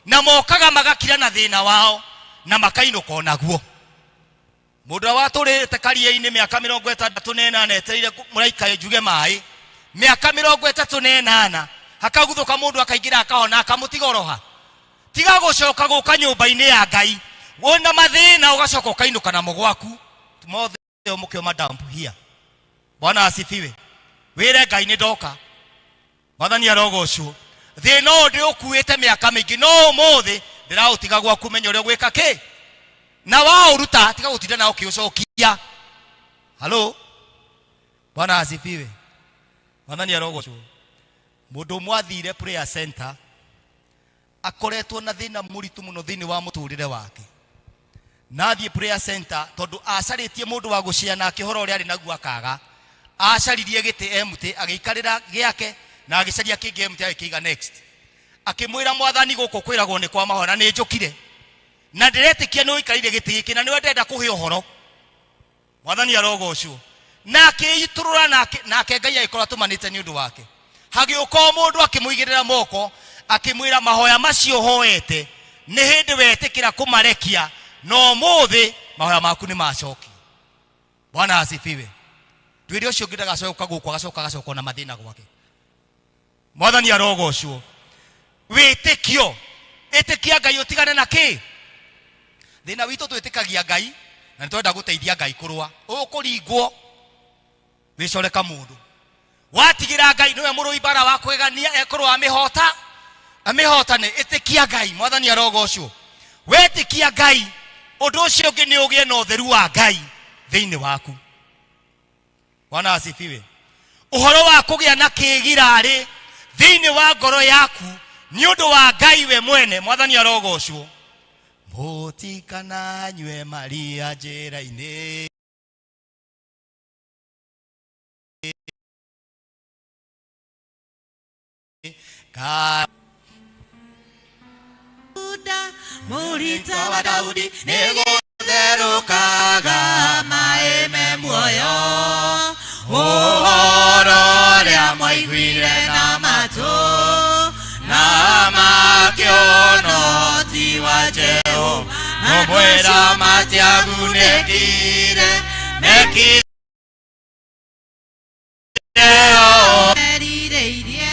na mokaga magakira na thĩna wao, na makainũka onaguo. Mũndũ ũrĩa watũrĩte karia-inĩ mĩaka mĩrongo ĩtandatũ na ĩnana etereire mũraika njuge maĩ, mĩaka mĩrongo ĩtatũ na ĩnana, hakaguthũka mũndũ akaingĩra akahona akamũtiga oroha. Tiga gũcoka gũka nyũmba-inĩ ya Ngai wĩna mathĩna ũgacoka ũkainũka namo gwaku mothe. Mũke madamp here. Bwana asifiwe. Wĩre Ngai nĩ ndoka. Mwathani arogocwo. Thĩna ũyũ ndĩũkuĩte mĩaka mĩingĩ, no ũmũthĩ ndĩraũtiga gwaku. Menya ũrĩa ũgwĩka kĩ na waũruta, tiga gũtinda na ũkĩũcokia. Halo, Bwana asifiwe. Mwathani arogocwo. Mũndũ ũmwe athire prayer center, akoretwo na thĩna mũritũ mũno thĩinĩ wa mũtũrĩre wake, na athiĩ prayer center tondũ acarĩtie mũndũ wa gũcĩa nake ũhoro ũrĩa arĩ naguo, akaga. Acaririe gĩtĩ empty, agĩikarĩra gĩake na agĩcaria kĩngĩ empty, agĩkĩiga next. Akĩmwĩra Mwathani, gũkũ kwĩragwo nĩ kwa mahoya, na nĩ njũkire na ndĩretĩkia nĩ ũikarĩire gĩtĩ gĩkĩ na nĩwe ndĩrenda kũhe ũhoro. Mwathani arogocwo. Na akĩitũrũra nake, nake Ngai agĩkorwo atũmanĩte nĩ ũndũ wake. Hagĩũka o mũndũ, akĩmũigĩrĩra moko, akĩmwĩra, mahoya macio hoete nĩ hĩndĩ wetĩkĩra kũmarekia, na ũmũthĩ mahoya maku nĩ macokio. Bwana asifiwe. Twĩre ũcio ũngĩ ndagacoka gũkũ, agacoka agacoka na mathĩna gwake. Mwathani arogocwo. Wĩtĩkio, ĩtĩkia Ngai, ũtigane na kĩ thĩna witũ. Twĩtĩkagia Ngai na nĩ twenda gũteithia Ngai kũrũa. Ũkũringwo wĩcore kamũndũ, watigĩra Ngai nĩwe mũrũi mbara wa kwegania, ekũrũa amĩhota, amĩhotane. Ĩtĩkia Ngai. Mwathani arogocwo. Wetĩkia Ngai, ũndũ ũcio ũngĩ nĩ ũgĩe na ũtheru wa Ngai thĩinĩ waku. Bwana asifiwe. Ũhoro wa kũgĩa na kĩgirarĩ thĩinĩ wa ngoro yaku nĩ ũndũ wa Ngai we mwene. Mwathani arogocwo. Mũtikananyue maria njĩra-inĩ. Ka Mũrita wa Daudi nĩgũtherũkaga maĩ me muoyo, ũhoro ũrĩa mwaiguire na matũ na makĩona ti wa Jehova, no mwĩra matiagunĩkire mekire erirĩirie.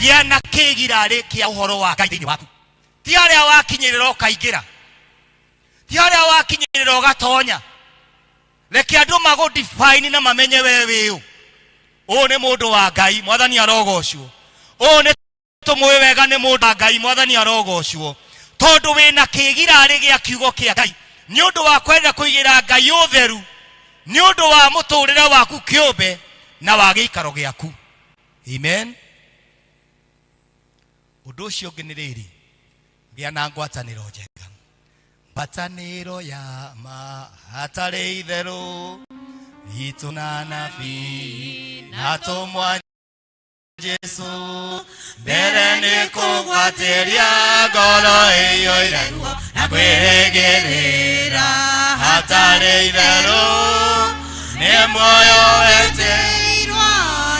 Gĩa na kĩgirarĩ kĩa ũhoro wa Ngai thĩinĩ waku. Ti harĩa wakinyĩrĩra ũkaingĩra, ti harĩa wakinyĩrĩra ũgatonya. Reke andũ magũ define na mamenye we wĩũ. Ũyũ nĩ mũndũ wa Ngai. Mwathani arogocwo. Ũyũ nĩ tũmũĩ wega, nĩ mũndũ wa Ngai. Mwathani arogocwo. Tondũ wĩna kĩgirarĩ gĩa kiugo kĩa Ngai, nĩ ũndũ wa kwenda kũigĩra Ngai ũtheru nĩ ũndũ wa mũtũrĩre waku kĩũmbe na wa gĩikaro gĩaku. Amen. Ũndũ ũcio ũngĩ nĩ rĩrĩ, gĩa na ngwatanĩro njega, ngwatanĩro ya ma hatarĩ itherũ itũ na nabii na tũmwa Jesu. Mbere nĩ kũgwatĩria ngoro ĩiyũire ruo na kwĩrĩgĩrĩra hatarĩ itherũ nĩ muoyo wetĩirwo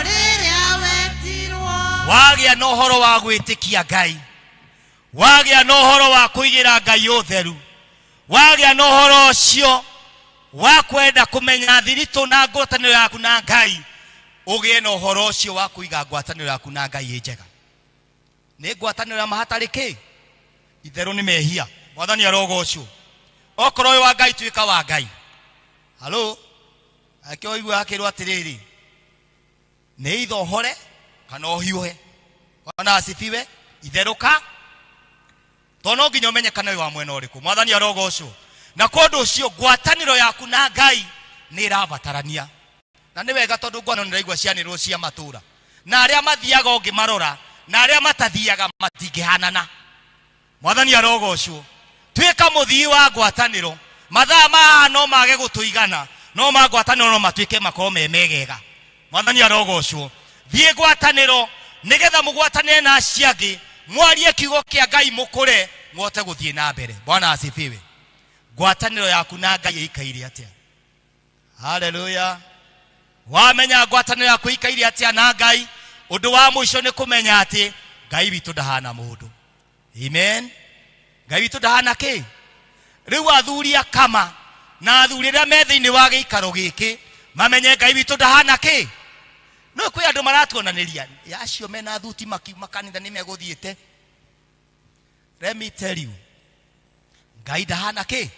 rĩrĩa wetirwo. Wagĩa na ũhoro wa gwĩtĩkia Ngai, wagĩa na ũhoro wa kũigĩra Ngai ũtheru, wagĩa na ũhoro ũcio wa kwenda kũmenya thiritũ na ngwatanĩro yaku na Ngai, ũgĩe na ũhoro ũcio wa kũiga ngwatanĩro yaku na Ngai ĩ njega. Nĩ ngwatanĩro ya mahatarĩ kĩ itherũ nĩ mehia. Mwathani arogocwo. Okorwo wĩ wa Ngai, tuĩka wa Ngai. Halo, akĩo ũigua akĩrwo atĩrĩrĩ, nĩ itho ũhore kana ũhiũhe. Bwana asifiwe. Itherũka, tondũ no nginya ũmenye kana wĩ wa mwena ũrĩkũ. Mwathani arogocwo. Na kwa ũndũ ũcio ngwatanĩro yaku na Ngai nĩ ĩrabatarania, na nĩ wega tondũ ngwatanĩro nĩraigua cianĩrwo cia matũra, na arĩa mathiaga ũngĩmarora na arĩa matathiaga matingĩhanana. Mwathani arogocwo. Tuĩka mũthii wa ngwatanĩro. Mathaa ma haha no mage gũtũigana, no ma ngwatanĩro no matuĩke makorwo me megega. Mwathani arogocwo. Thiĩ ngwatanĩro nĩgetha mũgwatanĩre na acio angĩ, mwarie kiugo kĩa Ngai, mũkũre, mũhote gũthiĩ na mbere. Bwana asifiwe. Ngwatanĩro yaku na Ngai ĩikaire atĩa? Haleluya. Wamenya ngwatanĩro yaku ĩikaire atĩa na Ngai, ũndũ wa mũico nĩ kũmenya atĩ Ngai witũ ndahana mũndũ. Amen. Ngai witũ ndahana kĩ. Rĩu athuri akama na athuri arĩa me thĩinĩ wa gĩikaro gĩkĩ mamenye Ngai witũ ndahana kĩ. No kwĩ andũ maratuonanĩria acio mena thuti makiuma kanitha nĩ megũthiĩte. Let me tell you, Ngai ndahana kĩ,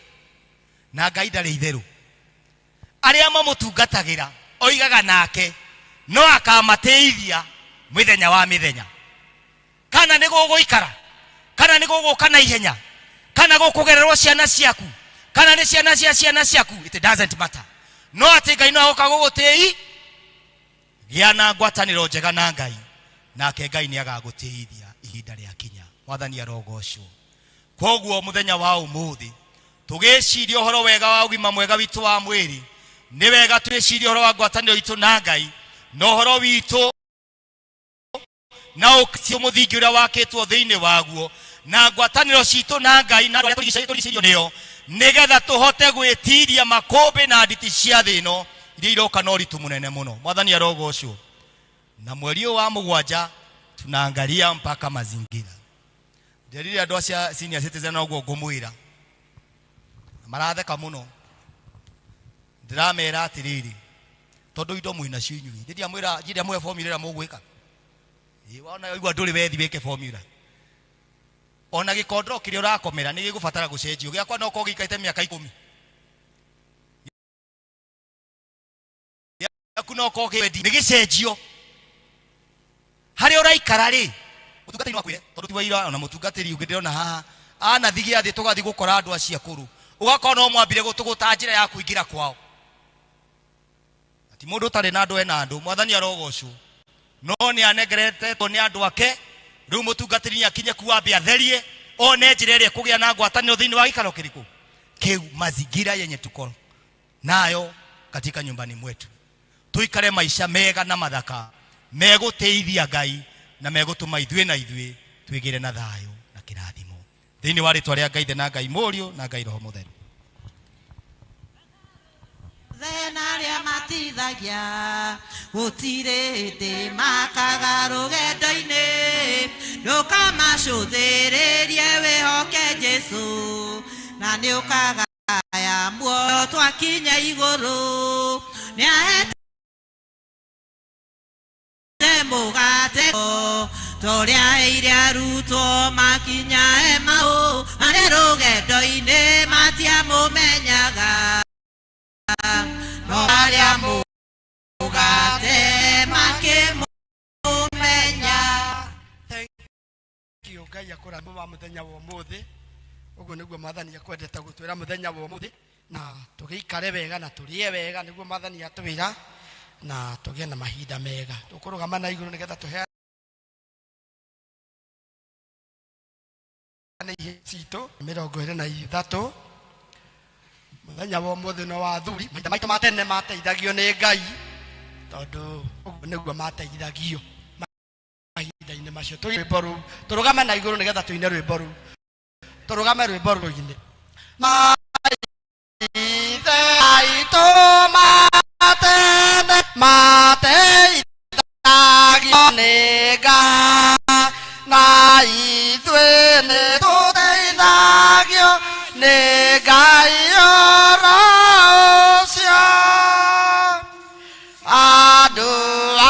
na Ngai ndarĩ itherũ. Arĩa mamũtungatagĩra oigaga nake no akamateithia mũthenya wa mĩthenya. Kana nĩ gũgũikara, kana nĩ gũgũka na ihenya, kana gũkũgererwo ciana ciaku, kana nĩ ciana cia ciana ciaku, it doesn't matter. No atĩ Ngai no agoka gũgũtĩi. Gĩa na ngwatanĩro njega na Ngai, nake Ngai nĩ agagũtĩithia ihinda rĩakinya. Mwathani arogocwo. Kwoguo mũthenya wa ũmũthĩ tũgĩciria ũhoro wega wa ũgima mwega witũ wa mwĩrĩ, nĩ wega twĩcirie ũhoro wa ngwatanĩro itũ na Ngai na ũhoro witũ na ũkristo mũthingi ũrĩa wakĩtwo thĩinĩ waguo na ngwatanĩro citũ na Ngai na andũ arĩa tũrigicĩirio nĩo, nĩgetha tũhote gwĩtiria makũmbĩ na nditi cia thĩ ĩno iria iroka na ũritũ mũnene mũno. Mwathani arogocwo. Na mweri ũyũ wa mũgwanja tunaangalia mpaka mazingira. Nderire andũ acia senior citizen noguo ngũmwĩra, maratheka mũno. Ndĩramera atĩrĩrĩ, tondũ indo mwĩ nacio inyuĩ, ndiamwĩra ndiamũhe formula ĩrĩa mũgwĩka. Ĩ, wona waigua ndũrĩ wethi wĩke formula. Ona gĩkondoro kĩrĩa ũrakomera nĩ gĩgũbatara gũcenjio. Gĩakwa no korwo gĩikarĩte mĩaka ikũmi, gĩaku no korwo kĩ nĩ gĩcenjio. Harĩa ũraikara rĩ, mũtungatĩri no akwĩre, tondũ ti waira, ona mũtungatĩri ũngĩ ndĩrona haha anathi gĩathĩ, tũgathiĩ gũkora andũ acio akũrũ, ũgakora no mwambire gũtũgũta njĩra ya kũingĩra kwao. Na ti mũndũ ũtarĩ na andũ, ena andũ, Mwathani arogocwo, no nĩ anengeretetwo nĩ andũ ake. Rĩu mũtungatĩri nĩ akinye kuo ambe atherie, one njĩra ĩrĩa ĩkũgĩa na ngwatanĩro thĩinĩ wa gĩikaro kĩrĩkũ kĩu, mazingira yenye tuko nayo katika nyumbani mwetu, tuikare maisha mega na mathaka megũtĩithia Ngai na megũtũma ithuĩ na ithuĩ twĩgĩre na thayũ na kĩrathimo thĩinĩ wa rĩtwa rĩa Ngai Ithe na Ngai Mũriũ na Ngai Roho Mũtheru. Thena arĩa matithagia gũtirĩ hĩndĩ makaga rũgendo-inĩ, ndũkamacũthĩrĩrie, wĩhoke Jesu na nĩ ũkagaya muoyo twakinya igũrũ. Nĩ ahete mũgate torĩa aheire arutwo makinya Emau, marĩ rũgendo-inĩ matiamũmenyaga, no arĩa mũgate makĩmũmenya. Thank you, Ngai akũrathime wa mũthenya wa ũmũthĩ. Ũguo nĩguo Mwathani akwendete gũtwĩra mũthenya wa ũmũthĩ, na tũgĩikare wega na tũrĩe wega, nĩguo Mwathani atwĩra, na tũgĩe na mahinda mega. Tũkũrũgama na igũrũ nĩgetha tũheane ihe citũ 23. Mũthenya wa ũmũthĩ no wa athuri. Mahinda maitũ ma tene mateithagio nĩ Ngai, tondũ ũguo nĩguo mateithagio mahinda-inĩ macio. Tũine rwĩmbo rũu, tũrũgame na igũrũ nĩgetha tũine rwĩmbo rũu, tũrũgame rwĩmbo rũine. Maithe aitũ matene mateithagio nĩ Ngai, na ithuĩ nĩ tũteithagio nĩ Ngai oro ũcio. Andũ a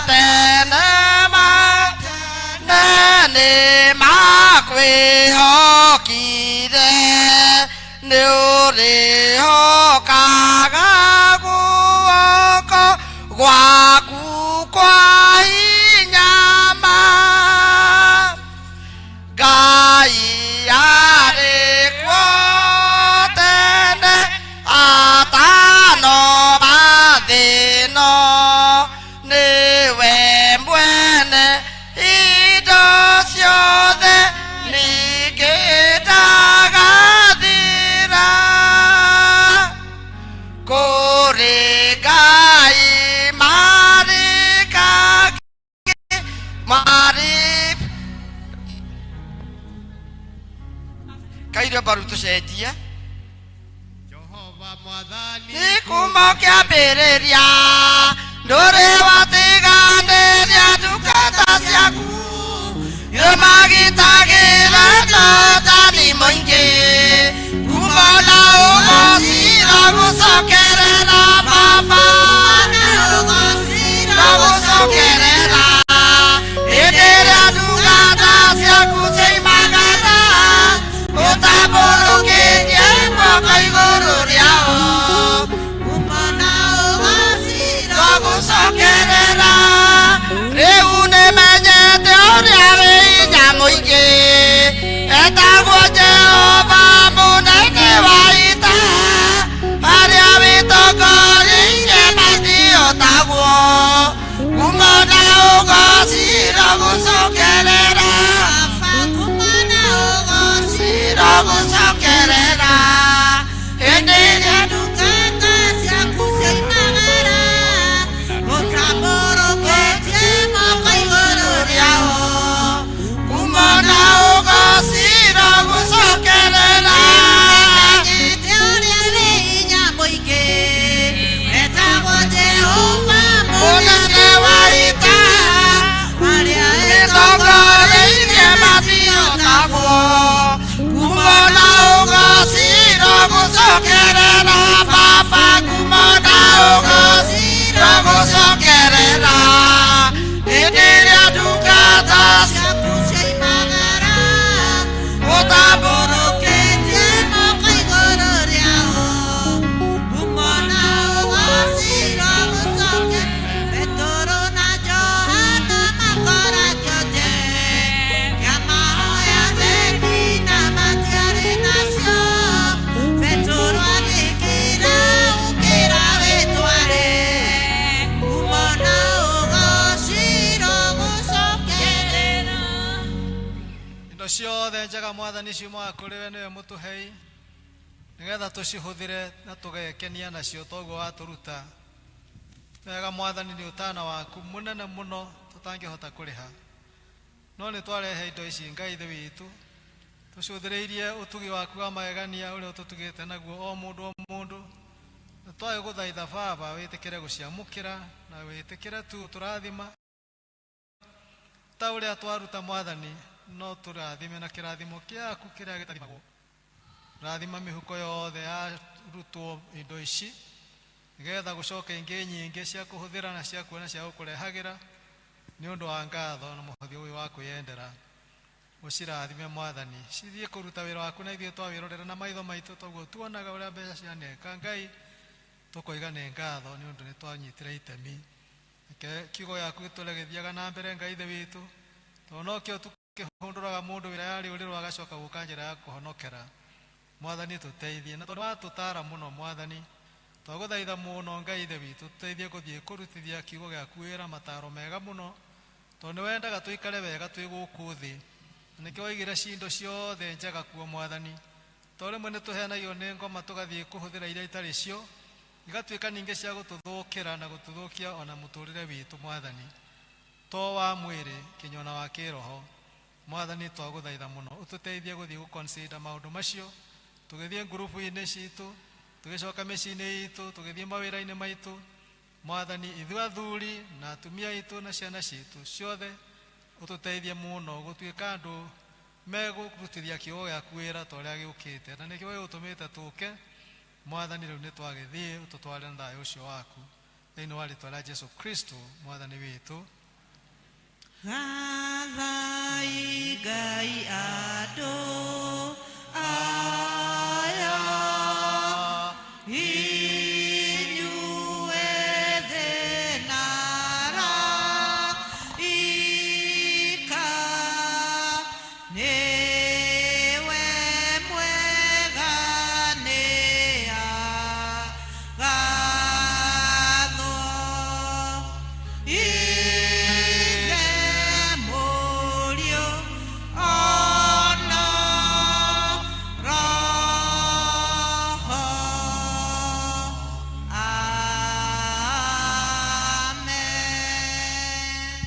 tene matene nĩ makwĩhokire, nĩ ũrĩhokaga guoko gwaku kwa hinya ma. Ngai arĩ kuo tene atanoma thĩ ĩno, nĩwe mwene indo ciothe, ningĩ ndagathira. Kũrĩ Ngai marĩkagi marĩ kaire mbaru tũcenjie. Jehova Mwathani, nĩ kuma kĩambĩrĩria ndũrĩ watiganĩria ndungata ciaku, nĩmagitagĩra totani mũingĩ, kuma na ũgocira gũcokerera Baba, na gũcokerera hĩndĩ ĩrĩa ndungata ciaku ciaimagara, ũtambũrũkĩtie guoko igũrũ rĩao. mũingĩ etagwo Jehova mũnene wa ita arĩa wĩtongoreirie matihotagwo ngumo na ũgociro gũcokerera ũgociro gũcokerera hĩndĩ ĩrĩa ndungata ciaku ciaimagara ũtambũrũkĩtie moko igũrũ rĩao ngumo na ũgociro gũcokerera menyete ũrĩa wĩ hinya mũingĩ etagwo Jehova mũnene wa ita arĩa ĩtongoreirie matihotagwo ngumo na ũgociro gũcokerera baba ngumo na ũgociro gũcokerera hĩndĩ ĩrĩa ndungata ciaku ciaimagara ũtambũrũkĩtie moko igũrũ rĩao ngumo na ũgociro gũcoke Petero na Johana makora kĩonje kĩa mahoya thendi na matiarĩ nacio Petero agĩkĩra ũkĩra wĩtware ngumo na ũgociro gũcokerera Indo ciothe njega mwathani ciumaga kũrĩ we nĩwe mũtũhei nĩgetha tũcihũthĩre na tũgekenia nacio toguo watũruta wega mwathani nĩ ũtana waku mũnene mũno tũtangĩhota kũrĩha no nĩ twarehe indo ici Ngai ithe witũ tũcũthĩrĩirie ũtugi waku wa magegania ũrĩa ũtũtugĩte naguo o mũndũ o mũndũ na twagĩgũthaitha baba wĩtĩkĩre gũciamũkĩra na wĩtĩkĩre tu tũrathima ta ũrĩa twaruta mwathani no tũrathime na kĩrathimo kĩaku kĩrĩa gĩtathimagwo rathima mĩhuko yothe yarutwo indo ici nĩgetha gũcoke ingĩ nyingĩ cia kũhũthĩra na cia kuona cia gũkũrehagĩra nĩ ũndũ wa ngatho na mũhothi ũyũ wa kwĩyendera ũcirathime mwathani cithiĩ kũruta wĩra waku na ithuĩ twawĩrorera na maitho maitũ toguo tuonaga ũrĩa mbeca cianeka Ngai tũkoiga nĩ ngatho nĩ ũndũ nĩ twanyitire itemi reke kiugo gĩaku gĩtũre gĩthiaga na mbere Ngai ithe witũ tondũ nokĩo tu kĩhũndũraga mũndũ wĩra yarĩ ũrĩrwo agacoka gũka njĩra ya kũhonokera mwathani tũteithie na tondũ watũtara mũno mwathani twagũthaitha mũno Ngai ithe witũ tũteithie gũthiĩ kũrutithia kiugo gĩaku wĩra mataro mega mũno tondũ nĩ wendaga tũikare wega twĩ gũkũ thĩ na nĩkĩo waigire cindo ciothe njega kuo mwathani tondũ rĩmwe nĩ tũheanagio nĩ ngoma tũgathiĩ kũhũthĩra iria itarĩ cio igatuĩka ningĩ cia gũtũthũkĩra na gũtũthũkia ona mũtũrĩre witũ mwathani to wa mwĩrĩ kinya ona wa kĩroho mwathani twagũthaitha mũno ũtũteithie gũthiĩ gũconsider maũndũ macio tũgĩthiĩ ngurubu-inĩ citũ tũgĩcoka mĩciĩ-inĩ itũ tũgĩthiĩ mawĩra-inĩ maitũ mwathani ithuĩ athuri na atumia aitũ na ciana citũ ciothe ũtũteithie mũno gũtuĩka andũ megũrutithia kiugo gĩaku wĩra ta ũrĩa gĩũkĩte na nĩkĩo gĩgũtũmĩte tũke mwathani rĩu nĩ twagĩthiĩ ũtũtware na thayũ ũcio waku thĩinĩ wa rĩtwa rĩa Jesu Kristo mwathani witũ Gathai Ngai andũ aya inyuĩ thĩ na araika nĩwe mwega nĩ agathwo Ithe Mũriũ ona Roho. Amen.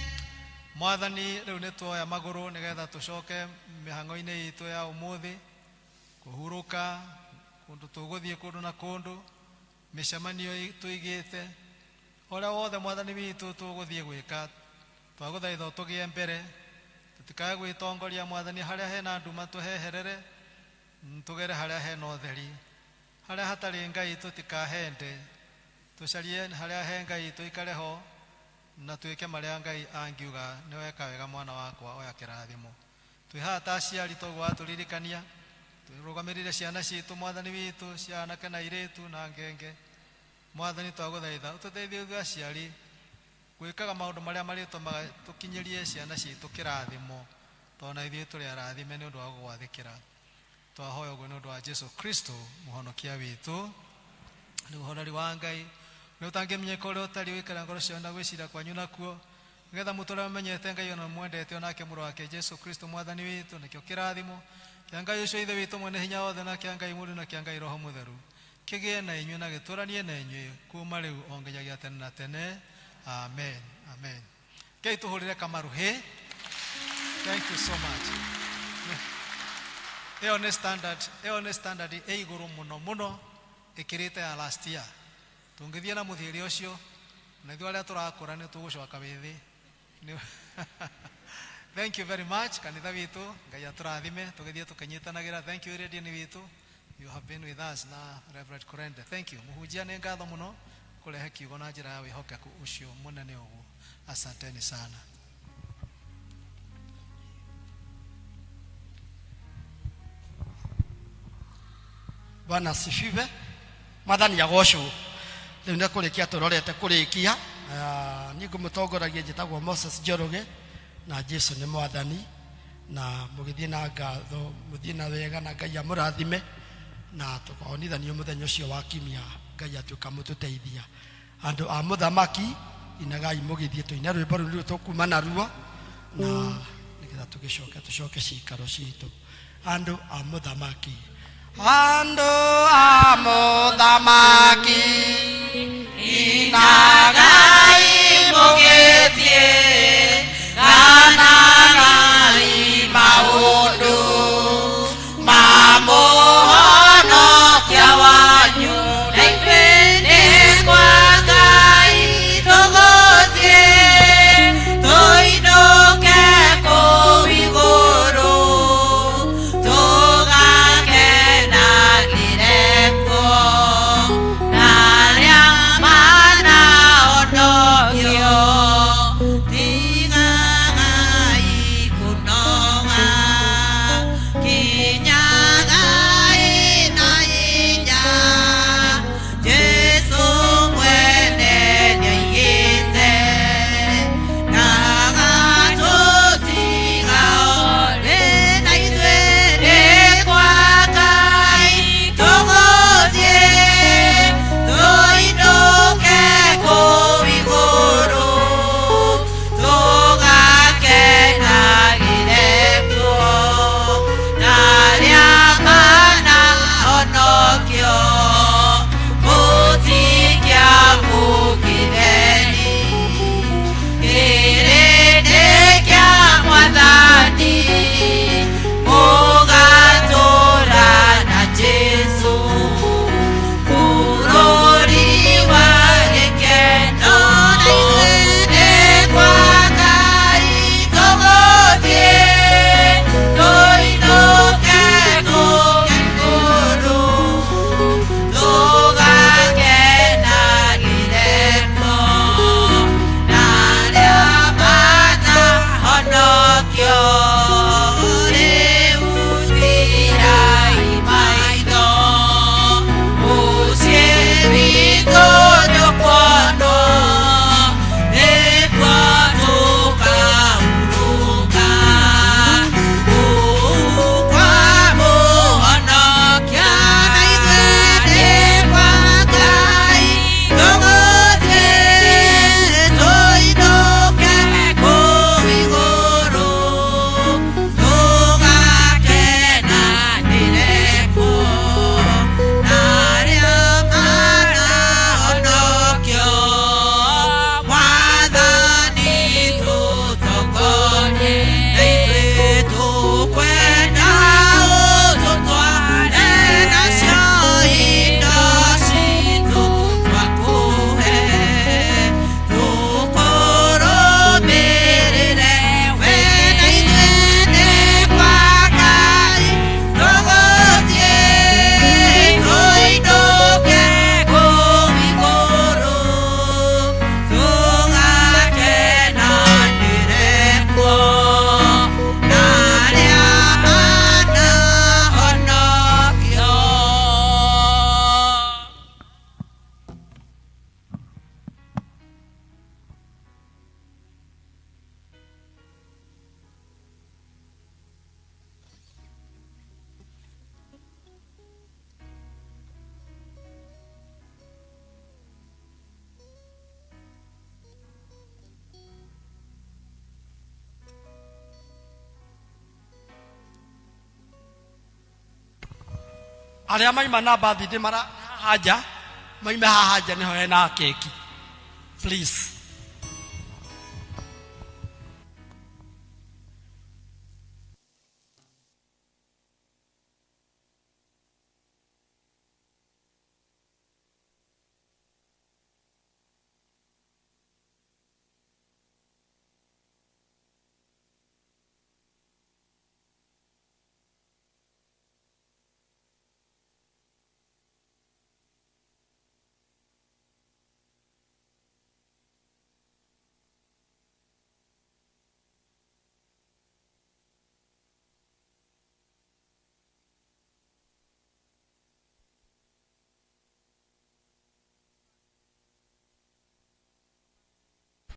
Mwathani rĩu nĩ tuoya magũrũ nĩgetha tũcoke mĩhang'o-inĩ itũ ya ũmũthĩ kũhurũka kũndũ tũgũthiĩ kũndũ na kũndũ mĩcemanio tũigĩte ũrĩa wothe mwathani witũ tũgũthiĩ gwĩka twagũthaitha ũtũgĩe mbere tũtikae gwĩtongoria mwathani harĩa hena nduma tũheherere tũgere harĩa hena ũtheri harĩa hatarĩ Ngai tũtikahende tũcarie harĩa he Ngai tũikare ho na twĩke marĩa Ngai angiuga nĩ weka wega mwana wakwa oya kĩrathimo twĩ haha ta aciari toguo watũririkania tũrũgamĩrĩre ciana citũ mwathani witũ cia anake na airĩtu na ngenge mwathani twagũthaitha ũtũteithie ithuĩ aciari gwĩkaga maũndũ marĩa marĩtũmaga tũkinyĩrie ciana citũ kĩrathimo Tondũ na ithuĩ tũrĩ arathime nĩ ũndũ wa gũgwathĩkĩra. Twahoya ũguo nĩ ũndũ wa Jesu Kristo mũhonokia witũ. Nĩ ũhoreri wa Ngai nĩ ũtangĩmenyeka ũrĩa ũtariĩ ũikara ngoro ciao na gwĩciria kwanyu nakuo, nĩgetha mũtũre mũmenyete Ngai ona mwendete onake mũrũ wake Jesu Kristo mwathani witũ. Nĩkĩo kĩrathimo kĩa Ngai ũcio Ithe witũ mwene hinya wothe, na kĩa Ngai Mũriũ, na kĩa Ngai Roho Mũtheru kĩgĩe na inyuĩ na gĩtũranie na inyuĩ kuma rĩu o nginyagia tene na tene. Amen, amen. Ngai tũhũrĩre kamaruhĩ. Thank you so much. Ĩyo nĩ standard, ĩyo nĩ standard ĩ igũrũ mũno mũno, ĩkĩrĩte ya last year. Tũngĩthiĩ na mũthiĩre ũcio, na ithuĩ arĩa tũrakũra nĩ tũgũcoka wĩthĩ. Thank you very much, kanitha witũ. Ngai atũrathime tũgĩthiĩ tũkĩnyitanagĩra. Thank you, redioni witũ, you have been with us, na Reverend Kurende, thank you. Mũhunjia, nĩ ngatho mũno kũrehe kiugo na njĩra ya wĩhokeku ũcio mũnene ũguo. Asanteni sana. Bwana asifiwe. Mwathani agocwo. Rĩu nĩ kũrĩkia tũrorete kũrĩkia. Niĩ ngũmũtongoragia njĩtagwo Moses Njoroge, na Jesu nĩ mwathani, na mũgĩthiĩ na ngatho, mũthiĩ na wega, na Ngai amũrathime, na tũkonithanio mũthenya ũcio wa kiumia, Ngai atuĩka mũtũteithia. Andũ a mũthamaki, inagai mũgĩthiĩ, tũine rwĩmbo rũu nĩruo tũkuma naruo, na nĩgetha tũgĩcoke tũcoke ciikaro citũ. Andũ a mũthamaki, andũ a mũthamaki, inagai mũgĩthiĩ, ganagai maũndũ ma mũhonokia wanyu, na ithuĩ nĩ kwa Ngai tũgũthiĩ, tũinũke kũu igũrũ, tũgakenanĩre kuo na arĩa manahonokio. Arĩa maima na birthday mara haha nja, maime haha nja nĩho hena keki. Please.